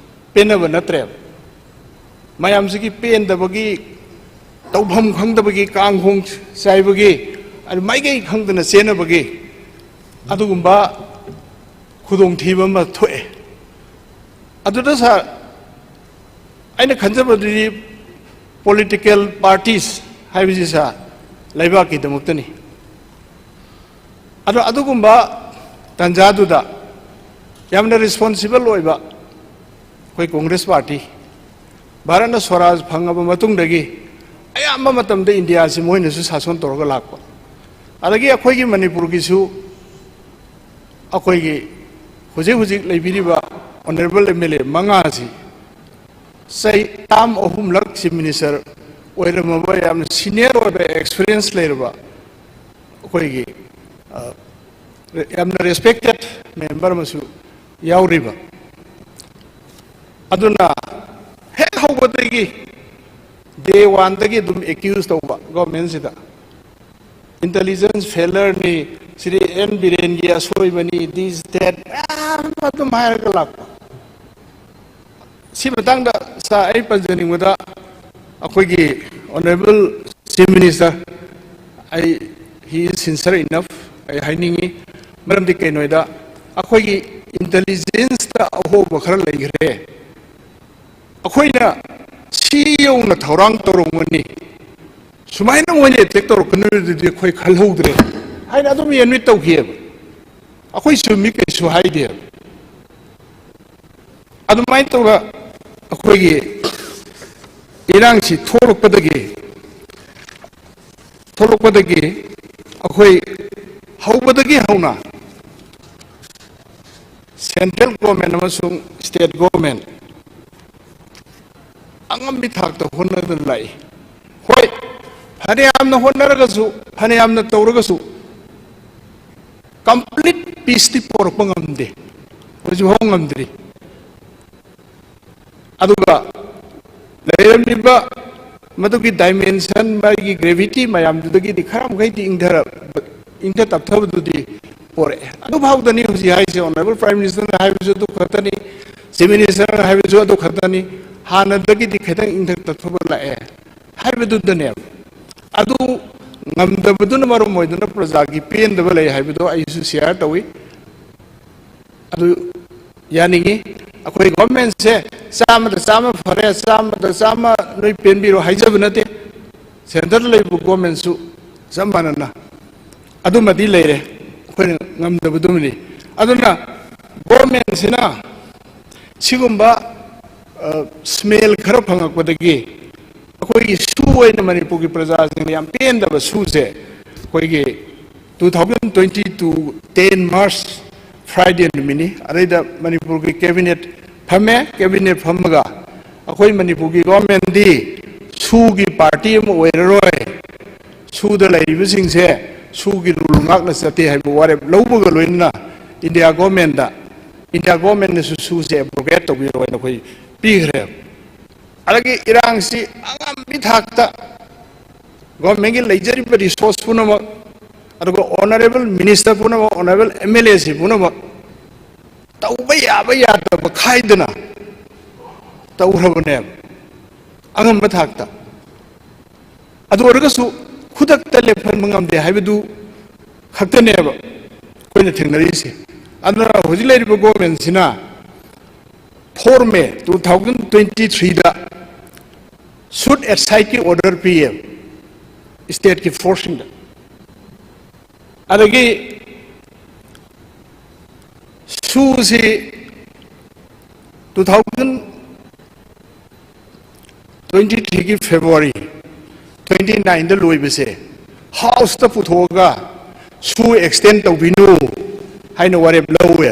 ꯄꯦꯟꯅꯕ ꯅꯠꯇ꯭ꯔꯦꯕ꯫ ꯃꯌꯥꯝꯁꯤꯒꯤ ꯄꯦꯟꯗꯕꯒꯤ, ꯇꯧꯐꯝ ꯈꯪꯗꯕꯒꯤ, ꯀꯥꯡꯈꯣꯡ ꯆꯥꯏꯕꯒꯤ, ꯑꯗꯨ ꯃꯥꯏꯀꯩ ꯈꯪꯗꯅ ꯆꯦꯟꯅꯕꯒꯤ ꯑꯗꯨꯒꯨꯝꯕ ꯈꯨꯗꯣꯡꯊꯤꯕ ꯑꯃ ꯊꯣꯛꯑꯦ꯫ ꯑꯗꯨꯗ ꯁꯥꯔ, ꯑꯩꯅ ꯈꯟꯖꯕꯗꯗꯤ ꯄꯣꯂꯤꯇꯤꯀꯦꯜ ꯄꯥꯔꯇꯤꯁ ꯍꯥꯏꯕꯁꯤ ꯁꯥꯔ, ꯂꯩꯕꯥꯛꯀꯤꯗꯃꯛꯇꯅꯤ꯫ ꯑꯗꯣ ꯑꯗꯨꯒꯨꯝꯕ ꯇꯥꯟꯖꯥꯗꯨꯗ ꯌꯥꯝꯅ ꯔꯦꯁꯄꯣꯟꯁꯤꯕꯜ ꯑꯣꯏꯕ ꯑꯩꯈꯣꯏ ꯀꯣꯡꯒ꯭ꯔꯦꯁ ꯄꯥꯔꯇꯤ, ꯚꯥꯔꯠꯅ ꯁ꯭ꯋꯔꯥꯖ ꯐꯪꯉꯕ ꯃꯇꯨꯡꯗꯒꯤ ꯑꯌꯥꯝꯕ ꯃꯇꯝꯗ ꯏꯟꯗꯤꯌꯥꯁꯤ ꯃꯣꯏꯅꯁꯨ ꯁꯥꯁꯣꯟ ꯇꯧꯔꯒ ꯂꯥꯛꯄ꯫ ꯑꯗꯒꯤ ꯑꯩꯈꯣꯏꯒꯤ ꯃꯅꯤꯄꯨꯔꯒꯤꯁꯨ ꯑꯩꯈꯣꯏꯒꯤ ꯍꯧꯖꯤꯛ ꯍꯧꯖꯤꯛ ꯂꯩꯕꯤꯔꯤꯕ ꯑꯣꯅꯔꯦꯕꯜ ꯑꯦꯝ ꯑꯦꯜ ꯑꯦ ꯃꯉꯥꯁꯤ ꯆꯍꯤ ꯇꯥꯝ ꯑꯍꯨꯝꯂꯛ ꯆꯤꯐ ꯃꯤꯅꯤꯁꯇꯔ ꯑꯣꯏꯔꯝꯃꯕ, ꯌꯥꯝꯅ ꯁꯤꯅꯤꯌꯔ ꯑꯣꯏꯕ, ꯑꯦꯛꯁꯄꯤꯔꯤꯌꯦꯟꯁ ꯂꯩꯔꯕ, ꯑꯩꯈꯣꯏꯒꯤ, ꯑ, ꯌꯥꯝꯅ ꯔꯦꯁꯄꯦꯛꯇꯦꯠ ꯃꯦꯝꯕꯔ ꯑꯃꯁꯨ ꯌꯥꯎꯔꯤꯕ꯫ ꯑꯗꯨꯅ ꯍꯦꯛ ꯍꯧꯕꯗꯒꯤ, ꯗꯦ ꯋꯥꯟꯗꯒꯤ ꯑꯗꯨꯝ ꯑꯦꯀ꯭ꯌꯨꯁ ꯇꯧꯕ ꯒꯣꯔꯃꯦꯟꯁꯤꯗ꯫ intelligence failure ꯅꯤ, ꯁ꯭ꯔꯤ ꯑꯦꯟ ꯕꯤꯔꯦꯟꯒꯤ ꯑꯁꯣꯏꯕꯅꯤ, this, that, ꯃꯌꯥꯝ ꯑꯗꯨꯝ ꯍꯥꯏꯔꯒ ꯂꯥꯛꯄ꯫ ꯁꯤ ꯃꯇꯥꯡꯗ ꯁꯥꯔ, ꯑꯩ ꯄꯟꯖꯅꯤꯡꯕꯗ, ꯑꯩꯈꯣꯏꯒꯤ Honourable Chief Minister, ꯑꯩ, he is sincere enough, ꯑꯩ ꯍꯥꯏꯅꯤꯡꯉꯤ꯫ ꯃꯔꯝꯗꯤ ꯀꯩꯅꯣꯗ, ꯑꯩꯈꯣꯏꯒꯤ intelligence ꯇ ꯑꯍꯣꯕ ꯈꯔ ꯂꯩꯈ꯭ꯔꯦ꯫ ꯑꯩꯈꯣꯏꯅ ꯁꯤ ꯌꯧꯅ ꯊꯧꯔꯥꯡ ꯇꯧꯔꯝꯒꯅꯤ, ꯁꯨꯃꯥꯏꯅ ꯃꯣꯏꯅ attack ꯇꯧꯔꯛꯀꯅꯤꯗꯨꯗꯤ ꯑꯩꯈꯣꯏ ꯈꯜꯍꯧꯗ꯭ꯔꯦ ꯍꯥꯏꯅ ꯑꯗꯨꯝ admit ꯇꯧꯈꯤꯑꯕ꯫ ꯑꯩꯈꯣꯏꯁꯨ ꯃꯤ ꯀꯩꯁꯨ ꯍꯥꯏꯗꯦꯕ꯫ ꯑꯗꯨꯃꯥꯏꯅ ꯇꯧꯅ ꯑꯩꯈꯣꯏꯒꯤ ꯏꯔꯥꯡꯁꯤ ꯊꯣꯛꯂꯛꯄꯗꯒꯤ, ꯊꯣꯛꯂꯛꯄꯗꯒꯤ ꯑꯩꯈꯣꯏ ꯍꯧꯕꯗꯒꯤ ꯍꯧꯅ central government ꯑꯃꯁꯨꯡ state government ꯑꯉꯝꯕꯤ ꯊꯥꯛꯇ ꯍꯣꯠꯅꯗꯨꯅ ꯂꯥꯛꯏ꯫ ꯍꯣꯏ, ꯐꯅꯌꯥꯝꯅ ꯍꯣꯠꯅꯔꯒꯁꯨ, ꯐꯅꯌꯥꯝꯅ ꯇꯧꯔꯒꯁꯨ complete peace ꯇꯤ ꯄꯣꯔꯛꯄ ꯉꯝꯗꯦ, ꯍꯧꯖꯤꯛꯐꯥꯎ ꯉꯝꯗ꯭ꯔꯤ꯫ ꯑꯗꯨꯒ ꯂꯩꯔꯝꯂꯤꯕ ꯃꯗꯨꯒꯤ dimension, ꯃꯥꯒꯤ gravity ꯃꯌꯥꯝꯗꯨꯗꯒꯤꯗꯤ ꯈꯔ ꯃꯈꯩꯗꯤ ꯏꯪꯊꯔ-, ꯏꯪꯊ ꯇꯞꯊꯕꯗꯨꯗꯤ ꯄꯣꯔꯛꯑꯦ꯫ ꯑꯗꯨꯐꯥꯎꯗꯅꯤ ꯍꯧꯖꯤꯛ ꯍꯥꯏꯁꯦ, Honourable Prime Minister ꯅ ꯍꯥꯏꯕꯁꯨ ꯑꯗꯨ ꯈꯛꯇꯅꯤ, Chief Minister ꯅ ꯍꯥꯏꯕꯁꯨ ꯑꯗꯨ ꯈꯛꯇꯅꯤ, ꯍꯥꯟꯅꯗꯒꯤꯗꯤ ꯈꯤꯇꯪ ꯏꯪꯊ ꯇꯞꯊꯕ ꯂꯥꯛꯑꯦ ꯍꯥꯏꯕꯗꯨꯗꯅꯦꯕ꯫ ꯑꯗꯨ ꯉꯝꯗꯕꯗꯨꯅ ꯃꯔꯝ ꯑꯣꯏꯗꯨꯅ ꯄ꯭ꯔꯖꯥꯒꯤ ꯄꯦꯟꯗꯕ ꯂꯩ ꯍꯥꯏꯕꯗꯣ ꯑꯩꯁꯨ share ꯇꯧꯏ꯫ ꯑꯗꯨ ꯌꯥꯅꯤꯡꯉꯤ꯫ ꯑꯩꯈꯣꯏ government ꯁꯦ ꯆꯥꯝꯃꯗ ꯆꯥꯝꯃ ꯐꯔꯦ, ꯆꯥꯝꯃꯗ ꯆꯥꯝꯃ ꯅꯣꯏ ꯄꯦꯟꯕꯤꯔꯣ ꯍꯥꯏꯖꯕ ꯅꯠꯇꯦ꯫ Centre ꯗ ꯂꯩꯕ government ꯁꯨ ꯆꯞ ꯃꯥꯟꯅꯅ ꯑꯗꯨꯃꯗꯤ ꯂꯩꯔꯦ, ꯑꯩꯈꯣꯏꯅ ꯉꯝꯗꯕꯗꯨꯃꯗꯤ꯫ ꯑꯗꯨꯅ government ꯁꯤꯅ ꯁꯤꯒꯨꯝꯕ, ꯑ, smell ꯈꯔ ꯐꯪꯉꯛꯄꯗꯒꯤ ꯑꯩꯈꯣꯏꯒꯤ ꯁꯨ ꯑꯣꯏꯅ ꯃꯅꯤꯄꯨꯔꯒꯤ ꯄ꯭ꯔꯖꯥꯁꯤꯡꯅ ꯌꯥꯝ ꯄꯦꯟꯗꯕ ꯁꯨꯁꯦ ꯑꯩꯈꯣꯏꯒꯤ two thousand twenty two ten March Friday ꯅꯨꯃꯤꯠꯅꯤ꯫ ꯑꯗꯩꯗ ꯃꯅꯤꯄꯨꯔꯒꯤ cabinet ꯐꯝꯃꯦ, cabinet ꯐꯝꯃꯒ ꯑꯩꯈꯣꯏ ꯃꯅꯤꯄꯨꯔꯒꯤ government ꯗꯤ ꯁꯨꯒꯤ party ꯑꯃ ꯑꯣꯏꯔꯔꯣꯏ, ꯁꯨꯗ ꯂꯩꯔꯤꯕꯁꯤꯡꯁꯦ ꯁꯨꯒꯤ rule ꯉꯥꯛꯅ ꯆꯠꯇꯦ ꯍꯥꯏꯕ ꯋꯥꯔꯦꯞ ꯂꯧꯕꯒ ꯂꯣꯏꯅꯅ India government ꯇ, India government ꯅꯁꯨ ꯁꯨꯁꯦ abrogate ꯇꯧꯕꯤꯔꯣ ꯍꯥꯏꯅ ꯑꯩꯈꯣꯏ ꯄꯤꯈ꯭ꯔꯦ꯫ ꯑꯗꯒꯤ ꯏꯔꯥꯡꯁꯤ ꯑꯉꯝꯕꯤ ꯊꯥꯛꯇ ꯒꯣꯔꯃꯦꯟꯒꯤ ꯂꯩꯖꯔꯤꯕ ꯔꯤꯁꯣꯔꯁ ꯄꯨꯝꯅꯃꯛ, ꯑꯗꯨꯒ ꯑꯣꯅꯔꯦꯕꯜ ꯃꯤꯅꯤꯁꯇꯔ ꯄꯨꯝꯅꯃꯛ, ꯑꯣꯅꯔꯦꯕꯜ ꯑꯦꯝ ꯑꯦꯜ ꯑꯦꯁꯤ ꯄꯨꯝꯅꯃꯛ ꯇꯧꯕ ꯌꯥꯕ ꯌꯥꯗꯕ ꯈꯥꯏꯗꯅ ꯇꯧꯈ꯭ꯔꯕꯅꯦꯕ ꯑꯉꯝꯕ ꯊꯥꯛꯇ꯫ ꯑꯗꯨ ꯑꯣꯏꯔꯒꯁꯨ ꯈꯨꯗꯛꯇ ꯂꯦꯞꯍꯟꯕ ꯉꯝꯗꯦ ꯍꯥꯏꯕꯗꯨ ꯈꯛꯇꯅꯦꯕ ꯑꯩꯈꯣꯏꯅ ꯊꯦꯡꯅꯔꯤꯁꯦ꯫ ꯑꯗꯨꯅ ꯍꯧꯖꯤꯛ ꯂꯩꯔꯤꯕ ꯒꯣꯔꯃꯦꯟꯁꯤꯅ four May two thousand twenty threeꯗ ꯁꯨꯠ ꯑꯦꯁꯥꯏꯠꯀꯤ ꯑꯣꯔꯗꯔ ꯄꯤꯌꯦꯕ ꯁ꯭ꯇꯦꯠꯀꯤ ꯐꯣꯔꯁꯁꯤꯡꯗ꯫ ꯑꯗꯒꯤ sushi two thousand twenty threeꯒꯤ February twenty nineꯗ ꯂꯣꯏꯕꯁꯦ ꯍꯥꯎꯁꯇ ꯄꯨꯊꯣꯛꯑꯒ ꯁꯨ ꯑꯦꯛꯁꯇꯦꯟ ꯇꯧꯕꯤꯅꯨ ꯍꯥꯏꯅ ꯋꯥꯔꯦꯞ ꯂꯧꯋꯦ꯫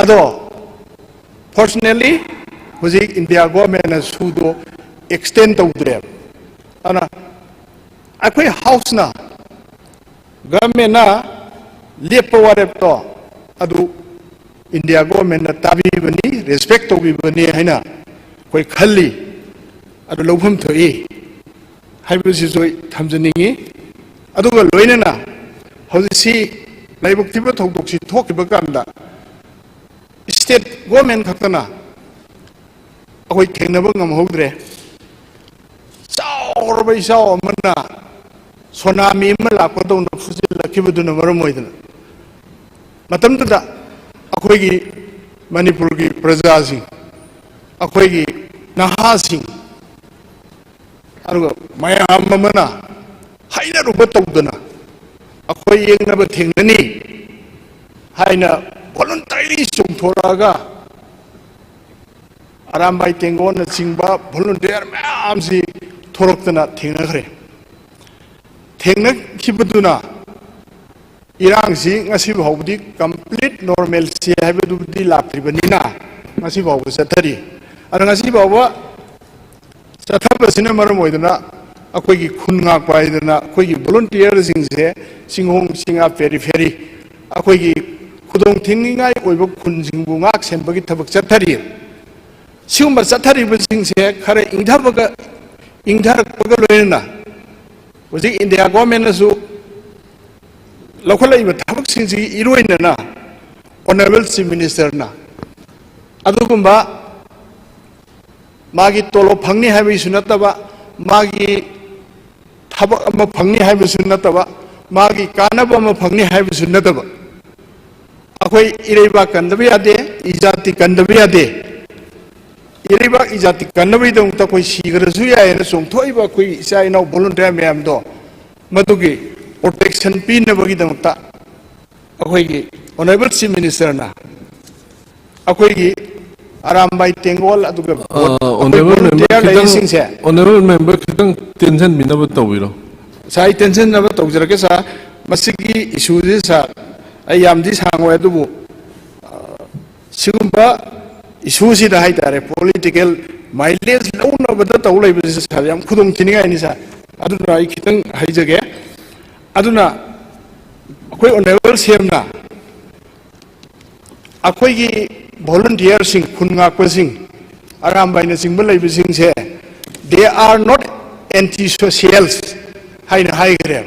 ꯑꯗꯣ ꯐꯣꯔꯆꯨꯅꯦꯠꯂꯤ ꯍꯧꯖꯤꯛ ꯏꯟꯗꯤꯌꯥ ꯒꯣꯔꯃꯦꯟꯅ ꯁꯨꯗꯣ ꯑꯦꯛꯁꯇꯦꯟ ꯇꯧꯗ꯭ꯔꯦꯕ꯫ ꯑꯗꯨꯅ ꯑꯩꯈꯣꯏ ꯍꯥꯎꯁꯅ, ꯒꯚꯔꯟꯃꯦꯟꯅ ꯂꯦꯞꯄ ꯋꯥꯔꯦꯞꯇꯣ ꯑꯗꯨ ꯏꯟꯗꯤꯌꯥ ꯒꯣꯔꯃꯦꯟꯅ ꯇꯥꯕꯤꯕꯅꯤ, ꯔꯦꯁꯄꯦꯛ ꯇꯧꯕꯤꯕꯅꯤ ꯍꯥꯏꯅ ꯑꯩꯈꯣꯏ ꯈꯜꯂꯤ꯫ ꯑꯗꯨ ꯂꯧꯐꯝ ꯊꯣꯛꯏ ꯍꯥꯏꯕꯁꯤꯁꯨ ꯑꯩ ꯊꯝꯖꯅꯤꯡꯉꯤ꯫ ꯑꯗꯨꯒ ꯂꯣꯏꯅꯅ ꯍꯧꯖꯤꯛꯁꯤ ꯂꯥꯏꯕꯛ ꯊꯤꯕ ꯊꯧꯗꯣꯛꯁꯤ ꯊꯣꯛꯈꯤꯕ ꯀꯥꯟꯗ ꯁ꯭ꯇꯦꯠ ꯒꯣꯔꯃꯦꯟ ꯈꯛꯇꯅ ꯑꯩꯈꯣꯏ ꯊꯦꯡꯅꯕ ꯉꯝꯍꯧꯗ꯭ꯔꯦ꯫ ꯆꯥꯎꯔꯕ ꯏꯆꯥꯎ ꯑꯃꯅ ꯁꯣꯅꯥꯃꯤ ꯑꯃ ꯂꯥꯛꯄꯗꯧꯅ ꯐꯨꯖꯤꯜꯂꯛꯈꯤꯕꯗꯨꯅ ꯃꯔꯝ ꯑꯣꯏꯗꯅ ꯃꯇꯝꯗꯨꯗ ꯑꯩꯈꯣꯏꯒꯤ ꯃꯅꯤꯄꯨꯔꯒꯤ ꯄ꯭ꯔꯖꯥꯁꯤꯡ, ꯑꯩꯈꯣꯏꯒꯤ ꯅꯍꯥꯁꯤꯡ, ꯑꯗꯨꯒ ꯃꯌꯥꯝ ꯑꯃꯅ ꯍꯩꯅꯔꯨꯕ ꯇꯧꯗꯅ ꯑꯩꯈꯣꯏ ꯌꯦꯡꯅꯕ ꯊꯦꯡꯅꯅꯤ ꯍꯥꯏꯅ ꯚꯣꯂꯨꯟꯇꯔꯤꯂꯤ ꯆꯣꯡꯊꯣꯔꯛꯑꯒ ꯑꯔꯥꯝꯕꯥꯏ ꯇꯦꯡꯒꯣꯟꯅꯆꯤꯡꯕ ꯚꯣꯂꯨꯟꯇꯤꯌꯔ ꯃꯌꯥꯝꯁꯤ ꯊꯣꯔꯛꯇꯅ ꯊꯦꯡꯅꯈ꯭ꯔꯦ꯫ ꯊꯦꯡꯅꯈꯤꯕꯗꯨꯅ ꯏꯔꯥꯡꯁꯤ ꯉꯁꯤ ꯐꯥꯎꯕꯗꯤ ꯀꯝꯄ꯭ꯂꯤꯠ ꯅꯣꯔꯃꯦꯜꯁꯤ ꯍꯥꯏꯕꯗꯨꯕꯨꯗꯤ ꯂꯥꯛꯇ꯭ꯔꯤꯕꯅꯤꯅ ꯉꯁꯤ ꯐꯥꯎꯕ ꯆꯠꯊꯔꯤ꯫ ꯑꯗꯣ ꯉꯁꯤ ꯐꯥꯎꯕ ꯆꯠꯊꯕꯁꯤꯅ ꯃꯔꯝ ꯑꯣꯏꯗꯅ ꯑꯩꯈꯣꯏꯒꯤ ꯈꯨꯟ ꯉꯥꯛꯄ ꯍꯥꯏꯗꯅ ꯑꯩꯈꯣꯏꯒꯤ ꯚꯣꯂꯨꯟꯇꯤꯌꯔꯁꯤꯡꯁꯦ ꯆꯤꯡꯈꯣꯡ ꯆꯤꯡꯌꯥ ꯄꯦꯔꯤꯐꯦꯔꯤ ꯑꯩꯈꯣꯏꯒꯤ ꯈꯨꯗꯣꯡ ꯊꯤꯅꯤꯡꯉꯥꯏ ꯑꯣꯏꯕ ꯈꯨꯟꯁꯤꯡꯕꯨ ꯉꯥꯛ ꯁꯦꯟꯕꯒꯤ ꯊꯕꯛ ꯆꯠꯊꯔꯤ꯫ ꯁꯤꯒꯨꯝꯕ ꯆꯠꯊꯔꯤꯕꯁꯤꯡꯁꯦ ꯈꯔ ꯏꯪꯊꯕꯒ, ꯏꯪꯊꯔꯛꯄꯒ ꯂꯣꯏꯅꯅ ꯍꯧꯖꯤꯛ ꯏꯟꯗꯤꯌꯥ ꯒꯣꯔꯃꯦꯟꯅꯁꯨ ꯂꯧꯈꯠꯂꯛꯏꯕ ꯊꯕꯛꯁꯤꯡꯁꯤꯒꯤ ꯏꯔꯣꯏꯅꯅ ꯑꯣꯅꯔꯦꯕꯜ ꯆꯤꯐ ꯃꯤꯅꯤꯁꯇꯔꯅ ꯑꯗꯨꯒꯨꯝꯕ ꯃꯥꯒꯤ ꯇꯣꯂꯣꯞ ꯐꯪꯅꯤ ꯍꯥꯏꯕꯒꯤꯁꯨ ꯅꯠꯇꯕ, ꯃꯥꯒꯤ ꯊꯕꯛ ꯑꯃ ꯐꯪꯅꯤ ꯍꯥꯏꯕꯁꯨ ꯅꯠꯇꯕ, ꯃꯥꯒꯤ ꯀꯥꯟꯅꯕ ꯑꯃ ꯐꯪꯅꯤ ꯍꯥꯏꯕꯁꯨ ꯅꯠꯇꯕ, ꯑꯩꯈꯣꯏ ꯏꯔꯩꯕꯥꯛ ꯀꯟꯗꯕ ꯌꯥꯗꯦ, ꯏꯖꯥꯇꯤ ꯀꯟꯗꯕ ꯌꯥꯗꯦ꯫ ꯏꯔꯩꯕꯥꯛ ꯏꯖꯥꯇꯤ ꯀꯟꯅꯕꯒꯤꯗꯃꯛꯇ ꯑꯩꯈꯣꯏ ꯁꯤꯈ꯭ꯔꯁꯨ ꯌꯥꯏꯅ ꯆꯣꯡꯊꯣꯛꯏꯕ ꯑꯩꯈꯣꯏ ꯏꯆꯥ ꯏꯅꯥꯎ ꯚꯣꯂꯨꯟꯇꯤꯌꯔ ꯃꯌꯥꯝꯗꯣ, ꯃꯗꯨꯒꯤ ꯄ꯭ꯔꯣꯇꯦꯛꯁꯟ ꯄꯤꯅꯕꯒꯤꯗꯃꯛꯇ ꯑꯩꯈꯣꯏꯒꯤ ꯑꯣꯅꯔꯦꯕꯜ ꯆꯤꯐ ꯃꯤꯅꯤꯁꯇꯔꯅ ꯑꯩꯈꯣꯏꯒꯤ ꯑꯔꯥꯝꯕꯥꯏ ꯇꯦꯡꯒꯣꯜ ꯑꯗꯨꯒ ꯑ, ꯑꯩꯈꯣꯏ ꯑꯣꯅꯔꯦꯕꯜ ꯃꯦꯝꯕꯔ ꯚꯣꯂꯨꯟꯇꯤꯌꯔ ꯈꯤꯇꯪ, ꯂꯩꯔꯤꯁꯤꯡꯁꯦ ꯑꯣꯅꯔꯦꯕꯜ ꯃꯦꯝꯕꯔ ꯈꯤꯇꯪ ꯇꯦꯟꯁꯤꯟꯕꯤꯅꯕ ꯇꯧꯕꯤꯔꯣ꯫ ꯁꯥꯔ, ꯑꯩ ꯇꯦꯟꯁꯤꯟꯅꯕ ꯇꯧꯖꯔꯛꯀꯦ ꯁꯥꯔ꯫ ꯃꯁꯤꯒꯤ ꯏꯁꯨꯁꯤ ꯁꯥꯔ, ꯑꯩ ꯌꯥꯝꯗꯤ ꯁꯥꯡꯉꯣꯏ, ꯑꯗꯨꯕꯨ, ꯑ, ꯁꯤꯒꯨꯝꯕ ꯏꯁꯨꯁꯤꯗ ꯍꯥꯏꯇꯥꯔꯦ, ꯄꯣꯂꯤꯇꯤꯀꯦꯜ ꯃꯥꯏꯂꯦꯖ ꯂꯧꯅꯕꯗ ꯇꯧ ꯂꯩꯕꯁꯤ ꯁꯥꯔ, ꯌꯥꯝ ꯈꯨꯗꯣꯡ ꯊꯤꯅꯤꯡꯉꯥꯏꯅꯤ ꯁꯥꯔ꯫ ꯑꯗꯨꯅ ꯑꯩ ꯈꯤꯇꯪ ꯍꯥꯏꯖꯒꯦ꯫ ꯑꯗꯨꯅ ꯑꯩꯈꯣꯏ ꯑꯣꯅꯔꯦꯕꯜ ꯁꯤ ꯑꯦꯝꯅ ꯑꯩꯈꯣꯏꯒꯤ ꯚꯣꯂꯨꯟꯇꯤꯌꯔꯁꯤꯡ, ꯈꯨꯟ ꯉꯥꯛꯄꯁꯤꯡ, ꯑꯔꯥꯝꯕꯥꯏꯅꯆꯤꯡꯕ ꯂꯩꯕꯁꯤꯡꯁꯦ, "They are not anti-socials" ꯍꯥꯏꯅ ꯍꯥꯏꯈ꯭ꯔꯦ꯫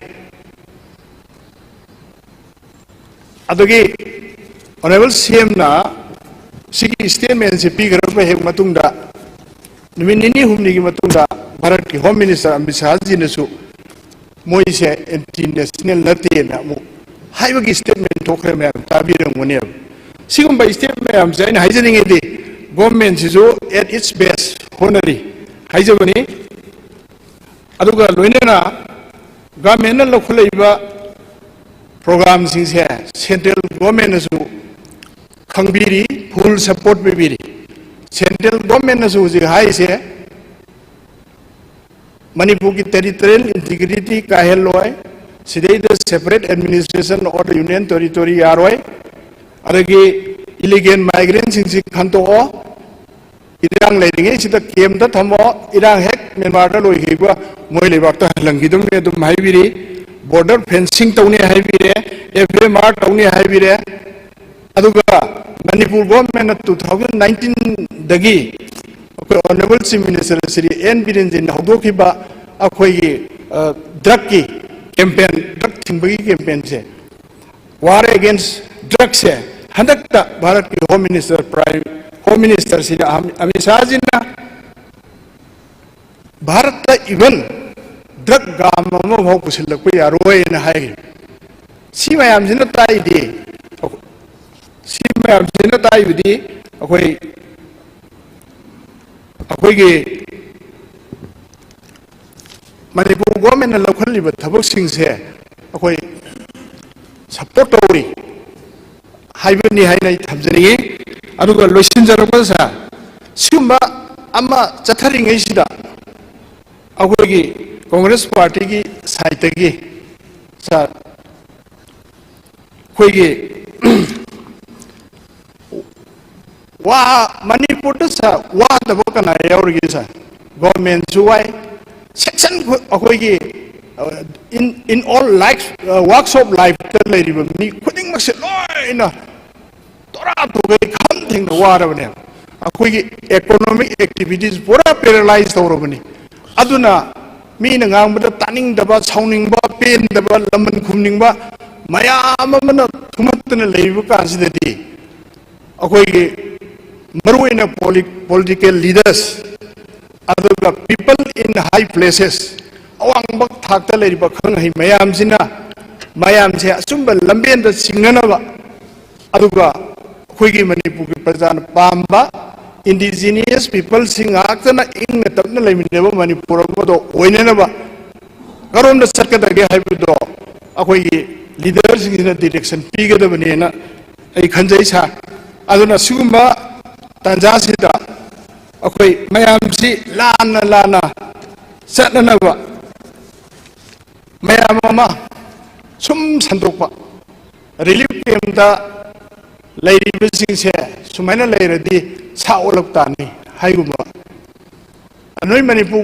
ꯑꯗꯒꯤ ꯑꯣꯅꯔꯦꯕꯜ ꯁꯤ ꯑꯦꯝꯅ ꯁꯤꯒꯤ ꯁ꯭ꯇꯦꯠꯃꯦꯟꯁꯦ ꯄꯤꯈ꯭ꯔꯕ ꯍꯦꯛ ꯃꯇꯨꯡꯗ, ꯅꯨꯃꯤꯠ ꯅꯤꯅꯤ ꯍꯨꯝꯅꯤꯒꯤ ꯃꯇꯨꯡꯗ ꯚꯥꯔꯠꯀꯤ ꯍꯣꯝ ꯃꯤꯅꯤꯁꯇꯔ ꯑꯃꯤꯠ ꯁꯥꯍꯖꯤꯅꯁꯨ ꯃꯣꯏꯁꯦ ꯑꯦꯟꯇꯤ ꯅꯦꯁꯅꯦꯜ ꯅꯠꯇꯦꯅ ꯑꯃꯨꯛ ꯍꯥꯏꯕꯒꯤ ꯁ꯭ꯇꯦꯠꯃꯦꯟ ꯊꯣꯛꯈ꯭ꯔꯦ, ꯃꯌꯥꯝ ꯇꯥꯕꯤꯔꯝꯒꯅꯦꯕ꯫ ꯁꯤꯒꯨꯝꯕ ꯁ꯭ꯇꯦꯠ ꯃꯌꯥꯝꯁꯦ ꯑꯩꯅ ꯍꯥꯏꯖꯅꯤꯡꯉꯤꯗꯤ, ꯒꯣꯔꯃꯦꯟꯁꯤꯁꯨ at its best ꯍꯣꯠꯅꯔꯤ ꯍꯥꯏꯖꯕꯅꯤ꯫ ꯑꯗꯨꯒ ꯂꯣꯏꯅꯅ ꯒꯚꯔꯟꯃꯦꯟꯠꯅ ꯂꯧꯈꯠꯂꯛꯏꯕ ꯄ꯭ꯔꯣꯒ꯭ꯔꯥꯝꯁꯤꯡꯁꯦ ꯁꯦꯟꯇ꯭ꯔꯦꯜ ꯒꯣꯔꯃꯦꯟꯠꯅꯁꯨ ꯈꯪꯕꯤꯔꯤ, ꯐꯨꯜ ꯁꯄꯣꯔꯠ ꯄꯤꯕꯤꯔꯤ꯫ ꯁꯦꯟꯇ꯭ꯔꯦꯜ ꯒꯣꯔꯃꯦꯟꯠꯅꯁꯨ ꯍꯧꯖꯤꯛ ꯍꯥꯏꯔꯤꯁꯦ, ꯃꯅꯤꯄꯨꯔꯒꯤ ꯇꯦꯔꯤꯇꯣꯔꯤꯌꯦꯜ ꯏꯟꯇꯤꯒ꯭ꯔꯤꯇꯤ ꯀꯥꯏꯍꯜꯂꯣꯏ, ꯁꯤꯗꯩꯗ separate administration of the union territory ꯌꯥꯔꯣꯏ, ꯑꯗꯒꯤ ꯏꯂꯤꯒꯦꯜ ꯃꯥꯏꯒ꯭ꯔꯦꯟꯁꯤꯡꯁꯤ ꯈꯟꯗꯣꯛꯑꯣ, ꯏꯔꯥꯡ ꯂꯩꯔꯤꯉꯩꯁꯤꯗ ꯀꯦꯝꯗ ꯊꯝꯃꯣ, ꯏꯔꯥꯡ ꯍꯦꯛ ꯃ꯭ꯌꯥꯟꯃꯥꯔꯗ ꯂꯣꯏꯈꯤꯕ ꯃꯣꯏ ꯂꯩꯕꯥꯛꯇ ꯍꯜꯍꯟꯈꯤꯗꯕꯅꯤ ꯑꯗꯨꯝ ꯍꯥꯏꯕꯤꯔꯤ, ꯕꯣꯔꯗꯔ ꯐꯦꯟꯁꯤꯡ ꯇꯧꯅꯤ ꯍꯥꯏꯕꯤꯔꯦ, ꯑꯦꯐ ꯑꯦꯝ ꯑꯥꯔ ꯇꯧꯅꯤ ꯍꯥꯏꯕꯤꯔꯦ꯫ ꯑꯗꯨꯒ ꯃꯅꯤꯄꯨꯔ ꯒꯣꯔꯃꯦꯟꯅ ꯇꯨ ꯊꯥꯎꯖꯟ ꯅꯥꯏꯟꯇꯤꯟꯗꯒꯤ ꯑꯩꯈꯣꯏ honourable chief minister Shri N ꯕꯤꯔꯦꯟꯖꯤꯅ ꯍꯧꯗꯣꯛꯈꯤꯕ ꯑꯩꯈꯣꯏꯒꯤ, ꯑ, ꯗ꯭ꯔꯒꯀꯤ ꯀꯦꯝꯄꯦꯟ, ꯗ꯭ꯔꯒ ꯊꯤꯡꯕꯒꯤ ꯀꯦꯝꯄꯦꯟꯁꯦ, ꯋꯥꯔ ꯑꯦꯒꯦꯟꯁ ꯗ꯭ꯔꯒꯁꯦ ꯍꯟꯗꯛꯇ ꯚꯥꯔꯠꯀꯤ ꯍꯣꯝ ꯃꯤꯅꯤꯁꯇꯔ, ꯄ꯭ꯔꯥꯏꯝ ꯍꯣꯝ ꯃꯤꯅꯤꯁꯇꯔꯁꯤꯅ ꯑꯃ-, ꯑꯃꯤꯠ ꯁꯥꯍꯖꯤꯅ ꯚꯥꯔꯠꯇ ꯏꯚꯟ ꯗ꯭ꯔꯒ ꯒ꯭ꯔꯥꯝ ꯑꯃꯐꯥꯎ ꯄꯨꯁꯤꯜꯂꯛꯄ ꯌꯥꯔꯣꯏꯅ ꯍꯥꯏꯔꯤ꯫ ꯁꯤ ꯃꯌꯥꯝꯁꯤꯅ ꯇꯥꯛꯏꯗꯤ, ꯁꯤ ꯃꯌꯥꯝꯁꯤꯅ ꯇꯥꯛꯏꯕꯗꯤ ꯑꯩꯈꯣꯏ, ꯑꯩꯈꯣꯏꯒꯤ ꯃꯅꯤꯄꯨꯔ ꯒꯣꯔꯃꯦꯟꯅ ꯂꯧꯈꯠꯂꯤꯕ ꯊꯕꯛꯁꯤꯡꯁꯦ ꯑꯩꯈꯣꯏ ꯁꯞꯄꯣꯔꯠ ꯇꯧꯔꯤ ꯍꯥꯏꯕꯅꯤ ꯍꯥꯏꯅ ꯑꯩ ꯊꯝꯖꯅꯤꯡꯉꯤ꯫ ꯑꯗꯨꯒ ꯂꯣꯏꯁꯤꯟꯖꯔꯛꯄꯗ ꯁꯥꯔ, ꯁꯤꯒꯨꯝꯕ ꯑꯃ ꯆꯠꯊꯔꯤꯉꯩꯁꯤꯗ ꯑꯩꯈꯣꯏꯒꯤ ꯀꯣꯡꯒ꯭ꯔꯦꯁ ꯄꯥꯔꯇꯤꯒꯤ ꯁꯥꯏꯠꯇꯒꯤ ꯁꯥꯔ, ꯑꯩꯈꯣꯏꯒꯤ ꯋꯥ, ꯃꯅꯤꯄꯨꯔꯗ ꯁꯥꯔ, ꯋꯥꯗꯕ ꯀꯅꯥ ꯌꯥꯎꯔꯤꯒꯦ ꯁꯥꯔ? ꯒꯣꯔꯃꯦꯟꯁꯨ ꯋꯥꯏ, ꯁꯦꯛꯁꯟ ꯑꯩꯈꯣꯏꯒꯤ, in, in all life, works of lifeꯇ ꯂꯩꯔꯤꯕ ꯃꯤ ꯈꯨꯗꯤꯡꯃꯛꯁꯦ ꯂꯣꯏꯅ ꯇꯣꯔꯥ ꯇꯨꯒꯩ ꯈꯝ ꯊꯦꯡꯅ ꯋꯥꯔꯕꯅꯦꯕ꯫ ꯑꯩꯈꯣꯏꯒꯤ economic activities ꯄꯨꯔꯥ paralyze ꯇꯧꯔꯕꯅꯤ꯫ ꯑꯗꯨꯅ ꯃꯤꯅ ꯉꯥꯡꯕꯗ ꯇꯥꯅꯤꯡꯗꯕ, ꯁꯥꯎꯅꯤꯡꯕ, ꯄꯦꯟꯗꯕ, ꯂꯃꯟ ꯈꯨꯝꯅꯤꯡꯕ ꯃꯌꯥꯝ ꯑꯃꯅ ꯊꯨꯝꯍꯠꯇꯅ ꯂꯩꯔꯤꯕ ꯀꯥꯟꯁꯤꯗꯗꯤ, ꯑꯩꯈꯣꯏꯒꯤ ꯃꯔꯨꯑꯣꯏꯅ ꯄꯣꯂꯤ-, political leaders, ꯑꯗꯨꯒ people in high places, ꯑꯋꯥꯡꯕ ꯊꯥꯛꯇ ꯂꯩꯔꯤꯕ ꯈꯪꯍꯩ ꯃꯌꯥꯝꯁꯤꯅ ꯃꯌꯥꯝꯁꯦ ꯑꯆꯨꯝꯕ ꯂꯝꯕꯦꯟꯗ ꯆꯤꯡꯅꯅꯕ, ꯑꯗꯨꯒ ꯑꯩꯈꯣꯏꯒꯤ ꯃꯅꯤꯄꯨꯔꯒꯤ ꯄ꯭ꯔꯖꯥꯅ ꯄꯥꯝꯕ indigenous peopleꯁꯤꯡ ꯉꯥꯛꯇꯅ ꯏꯪꯅ ꯇꯞꯅ ꯂꯩꯃꯤꯟꯅꯕ ꯃꯅꯤꯄꯨꯔ ꯑꯃꯗꯣ ꯑꯣꯏꯅꯅꯕ ꯀꯔꯣꯝꯗ ꯆꯠꯀꯗꯒꯦ ꯍꯥꯏꯕꯗꯣ ꯑꯩꯈꯣꯏꯒꯤ ꯂꯤꯗꯔꯁꯤꯡꯁꯤꯅ ꯗꯤꯔꯦꯛꯁꯟ ꯄꯤꯒꯗꯕꯅꯦꯅ ꯑꯩ ꯈꯟꯖꯩ ꯁꯥꯔ꯫ ꯑꯗꯨꯅ ꯁꯤꯒꯨꯝꯕ ꯇꯥꯟꯖꯥꯁꯤꯗ ꯑꯩꯈꯣꯏ ꯃꯌꯥꯝꯁꯤ ꯂꯥꯟꯅ ꯂꯥꯟꯅ ꯆꯠꯅꯅꯕ ꯃꯌꯥꯝ ꯑꯃ ꯁꯨꯝ ꯁꯟꯗꯣꯛꯄ, ꯔꯤꯂꯤꯐ ꯀꯦꯝꯞꯇ ꯂꯩꯔꯤꯕꯁꯤꯡꯁꯦ ꯁꯨꯃꯥꯏꯅ ꯂꯩꯔꯗꯤ ꯁꯥ ꯑꯣꯜꯂꯛ ꯇꯥꯅꯤ ꯍꯥꯏꯒꯨꯝꯕ, ꯅꯣꯏ ꯃꯅꯤꯄꯨꯔ